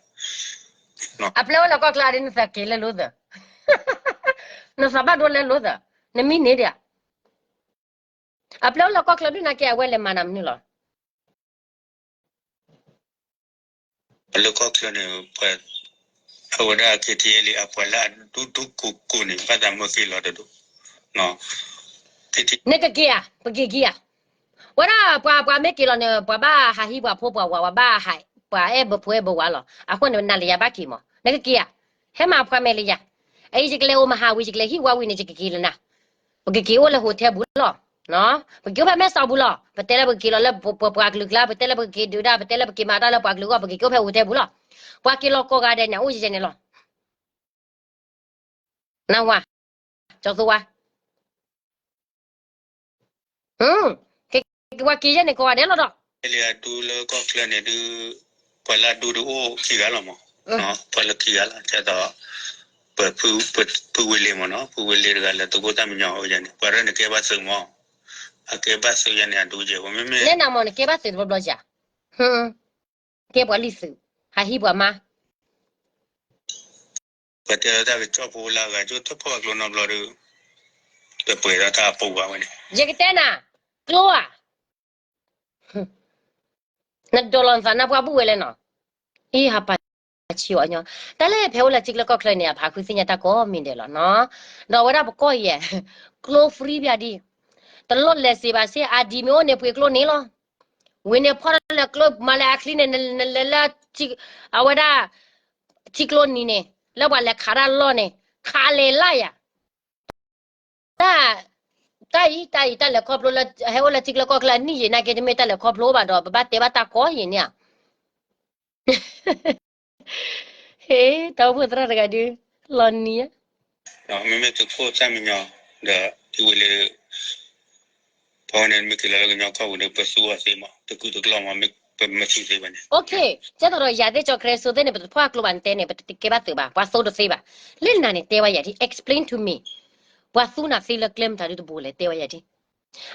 အပျဲၢ်အိၣ်လၢကီၢ်ချၢအါဒ်နသးက့ၤလၢလိသၢ, နသးဘၣ်ဒိလၢလိသၢ, နမံန့ၣ်ဒံးဧါ, အပျဲၢ်အိၣ်လၢကီၢ်ချၢဒုၣ်နာ်က့ အဝဲလဲၤမၤနၤမနုၤလီၤ. လၢကီၢ်ချၢန့ၣ် ပှၤ, အဝဲဒၣ် KTLA အပှၤလၢအဒူဒူကိးကိးန့ၣ် ဘၣ်သးမၢက့ၤလီၤတဒိၣ်, နကက့ၤဧါ, ပက့ၤက့ၤဧါ, ဝဲဒၣ်ပှၤပှၤမ့ၢ်က့ၤလီၤန့ၣ် ပှၤဘၣ်ဟးဟံးပှၤဖိပှၤဝၤ ပှၤဘၣ်ဟး, ပှၤအဲၣ်ဘၢဖိအဲၣ်ဘၢဝၤလီၤ. အဃိန့ၣ် နၤလၢယၤဘၣ်က့ၤမး နကက့ၤဧါ, ဟဲမၤဖှၤမဲာ်လၢယၤ, အအံၤယကလဲၤအိၣ်မဟါဝံၤ ယကလဲၤဟံၣ်ဝါဝံၤန့ၣ် ယကက့ၤလၢနၤ ပကက့ၤအိၣ်လၢ hotel ပူၤလီၤ. ပက့ၤအိၣ်ဖဲမဲၢ်စီၤပူၤလီၤ. ပတဲလၢပကက့ၤလီၤလၢ ပပှၤကလုာ်ကျါ, ပတဲလၢပကက့ၤဒုးဒၣ်, ပတဲလၢပက့ၤမၤတၢ်လၢပှၤကလုာ်အဂီၢ်, ပကက့ၤအိၣ်ဖဲ hotel ပူၤလီၤ. ပှၤက့ၤလီၤကိးဂၤဒဲးန့ၣ် အိၣ်ယဲယဲန့ၣ်လီၤ. နၢ်ဟူဧါ, ကၠီၤသူဝါ, ကဲ ကဲ ပှၤက့ၤယဲန့ၣ်ကိးဂၤဒဲးလီၤဒီး လၢအဒူလၢကီၢ်ချၢန့ၣ်ဒုး ပှၤလၢအဒူဒုးအိၣ်ခံဂၤလီၤမး, ပှၤလၢခံဂၤလီၤ ကဲသိး ဖုဝ့လ့မးနီၤ, ဖုဝ့လ့တဂၤလၢသုးခိၣ်သၣ်မံညီၤအိၣ်ယဲန့ၣ် ပှၤရဲၣ်န့ၣ်ကဲဘၣ်သုးမး, အကဲဘၣ်သုးယဲန့ၣ် အဒူယဲၢ် ပမ့မ့ၢ် နဲနၤမး နကဲဘၣ်သုးတဘျီဘျီယၤ, ကဲပှၤလံသုး, ဟးဟံးပှၤမါ ပှၤတဲလၢတၢ်ကစီၣ်ဖိလၢအဂၤကၠိထၢၣ်ဖီၣ်အကျိနီတဘျီဒီး တပှဲၤဒီးတၢ်အပူၤဘၣ်ဝဲန့ၣ် ယကတဲနၤ, ကျိဧါ, နဒိးလီၤနသးနါပှၢ်ဘူၣ်ဝဲလဲၣ်နီၤ, အံၤဟးပာ်ဆံးအီၤညီ, တၢ်လၢဖဲအိၣ်လၢထံချၢကီၢ်ချၢန့ၣ် အဖးဃုသ့ၣ်ညါတၢ်ကိးမံၤဒဲးလီၤနီၤ, ဒီးအဝဲဒၣ်ပကီၢ်ယဲၢ်, ကျိ free ဘၣ်ဒံး, တလိၣ်လဲၤစ့ဘၣ်စ့ အဒံးမ့ၢ်အိၣ်န့ၣ်ပှ့ၤကျိန့ၣ်လီၤ, ဝံၤန့ၣ်ဖီၣ်တၢ်လၢကျိမၤလၢအချံန့ၣ် နလဲၤလၢ အဝဲဒၣ် ထံကျိနံၤန့ၣ် လၢပှၤလဲၤခးတၢ်လီၢ်န့ၣ် ခးလဲၤလၢယၤ တၢ်အံၤ တၢ်အံၤ တၢ်လဲၤခီဖျိလၢ ဟဲအိၣ်လၢထံချၢကီၢ်ချၢအနံၣ်ယံာ်နာ်က့ တမ့ၢ်တၢ်လဲၤခီဖျိဘၣ်ဒီး ပဘၣ်တဲဘၣ်တၢ်ကိးယံာ်န့ၣ်ဧါ, ဟ့ တၢ်အိၣ်ဖှိၣ်သရၣ်တဂၤဒုး လီၤနံၤဧါ, မ့မ့ၢ်သုးခိၣ်သၣ်မံညီၤ ဒီး ထံဝ့လ့ ဖဲန့ၣ်မ့ၢ်က့ၤလၢကညီကီၢ်ပူၤဒီး ပသူအီၤသ့မး တကူတကျီၢ်မး ပမ့ၢ်သူသ့ဘၣ်န့ၣ် ကဲသိးဒီးယၤသ့ၣ်ကၠီၤခရံစိသ့ၣ်န့ၣ် ပတဖီၣ်အကျိဘၣ်နတဲန့ၣ် ပတကဲဘၣ်သုးဘၣ် ပှၤသိတသ့ဘၣ်, လၢနၤန့ၣ်တဲဝဲယၤဒ် explain to me, ပှၤသူနၤသ့လၢကျဲမတၤဒုတဘိလဲၣ် တဲဝဲယၤဒ်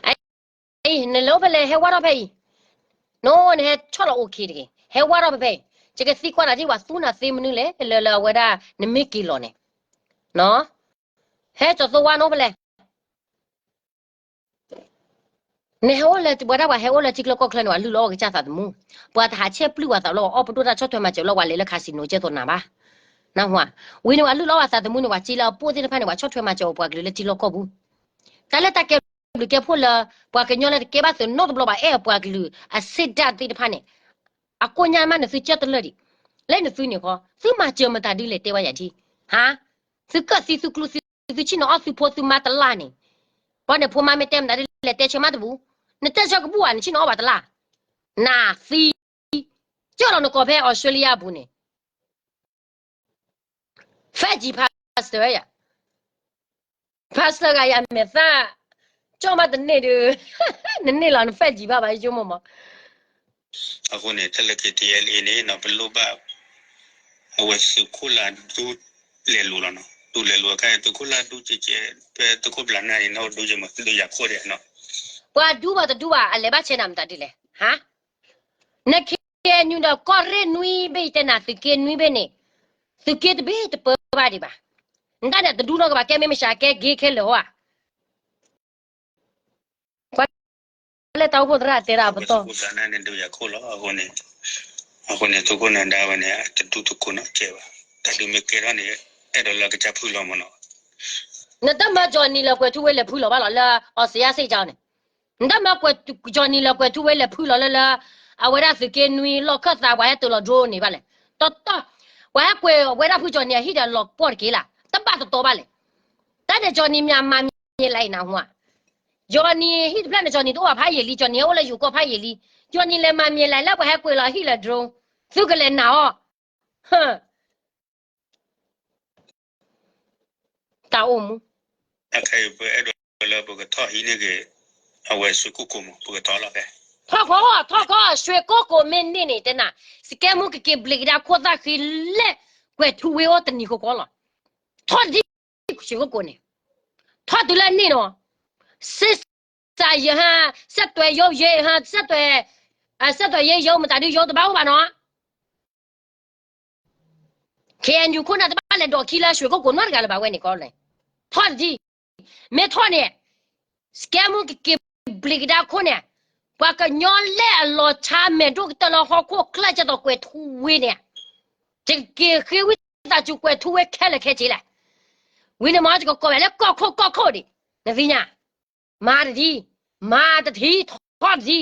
အံၤ နလဲၤအိၣ်ဖဲလဲၣ် ဟဲဝါထီၣ်ဖဲအံၤ, နအိၣ်နဟဲဆီၣ်လီၤအိၣ်ခံတဂ့ၤ ဟဲဝါထီၣ်ဖဲဖဲအံၤ, ယကသံကွၢ်နၤဒ်ပှၤသူနၤသ့မနုၤလဲၣ် လၢလၢအဝဲဒၣ် နမ့ၢ်က့ၤလီၤန့ၣ်, ဟဲကၠီၤသိဝါနအိၣ်ဖဲလဲၣ် နဟဲအိၣ်လၢပှၤဒၣ်ပှၤဟဲအိၣ်လၢထံချၢကီၢ်ချၢန့ၣ် ပှၤလုၢ်လီၤအီၣ်ကစၢ်သးသမူ, ပှၤတဟးဆဲးပျုၢ်ပှၤသးလီၤ အီၣ်ပဒိၣ်တၢ်ဆီၣ်ထွဲမၤစၢၤလီၤ ပှၤလဲၤလၢ casino ကဲသိးနၤဘၣ်, နၢ်ဟူဧါ, ဝံၤန့ၣ်ပှၤလုၢ်လီၤပှၤသးသမူန့ၣ် ပှၤစ့လၢအပိၢ်သ့ၣ်တဖၣ်န့ၣ် ပှၤဆီၣ်ထွဲမၤစၢၤအီၤပှၤကလုာ်လၢထံလီၢ်ကီၢ်ပူၤ, တၢ်လၢတၢ်ကဲဘျုးကဲဖှိၣ်လၢ ပှၤကညီလၢတကဲဘၣ်သုးနီတဘျီဘၣ် အဲၣ်အပှၤကလုာ်အဆ့ဒၣ်သ့ၣ်တဖၣ်န့ၣ်, အကိၣ်ညါမးနသုကၢၢ်တလၢာ်ဒံး, လၢနသုန့ၣ်ဃီ သုမၤစၢၤမတၤဒ်လဲၣ်တဲဝဲယၤဒ်, ဟါ, သုကၢၢ်သံသုကျူသံ သုဆ့ၣ်နီၤအီၣ်သုဖိသုမါတလၢ်န့ၣ်, ဘီန့ၣ်ဖိမါမ့ၢ်တဲမတၤဒ်လဲၣ်တဲဆၢမးတပူၤ, နတဲဆၢကဘူၣ်ဧါ နဆ့ၣ်နီၤအီၣ်ပှၤတလၢ်, နသံ, ကၢၢ်လီၤနကိးဖဲ Australia အပူၤန့ၣ် five G pastor ယၤ, pastor ဂၤယၤမဲာ်သၣ်, ကၠီၣ်မးတန့ၢ်ဒုး, နန့ၢ်လီၤန five G ဘၣ်ဘၣ်ယဆိကမိၣ်မး, အဃိန့ၣ် တၢ်လၢ K T L A န့ၣ်နီၤ ပလိၣ်ဘၣ် အဝဲသုးခိၣ်လၢဒူလဲၤလိာ်လီၤနီၤ, ဒူလဲၤလိာ်အခါ သုးခိၣ်လၢဒူကဲကဲ ဖဲသုးခိၣ်ဘျးနၢ်န့ၣ် နီၢ်ဒူယဲၢ်မး ဒူယၤခိၣ်ဒဲးနီၤ, ပှၤဒူဘၣ်တဒူဘၣ် အလဲၤဘၣ်ဆဲးနၤမတၤဒ်လဲၣ်, ဟါ, န K N U ဒီးကီၢ်ရ့ၣ်နွံဘ့ၣ်တဲနၤ သုးက့နွံဘ့ၣ်န့ၣ်, သုးက့တဘ့ၣ်တပၢဘၣ်ဒံးဘၣ်, နတၢ်န့ၣ်တဒူနီတဂၤဘၣ် ကဲမ့ၢ်မရှးကဲဂ့ၤခဲလၢာ်ဧါ ပှၤလၢတၢ်အိၣ်ဖှိၣ်သရၣ်တဲဒၣ်ပတီၢ်, သုးခိၣ်နၢ်ဒါဝဲန့ၣ် တဒူတခိၣ်နီတကဲဘၣ်, တၢ်ဒုးမ့ၢ်ကဲထီၣ်န့ၣ် အဲၣ်ဒိးလၢကစၢ်ဖုလီၤမးနီၤ, နတမၢ Johnny လၢကွဲၤထူဝ့လဲၤဖုလီၤဘၣ်လီၤလၢ အီစၢၤယါစ့ၢ်ကီးန့ၣ်, နတမၢ Johnny လၢကွဲၤထူဝ့လဲၤဖုလီၤလၢလၢ, အဝဲဒၣ်သုးက့နွံလီၢ်ခၢၣ်သး ပှၤဟဲတၢၤလီၤ drone န့ၣ်ဘၣ်လဲၣ်, တတီၢ်, ပှၤဟဲကွဲၤဝဲဒၣ်ဖု Johnny အဟံၣ်ဒီးလီၤပှီၢ်တက့ၢ်လၢ်, တဘၣ်တတီဘၣ်လဲၣ်, တၢ်န့ၣ် Johnny မၤမၤမံၤလဲၣ်အံၤနၢ်ဟူဧါ Johnny ဟံၣ်တဖျၢၣ်န့ၣ် Johnny တအိၣ်ဘၣ်ဖးယံာ်လံ, Johnny ဟဲအိၣ်လၢယိၤကီၢ်ဖးယံာ်လံ, Johnny လဲၤမၤမံၤလဲၣ်လၢပှၤဟဲကွဲၤလီၤဟံၣ်လၢ drone, သုကလဲၤနာ်အီၤ, တၢ်အိၣ်မူ, အခဲအံၤပအဲၣ်ဒိးလၢပကထီၣ်ဟံးန့ၢ်က့ၤ, အဝဲ ရွှေကုက္ကို မး ပကထီၣ်လီၤဖဲ, ထီၣ်ခီ, ထီၣ်ခီ, ရွှေကုက္ကို မ့ၢ်န့ၢ်န့ၣ် တဲနၤ, စကဲမူကက့ၤဘျံးကဒါခိၣ်သၣ်ဃံလဲၣ်, ကွဲၤထူဝ့အိၣ်တနံၤဃီဃီလီၤ, ထီၣ်တဒ် ရွှေကုက္ကို န့ၣ်, ထီၣ်တုၤလၢန့ၣ်နီၤ, စစ်စာရဟန်း, ဆက်သွယ်ရေးရုံး, ဆက်သွယ်ရေးရုံး မတၤဒုးရုံးတဘၣ်အိၣ်ဘၣ်နီၤ K N U ခိၣ်နၢ်တဘၣ်လဲၤဒိးခံလၢ ရွှေကုက္ကို နီတဂၤလၢၤဘၣ်ဝဲန့ၣ်ကီးလဲၣ်, ထီၣ်တဒ်, မ့ၢ်ထီၣ်န့ၣ်, စကဲမူကက့ၤဘျံးကဒါခိၣ်န့ၣ်, ပှၤကညီလဲၢ်အလီၤဆါမဲာ်ဒိၣ်ကတၢၢ်လၢဟီၣ်ခိၣ်ချၢကဲသိးကွဲၤထူဝ့န့ၣ်, ယကက့ၤဃ့ဝံသးစူၤကွဲၤထူဝ့ခဲလၢာ်ခဲဆ့လဲၣ်, ဝံၤန့ၣ်မ့ၢ်ယကကိးဝဲလၢကီၢ်ခိၣ်ကီၢ်ခိၣ်ဒံး, နသ့ၣ်ညါ, မၤတဒ်, မၤတထံၣ်ထီၣ်တဒ် ပကဘၣ်ထီၣ်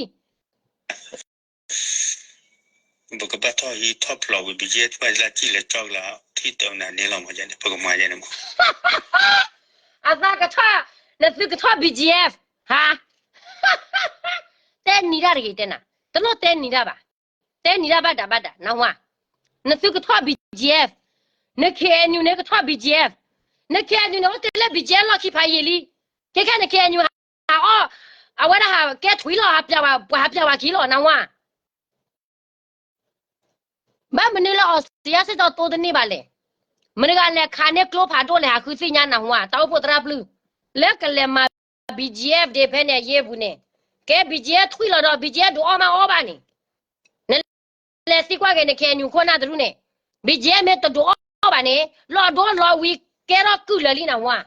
ဟံးထီၣ်ဖျိးဝံၤ ဘံၣ်ကဲ တဖၣ်လၢကံၣ်လဲၤကၠီကလၤ ထံၣ်တၢ်နၤန့ၣ်လီၤမး ယဲန့ၣ် ပကမၤယဲန့ၣ်မး, အသးကထီၣ်, နသုကထီၣ် B G F, ဟါ, တဲနံၤတၢ်တဂ့ၤတဲနၤ, တလိၣ်တဲနံၤတၢ်ဘၣ်, တဲနံၤတၢ်ဘၣ်ဒၣ်ဘၣ်ဒၣ် နၢ်ဟူဧါ, နသုကထီၣ် B G F, န K N U န့ၣ်ကထီၣ် B G F, န K N U န့ၣ်အိၣ်တ့ၢ်လၢ B G F လီၢ်ခံဖးယံာ်လံ, ခဲခဲန K N U ဟးအီၣ်, အဝဲဒၣ်ဟးကဲထွံၣ်လီၤ ဟးပျးဝဲ ပှၤဟးပျးဝဲခံလီၤ နၢ်ဟူဧါ. ဘၣ်မနုၤလၢ အီစထြ့လယါ စ့ၢ်ကီးတိတန့ၢ်ဘၣ်လဲၣ်. မတၤတဂၤလဲၤခးန့ၢ်ကျိဖးဒိၣ်လဲၣ် ဟးဃုသ့ၣ်ညါ နၢ်ဟူဧါ. တၢ်အိၣ်ဖှိၣ်သရၣ်ပျုၢ် လၢကလဲၤမၤ ဘံၣ်ကၠံအ့ၣ်ဖ် ဒ့ဖဲန့ၣ် အယ့ၢ်ပူၤန့ၣ်, ကဲ ဘံၣ်ကၠံအ့ၣ်ဖ် ထွံၣ်လီၤဒီး ဘံၣ်ကၠံအ့ၣ်ဖ် ဒုးအီၣ်မးအီၣ်ဘၣ်န့ၣ်, နလဲၤသံကွၢ်က့ၤ န ခ့ၣ်အဲၣ်ယူၣ် ခိၣ်နၢ်တဒူၣ်န့ၣ်, ဘံၣ်ကၠံအ့ၣ်ဖ် မ့ၢ်တဒုးအီၣ်ဘၣ်န့ၣ် လီၤဒိလီၤဝံၤ ကဲထီၣ်ကုၢ်လၢာ်လံ နၢ်ဟူဧါ.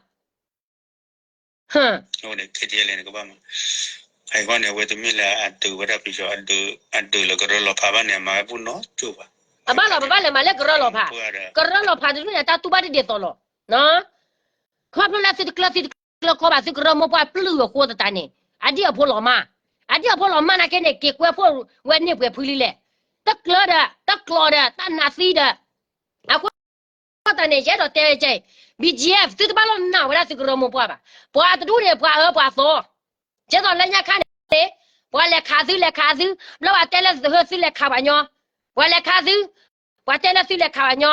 အဝဲန့ၣ် အဝဲတမ့ၢ်လၢအဒုးဝဲဒၣ်ပယီၤ အဒုးလၢကရၢလီၤဖးဘၣ်န့ၣ် အမၤဝဲပူၣ်နီတကၠိၢ်ဘၣ်. အဘၣ်လီၤ ပဘၣ်လဲၤမၤလၢကရၢလီၤဖး, ကရၢလီၤဖးတဒူၣ်န့ၣ် တၢ်တူၢ်ဘၣ်တဒ်သိးလီၤ. ခီဖျိလၢသုတကျၢၤသုတကျၢၤကီဘၣ် သုကရၢမိၢ်ပှၢ်ပျုၢ်အဃိသတးန့ၣ် အဒံၣ်အဖိလီၤမၢ်, အဒံၣ်အဖိလီၤမၢ်နာ်က့န့ၣ် က့ၤကွဲဖှိၣ်ဝဲန့ၢ်ပှဲၤဖုလံလဲၣ်. တကျၢၤဒီး တကျီၤဒီး တၢ်နးသံဒီး အဃိသတးန့ၣ် ယအဲၣ်ဒိးတဲကဲအံၤ, ဘံၣ်ကၠံအ့ၣ်ဖ် သုတဘၣ်လီၤနာ်ဝဲဒၣ်သုကရၢမိၢ်ပှၢ်ဘၣ်. ပှၤတဒူၣ်န့ၣ် ပှၤအၢပှၤသီ, ကဲသိးလၢညါခါန့ၣ် ပှၤလဲၤခးသု လဲၤခးသု, ဘျီပှၤတဲလၢသုလဲၤခးပှၤညီ, ပှၤလဲၤခးသု, ပှၤတဲလၢသုလဲၤခးပှၤညီ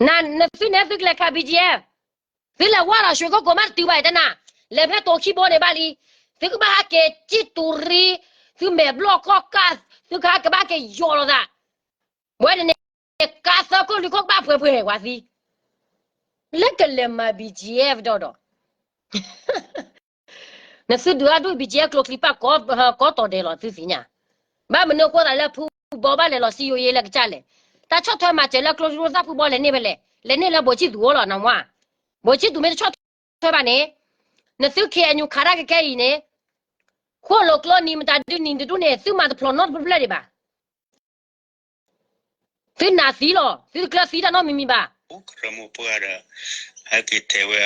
နသုန့ၣ် သုကလဲၤခး ဘံၣ်ကၠံအ့ၣ်ဖ်, သုလဲၤဝါလီၤ ရွှေကုက္ကို မးတတုၤဘၣ်အံၤတနၤ, လဲၤဖဲတိၤခံဘိန့ၣ်ဘၣ်လံ. သုကဘၣ်ဟးက့ၤစံၣ်တူၤရံ, သုမဲာ်ဘျီၣ်ခီၣ်ကၢ်, သုကဟးကဘၣ်က့ၤယီၤလိာ်သး, ဝဲန့ၣ်န့ၣ် ကါသၢခိၣ်လွံၢ်ခိၣ်ကဘၣ်ပှဲၤပှဲၤဝဲသံ လၢကလဲၤမၤ ဘံၣ်ကၠံအ့ၣ်ဖ် ဒီးဒီး နသုဒုးအဒူၣ် ဘံၣ်ကၠံအ့ၣ်ဖ် ကျိချံပၣ် ကီတီၤဒဲးလီၤ သုသ့ၣ်ညါ. ဘၣ်မနုၤအဃိသးလၢဖုဘီဘၣ်လဲၤလီၤစံယိၤယ့ လၢကစၢ်လဲၣ်. တၢ်ဆီၣ်ထွဲမၤစၢၤလၢကျိချံကျိသၣ်ဖုဘီလဲၤန့ၢ်ဖဲလဲၣ်, လဲၤန့ၢ်လၢဘိးဆံၣ်သူၤအိၣ်လီၤ နၢ်ဟူဧါ. ဘိးဆံၣ်သူၤမ့ၢ်တဆီၣ်ထွဲဘၣ်န့ၣ်, နသု ခ့ၣ်အဲၣ်ယူၣ် ခးတၢ်ကကဲအံၤန့ၣ်, ဃိၣ်လိာ်ကျိနံၤမတၤဒုနံၤတဒူၣ်န့ၣ် သုမၤတဖျိးနီတဖျၢၣ်ဒံးဘၣ်. သုနးသံလီၤ, သုတကျၢၤသံတၢ်နီတမံၤမံၤဘၣ်. ကရၢမိၢ်ပှၢ်ဒီး ဟဲက့ၤထဲးဝဲ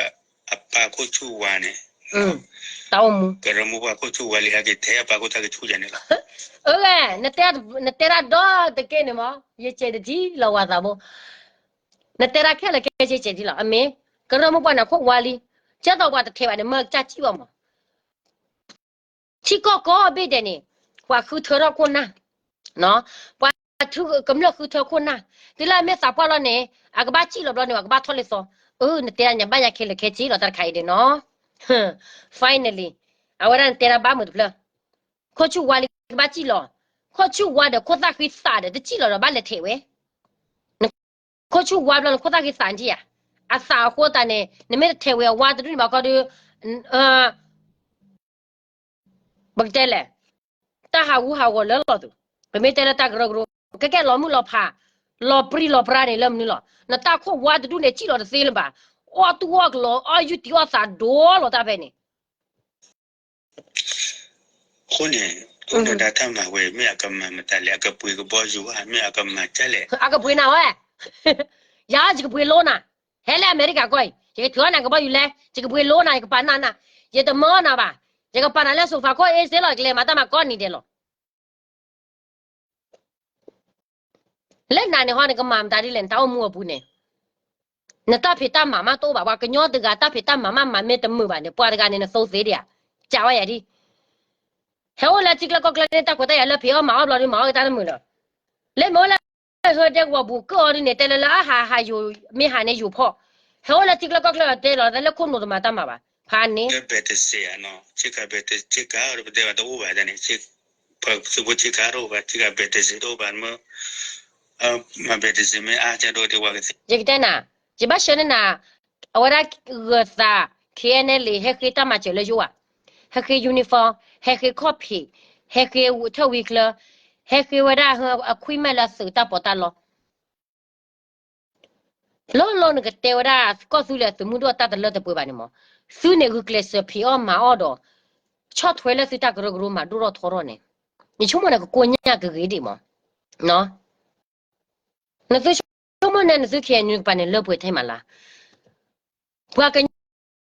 အပၢ်ခိၣ်ဆူၣ်ဝါန့ၣ်, တၢ်အိၣ်မူ ကရၢမိၢ်ပှၢ်ခိၣ်ဆူၣ်ဝါလံ ဟဲက့ၤထဲးအပၢ်ခိၣ်တၢ်ကဆူၣ်ယၤန့ၣ်လီၤ. အၢ, နတဲတၢ်ဒီတက့ၢ်န့ၣ်မး, ယစဲးတထံၣ်လီၤဝၤသးဘိ. နတဲတၢ်ခဲလၢာ်ခဲဆ့စဲးတထံၣ်လီၤ. အမ့ၢ် ကရၢမိၢ်ပှၢ်န့ၣ်ခိၣ်ဝါလံ, ကဲသိးပှၤတထဲးဘၣ်န့ၣ် မၢကစၢ်စံၣ်ဘၣ်မး. ထံကီၢ်ကိးဘ့ၣ်ဒဲးန့ၣ် ပှၤဃုထၢထီၣ်ခိၣ်နၢ်, ပှၤထုကမျၢၢ်ဃုထၢခိၣ်နၢ်, တုၤလၢအမ့ၢ်သးပှၢ်လီၤန့ၣ် အကဘၣ်စံၣ်လီၤဘျီန့ၣ် ပှၤကဘၣ်ထီၣ်လၢသီ. အၢ နတဲတၢ်ညါဘၣ်ညါခဲလၢာ်ခဲဆ့လီၤ တၢ်တခါအံၤဒ်နီၤ. Finally အဝဲဒၣ်နတဲတၢ်ဘၣ်မုာ်တဖျၢၣ်, ခိၣ်ဆူၣ်ဝါလံကဘၣ်စံၣ်လီၤ, ခိၣ်ဆူၣ်ဝါဒီးခိၣ်သၣ်ဃံသးဒီး တစံၣ်လီၤဒီးဘၣ်လဲၤထဲးဝဲ ခိၣ်ဆူၣ်ဝါဘျီန့ၣ် ခိၣ်သၣ်ဃံသးနထံၣ်ဧါ, အသးအဃိသတးန့ၣ် နမ့ၢ်တထဲးဝဲအဝါတဒူၣ်န့ၣ်ဘၣ်ခီဒီး ပကတဲလဲၣ်, တၢ်ဟးဂူာ်ဟးဂီၤလၢလီၤသုး, ပမ့ၢ်တဲလၢတၢ်ကရၢကရိ ကဲကဲလီၤမုၢ်လီၤဖး, လီၤပြံလီၤပြါန့ၣ်လၢမနုၤလီၤ. နတၢ်ခိၣ်ဝါတဒူၣ်န့ၣ် စံၣ်လီၤတသ့လၢၤဘၣ်, အီၣ်တူၢ်အီၣ်ကလီၤ အီၣ်ယုၢ်တံၢ်အီၣ်သးဒိၣ်လီၤတၢ်ဖဲန့ၣ် အဃိန့ၣ် အိၣ်ဒီးတၢ်မၤဝဲ မ့ၢ်အကမၤမတၤလဲၣ်, အကပှ့ၤကဘီယူၤဧါ, မ့ၢ်အကမၤဒ်လဲၣ်. အကပှ့ၤနၤဝဲ, ယၤယကပှ့ၤလိနၤ, ဟဲလၢအမဲရကၤကီၢ်အံၤ ယကထုးအီၣ်နၤကဘီယူၤလဲ, ယကပှ့ၤလိနၤ, ယကပာ်နၤနၤ, ယတမၢနၤဘၣ်, ယကပာ်နၤလၢ sofa ခိၣ်အ့စ့လီၤ, ကလဲၤမၤတၢ်မၤကီနံၤဒဲးလီၤ. လၢနၤန့ၣ်ဟီ နကမၤမတၤဒ်လဲၣ် နတၢ်အိၣ်မူအပူၤန့ၣ်, နတၢ်ဖံးတၢ်မၤမးတအိၣ်ဘၣ်, ပှၤကညီတဂၤတၢ်ဖံးတၢ်မၤမး မၤမ့ၢ်တမုာ်ဘၣ်န့ၣ် ပှၤတဂၤန့ၣ် နသိသ့ဒံးဧါ, ကးဝဲယၤဒ် ဟဲအိၣ်လၢထံကျါကီၢ်ကျါန့ၣ် တၢ်ခွဲးတၢ်ယာ်လၢဖံးအီၣ်မၤအီၣ်ဘျီဒီး မၤအီၣ်က့ၤတၢ်တမုာ်လီၤ. လၢမ့ၢ်အိၣ်လၢ ဟၢဒဲကဝီၤပူၤကၢၢ်အီၤဒ်န့ၣ် တဲလၢလၢအဟးဟးယိာ် မ့ၢ်ဟးန့ၣ်ယိာ်ဖီၣ်, ဟဲအိၣ်လၢထံကျါကီၢ်ကျါတဲလီၤ တၢ်လၢခိၣ်နူာ်တမၤတၢ်မၤဘၣ်, ဖးန့ၣ် ဘဲတစ့းဧါနီၤ, ဆ့ကၤဘဲတစ့းကါအီၤတပတဲဘၣ်တအိၣ်ဘၣ်န့ၣ်, ပသုးဖိဆ့ကၤတအိၣ်ဘၣ်, ဆ့ကၤဘဲတစ့းတအိၣ်ဘၣ်, မ့ၢ် မၤဘဲတစ့းမ့ၢ်အါကၢ်ဒိၣ်ဒံးဝဲကသ့. ယကတဲနၤ, ယဘၣ်ဆှၢန့ၢ်နၤ, အဝဲဒၣ်ဂၢၤသး ခ့ၣ်အဲၣ်နဲလ့ ဟဲဃ့တၢ်မၤစၢၤလၢယိၣ်ဧါ, ဟဲဃ့ uniform, ဟဲဃ့ခီၣ်ဖံး, ဟဲဃ့ထၢၣ်ဝံချၢ, ဟဲဃ့ဝဲဒၣ် equipmentလၢသုးတၢ်ပီးတၢ်လီ လီၤလီၤနကတဲဝဲဒၣ် ကီၢ်သူလ့ၤသုးမုၢ်ဒိၣ်တၢ်တလၢတပှဲၤဘၣ်န့ၣ်မး, သုန့ၣ်ဂုာ်ကျဲးစၢးဖံးအီၣ်မၤအီၣ်ဒီး ဆီၣ်ထွဲလၢသုတၢ်ကရၢကရိမၤဒိၣ်ထီၣ်ထီထီၣ်န့ၣ်, ယဆိကမိၣ်န့ၣ် ကကိညၢ်ကဂ့ၤဒံးမး, နသုဆိကမိၣ်န့ၣ် နသု ခ့ၣ်အဲၣ်ယူၣ် နကပၤန့ၣ် လၢပှဲၤထဲမးလၢ ပှၤကညီ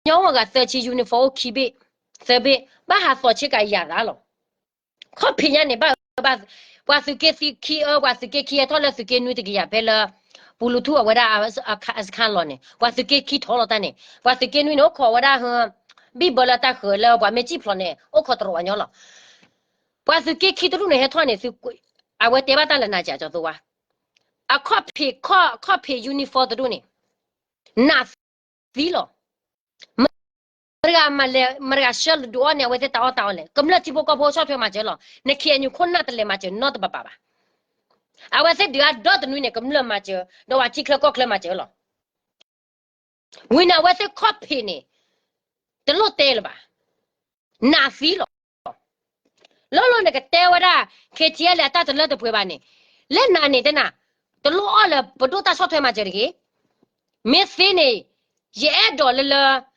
ဝဲဂၤသၢဆံ uniform အိၣ်ခံဘ့ၣ်, သၢဘ့ၣ်, ဘၣ်ဟးသီးဆ့ကၤယၤသးလီၤ. ခီၣ်ဖံးညါန့ၣ် ဘၣ်အၢဘၣ်, ပှၤသုးက့ခံအၢ ပှၤသုးက့ခံဟဲထီၣ်လၢသုးက့နွံတကယၤဖဲလၢ ပူၤလူထူအဝဲဒၣ်အစခါလီၤန့ၣ် ပှၤသုးက့ခံထီၣ်လီၤတၢ်န့ၣ် ပှၤသုးက့နွံန့ၣ် အိၣ်ခိးဝဲဒၣ် ဘံၣ်ဘၢလၢတၢ်ဃၢၤလၢပှၤမ့ၢ်စံၣ်ဖျိးန့ၣ် အိၣ်ခိးတရိးဝဲညီလီၤ. ပှၤသုးက့ခံတဒူၣ်န့ၣ်ဟဲထီၣ်န့ၣ် အဝဲတဲဘၣ်တၢ်လၢနၤစၢ်ကၠီၤသိဝါ, အခီၣ်ဖံး ခီၣ်ဖံး uniform တဒူၣ်န့ၣ် နးသံလီၤ. မတဂၤမၤလဲၣ် မတဂၤဆှၢလီၤဒုးအီၣ်န့ၣ် အဝဲသ့ၣ်တၢ်အီၣ်တၢ်အီလဲၣ်. ကမျၢၢ်ထံဖိကီၢ်ဖိဆီၣ်ထွဲမၤစၢၤလီၤ. နခ့ၣ်အဲၣ်ယူၣ်ခိၣ်နၢ်တလဲၤမၤစၢၤနီတဘးဘၣ်ဘၣ်. အဝဲသ့ၣ်ဒုးအဒီတနွံန့ၣ် ကမျၢၢ်မၤစၢၤ ဒီးပှၤထံချၢကီၢ်ချၢမၤစၢၤလီၤ. ဝံၤန့ၣ် အဝဲသ့ၣ်ခီၣ်ဖံးန့ၣ် တလိၣ်တဲလၢၤဘၣ်. နးသံလီၤ. လီၤလီၤနကတဲဝဲဒၣ် ခ့ၣ်ထံၣ်အဲၣ်လၢအတၢ်တလၢတပှဲၤဘၣ်န့ၣ်, လၢနၤန့ၣ်တဲနၤ, တလိၣ်အီၣ်လၢပဒိၣ်တၢ်ဆီၣ်ထွဲမၤစၢၤတဂ့ၤ. မ့ၢ်သ့န့ၣ်, ယအဲၣ်ဒိးလၢလၢ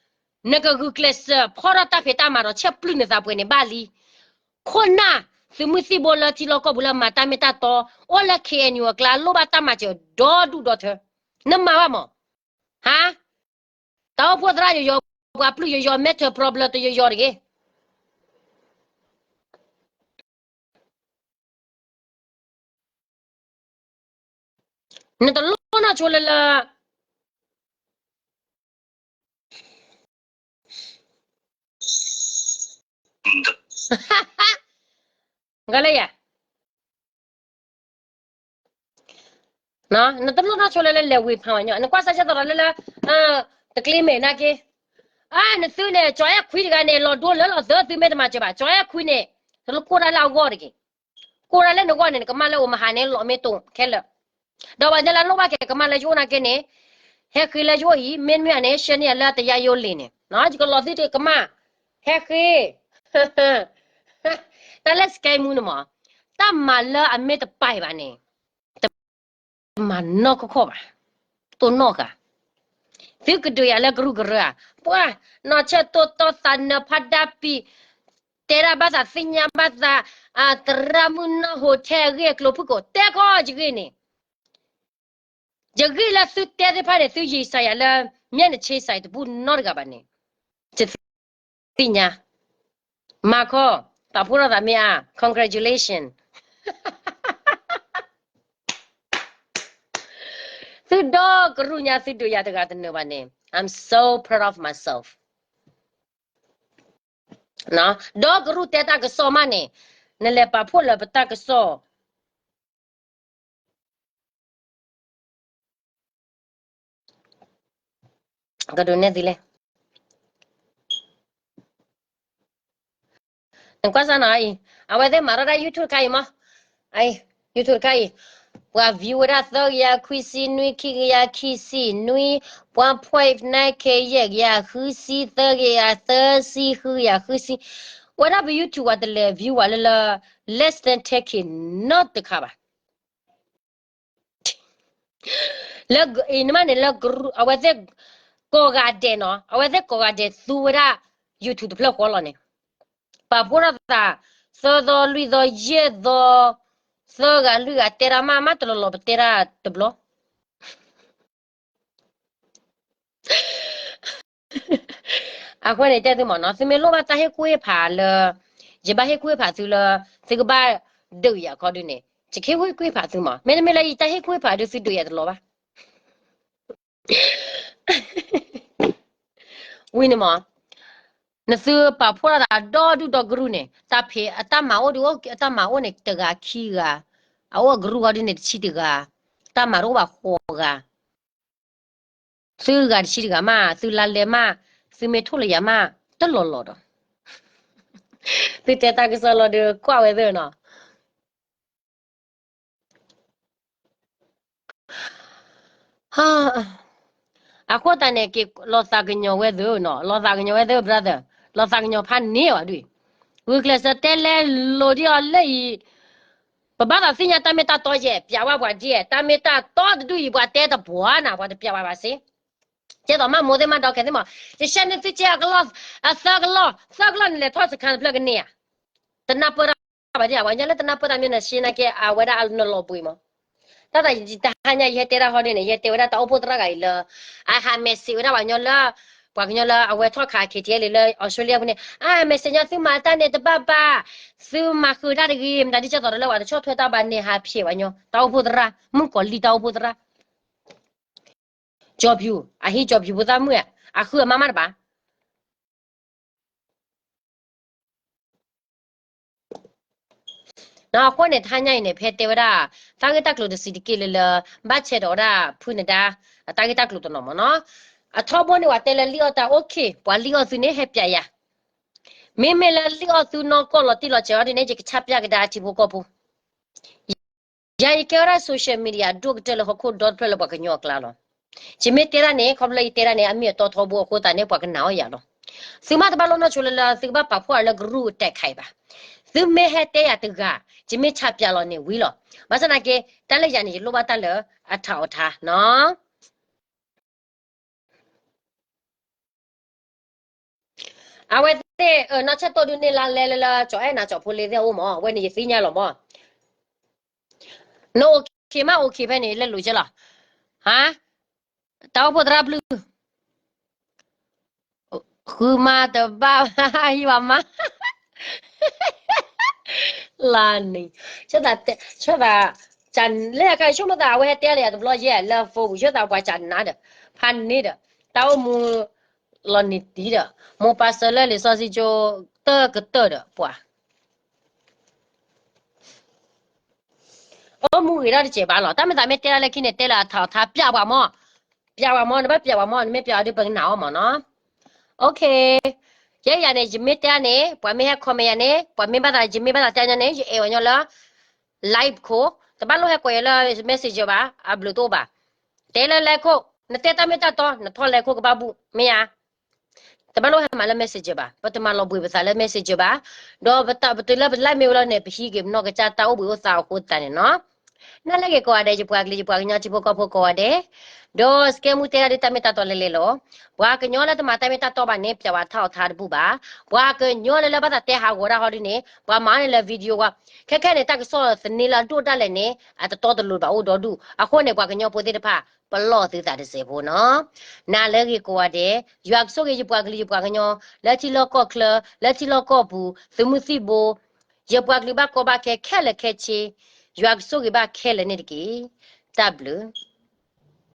နကဂုာ်ကျဲးစၢးဖီၣ်ထီၣ်တၢ်ဖံးတၢ်မၤဒီး ဆဲးပျုၢ်နသးပှဲၤန့ၣ်ဘၣ်လံ. ခိၣ်နၢ်သုးမုၢ်သံၣ်ဘိလၢထံလီၢ်ကီၢ်ပူၤလၢမၤတၢ်မ့ၢ်တၢ်တီ, အိၣ်လၢ ခ့ၣ်အဲၣ်ယူၣ် အကျါ လိၣ်ဘၣ်တၢ်မၤစၢၤဒီဒူၣ်ဒီထၢ, နမၤဘၣ်မး. ဟါ, တၢ်အိၣ်ဖှိၣ်သရၣ်ယယီၤ, ပှၤပျုၢ်ယယီၤ, mental problem တယယီၤတဂ့ၤ. နတလိၣ်နီၢ်ဆိလၢလၢ ဂၤလၢယၤ, နတလိၣ်နီၢ်ဆိလၢလၢလဲၤဝ့ၤဖးဝဲညီ, နကွၢ်စၢ်ကဲသိးဒီးလၢလၢ တကျ့မဲာ်နာ်က့, အၢ နသုန့ၣ် ကၠီၤအဲၣ်ခွံတဂၤန့ၣ် လီၤဒိလၢလီၤသၢ သုမ့ၢ်တမၤစၢၤဘၣ်, ကၠီၤအဲၣ်ခွံန့ၣ် တလိၣ်ကိၢ်တၢ်လၢအဂီၢ်တဂ့ၤ. ကိၢ်တၢ်လၢနဂီၢ်န့ၣ် နကမၢ်လၢအိၣ်မဟါန့ၣ် လီၤမ့ၢ်တိၢ်ခဲလၢာ်. ဒီးပှၤညါလၢအလိၣ်ဘၣ်က့ၤကမၢ်လၢယအိၣ်နာ်က့န့ၣ်, ဟဲဃ့လၢယအိၣ်အံၤ, မ့တမ့ၢ်န့ၣ် ဆှၢန့ၢ်ယၤလၢတယါယိလ့ၣ်န့ၣ်, ယကလီၤသုတကမၢ်, ဟဲဃ့ တၢ်လၢ scam မူန့ၣ်မး, တၢ်မၤလၢအမ့ၢ်တပာ်ဘၣ်န့ၣ်, တမၤနီၢ်ကီၢ်ဘၣ်, တိၢ်နီၣ်ဃာ်. သုကဒုးယၤလၢကရူၢ်ကရၢဧါ, ပှၤ, နီၢ်ဆၢၣ်တိၢ်တီသးနၢၤဖးဒါပံာ်, တဲဒၣ်ဘၣ်သးသ့ၣ်ညါဘၣ်သး, သရၣ်မုၣ်နီၢ်ဟိးထဲအဂ့ၢ်အကျိၤဖုၣ်ကိာ် တဲခီယဂ့ၢ်န့ၣ် ယဂ့ၢ်လၢသုတဲသ့ၣ်တဖၣ်န့ၣ် သုယံာ်စးယၤလၢ မျဲၢ်နဆ့စးတဘူၣ်နီတဂၤဘၣ်န့ၣ်, ယသ့ၣ်ညါ, မၤခီ, ပာ်ဖှိၣ်ထီၣ်သးမ့ၢ်ဧါ, congratulation. သုဒီကရူၢ်ညါ သုဒုးယၤတဂၤတနၢၤဘၣ်န့ၣ်, I'm so proud of myself. ဒီကရူၢ်တဲတၢ်ကစီၣ်မးန့ၣ်, နလဲၤပာ်ဖှိၣ်လၢပတၢ်ကစီၣ် ကဒုးနဲၣ်သုလဲၣ်. နကွၢ်စၢ်နီၤအံၤ, အဝဲသ့ၣ်မၤထီၣ်ဒၣ် YouTube တခါအံၤမး, အံၤ, YouTube တခါအံၤ, ပှၤ view ဝဲဒၣ်သၢကယၤခွံဆံနွံ, ခံကယၤခံဆံနွံ, ပှၤ point နၢ်ခဲယဲၢ်ကယၤဃုဆံ, သၢကယၤသၢဆံ, ဃုကယၤဃုဆံ, ဝဲဒၣ်ပ YouTube ပှၤတလဲၤ view ဝဲလၢလၢ less than ten K နီတခါဘၣ်. လၢအံၤနမ့ၢ်န့ၣ်လၢ အဝဲသ့ၣ်ကိးဂၤဒဲးနီၤ, အဝဲသ့ၣ်ကိးဂၤဒဲးသူဝဲဒၣ် YouTube တဖျၢၣ်ဃီလီၤန့ၣ်, ပာ်ဖှိၣ်ထီၣ်သး သၢသီလွံၢ်သီယဲၢ်သီ, သၢဂၤလွံၢ်ဂၤတဲတၢ်မး မးတလီၤလီၤပတဲတၢ်တဘျီ အဃိန့ၣ်တဲသုမ့ၢ်နီၤ, သုမ့ၢ်လိၣ်ဘၣ်တၢ်ဟ့ၣ်ကူၣ်ဟ့ၣ်ဖးလၢ ယဘၣ်ဟ့ၣ်ကူၣ်ဟ့ၣ်ဖးသုလၢ သုကဘၣ်ဒုးယၤခီဒုးန့ၣ်, ယကဟ့ၣ်ကူၣ်ဟ့ၣ်ဖးသုမး, မ့တမ့ၢ်လၢယတၢ်ဟ့ၣ်ကူၣ်ဟ့ၣ်ဖးဒုးသုဒုးယၤတလီၤဘၣ်. ဝံၤန့ၣ်မး, နသုပာ်ဖှိၣ်ထီၣ်သးဒီဒူၣ်ဒီကရူၢ်န့ၣ်, တၢ်ဖံးအတၢ်မၤအိၣ်ဒုးအိၣ် အတၢ်မၤအိၣ်န့ၣ်တဂၤခံဂၤ, အအိၣ်အကရူၢ်ဃီဒုးန့ၣ်တဆံတဂၤ, တၢ်မၤတအိၣ်ဘၣ်ဃိးဂၤ, သုဂၤတဆံတဂၤမး, သုလါလဲမး, သုမ့ၢ်ထိၣ်လၢယၤမး, တလီၤလီၤဒီး, သုတဲတၢ်ကစီၣ်လီၤဒုးကွၢ်ဝဲသ့ၣ်နီၤ. အဃိသတးန့ၣ် က့ၤလီၤသးကညီၤဝဲသ့ၣ်နီၤ, လီၤသးကညီၤဝဲသ့ၣ် brother, လီၤသးကညီၤဖးန့ၢ်ဝဲဒၣ်, ဂုာ်ကျဲးစၢးတဲလဲလိာ်ဒံးအီၤလၢအံၤ, ပဘၣ်သးသ့ၣ်ညါတၢ်မ့ၢ်တၢ်တီယဲၢ်, ပျးဝဲပှၤဒ်, တၢ်မ့ၢ်တၢ်တီတဒူၣ်အံၤ ပှၤတဲတပှၢ်နၤ, ပှၤတပျးဝဲဘၣ်စ့, ကဲသိးမးမိၢ်သ့ၣ်မးဒီးခဲသ့ၣ်မး, ယဆဲန့ၢ်သုကဲအကလီၢ်, အသၢကလီၢ်, သၢကလီၢ်န့ၣ်လဲၤထီၣ်စခါတဖျၢၣ်ကန့ၢ်ဧါ, တနၢ်ပၢၢ်တၢ် ဘၣ်ဒ်အဝဲညီလၢတနၢ်ပၢၢ်တၢ်မ့ၢ်နဆ့နာ်က့ အဝဲဒၣ်အနလီၤဘှံးမး, တၢ်တဟါညါယဟဲတဲဒၣ်ဟီဒ်န့ၣ် ယဟဲတဲဝဲဒၣ်တၢ်အိၣ်ဖှိၣ်သရၣ်ဂၤအံၤလၢ, အဟး message ဝဲဒၣ်ပှၤကညီလၢ, ပှၤကညီလၢအဝဲထီၣ်ခး KTLA လၢ Australia ဖဲန့ၣ်, အ message ညီ သုမၤတၢ်န့ၣ်တဘၣ်ဘၣ်, သုမၤဃုာ်တၢ်တဂ့ၤ, မတၤဒ်ကဲသိးဒီးလၢပှၤတဆီၣ်ထွဲတၢ်ဘၣ်န့ၣ် ဟးဖျဲးပှၤကညီ, တၢ်အိၣ်ဖှိၣ်သရၣ်မုၣ်ကီၤလံၢ်တၢ်အိၣ်ဖှိၣ်သရၣ် ကၠီၤဖၠူၣ်, အဟံၣ်ကၠီၤဖၠူၣ်ဖိသၣ်မုၣ်, အဃုအမါမးတဘၣ်. အဃိန့ၣ် တဟါညါအံၤန့ၣ် ဖဲတဲဝဲဒၣ် တၢ်ဂ့ၢ်တၢ်ကျိၤတစံးတက့ၢ်လၢလၢ ဘၣ်ဆဲးဒီးဝဲဒၣ်ဖုနဒါ အတၢ်ဂ့ၢ်တၢ်ကျိၤတနီၤမးနီၤ. အထီဘိန့ၣ် ပှၤတဲလၢလံၣ်အီၣ်တၢ် okay, ပှၤလံၣ်အီၣ်သုန့ၣ် ဟဲပျးယၤ. မ့မ့ၢ်လၢလံၣ်အီၣ်သုနီၢ်ကီၢ်လီၤတံၢ်လီၤဆဲးအီၤဒ်န့ၣ် ယကဆၣ်ပျၢ်ကဒါအထံဖိကီၢ်ဖိ. ယၤယကဲဝဲဒၣ် social media ဒိၣ်ကတၢၢ်လၢဟီၣ်ခိၣ်ဒီတဖျၢၣ်လၢပှၤကညီအကျါလီၤ. ယမ့ၢ်တဲဒၣ်န့ၣ် ခီဖျိယတဲဒၣ်န့ၣ် အမ့ၢ်အတီထီဘိအဃိသတးန့ၣ် ပှၤကနာ်အီၣ်ယၤလီၤ. သုမ့ၢ်တဘၣ်လိၣ်နီၢ်ဆိလၢလၢ သုကဘၣ်ပာ်ဖှိၣ်အီၤလၢကရူၢ်အတဲာ်ခါအံၤဘၣ်. သုမ့ၢ်ဟဲတဲယၤတဂၤ ယမ့ၢ်ဆၣ်ပျၢ်လီၤန့ၣ်ဝံၤလီၤ. ဘၣ်ဆၣ်သနာ်က့ တၢ်လၢယၤန့ၣ် ယလိၣ်ဘၣ်တၢ်လၢအထးအီၤထါနီၤ. အဝဲသ့ၣ် နီၢ်ဆၢၣ်တိၢ်ဒုးန့ၢ်လါလဲလၢလၢ ကၠီၤအဲၣ်နၤကၠီၤဖိလ့သ့ၣ်အအိၣ်မး, အဝဲန့ၣ်ယသ့ၣ်ညါလီၤမး. နအိၣ်ခံမး အိၣ်ခံဖဲန့ၣ် လဲလိာ်က့လီၤ. ဟါ, တၢ်အိၣ်ဖှိၣ်သရၣ်ဘျုး ဃုမၤတဘၣ် ဟံးဝဲမး လါန့ၣ် ဆိသး ဆိသး လၢအခါဆိကမိၣ်သး အဝဲဟဲတဲလၢယၤတဘျီယဲၢ် လၢ phone ပူၤ ဆိသးပှၤကနါဒီး ဖးန့ၢ်ဒီး တၢ်အိၣ်မူ လီၤနံၤတံၢ်ဒီး မိၢ်ပၢ်ဆၢလၢလံာ်စီဆှံကၠိ တၢၢ်ကတၢၢ်ဒီးပှၤ အိၣ်မူဂ့ၤထီၣ်တစဲးဘၣ်လီၤ. တၢ်မ့ၢ်သးမ့ၢ်တဲဒၣ်လၢခံန့ၣ် တဲလၢအထးအီၤထါ ပျးပှၤမး, ပျးပှၤမး, နဘၣ်ပျးပှၤမး, နမ့ၢ်ပျးအီၤဒုးပကနာ်အီၤမးနီၤ. Okay, ယဲယၤန့ၣ် ယမ့ၢ်တဲန့ၣ် ပှၤမ့ၢ်ဟဲ comment ယၤန့ၣ် ပှၤမ့ၢ်ဘၣ်သး ယမ့ၢ်ဘၣ်သးတဲညါန့ၣ် ယအဲၣ်ဝဲညီလၢ live ခိၣ်, တဘၣ်လိၣ်ဟဲကွဲးယၤလၢ messenger ဘၣ်, အဘျုးတအိၣ်ဘၣ်. တဲလၢ live ခိၣ်, နတဲတၢ်မ့ၢ်တၢ်တီ နထီၣ် live ခိၣ်ကဘၣ်ဘူၣ် မ့ၢ်ဧါ. တဘၣ်လိၣ်ဟဲမၤလၢ messenger ဘၣ်, ပတမၤလီၤဘှံးပသးလၢ messenger ဘၣ်, ဒီးပတုၤလၢပ live မ့ၢ်ဝဲလီၤန့ၣ် ပဟံးက့ၤပနီၢ်ကစၢ်တၢ်အိၣ်ဘှံးအိၣ်သါအဃိသတးန့ၣ်နီၤ. နလဲၤဂ့ၤကိးဂၤဒဲး ယပှၤကလုာ်ယပှၤကညီထံဖိကီၢ်ဖိကိးဂၤဒဲး, ဒီးစကဲမူတဲဒၣ်ဒုးတၢ်မ့ၢ်တၢ်တီလဲၤလဲၤလီၤ. ပှၤကညီလၢတမၤတၢ်မ့ၢ်တၢ်တီဘၣ်န့ၣ် ပျးဝဲထးအီၤထါတဘူၣ်ဘၣ်. ပှၤကညီလၢလၢဘၣ်သးတဲဟးဂီၤဒၣ်ဟီဒ်န့ၣ် ပှၤမၤန့ၣ်လၢ video ဝဲ, ခဲခဲန့ၣ် တၢ်ကစီၣ်သန့လၢအဒိၣ်ဒၣ်လဲာ်န့ၣ် အတတီတလိၤဘၣ်အိၣ်ဒီဒူၣ်. အဃိန့ၣ် ပှၤကညီဖိသ့ၣ်တဖၣ် ပလီၢ်သုသးတစဲးဖိနီၤ. နလဲၤဂ့ၤကိးဂၤဒဲး, ယွၤကဆိၣ်ဂ့ၤယပှၤကလုာ်ယပှၤကညီ, လၢထံလီၢ်ကီၢ်ချၢ, လၢထံလီၢ်ကီၢ်ပူၤ, သုးမုၢ်သံၣ်ဘိ, ယပှၤကလုာ်ဘၣ်ကီဘၣ်ခဲခဲလၢာ်ခဲဆ့, ယွၤကဆိၣ်ဂ့ၤဘၣ်ခဲလၢာ်န့ၣ်တက့ၢ်. တၢ်ဘျုး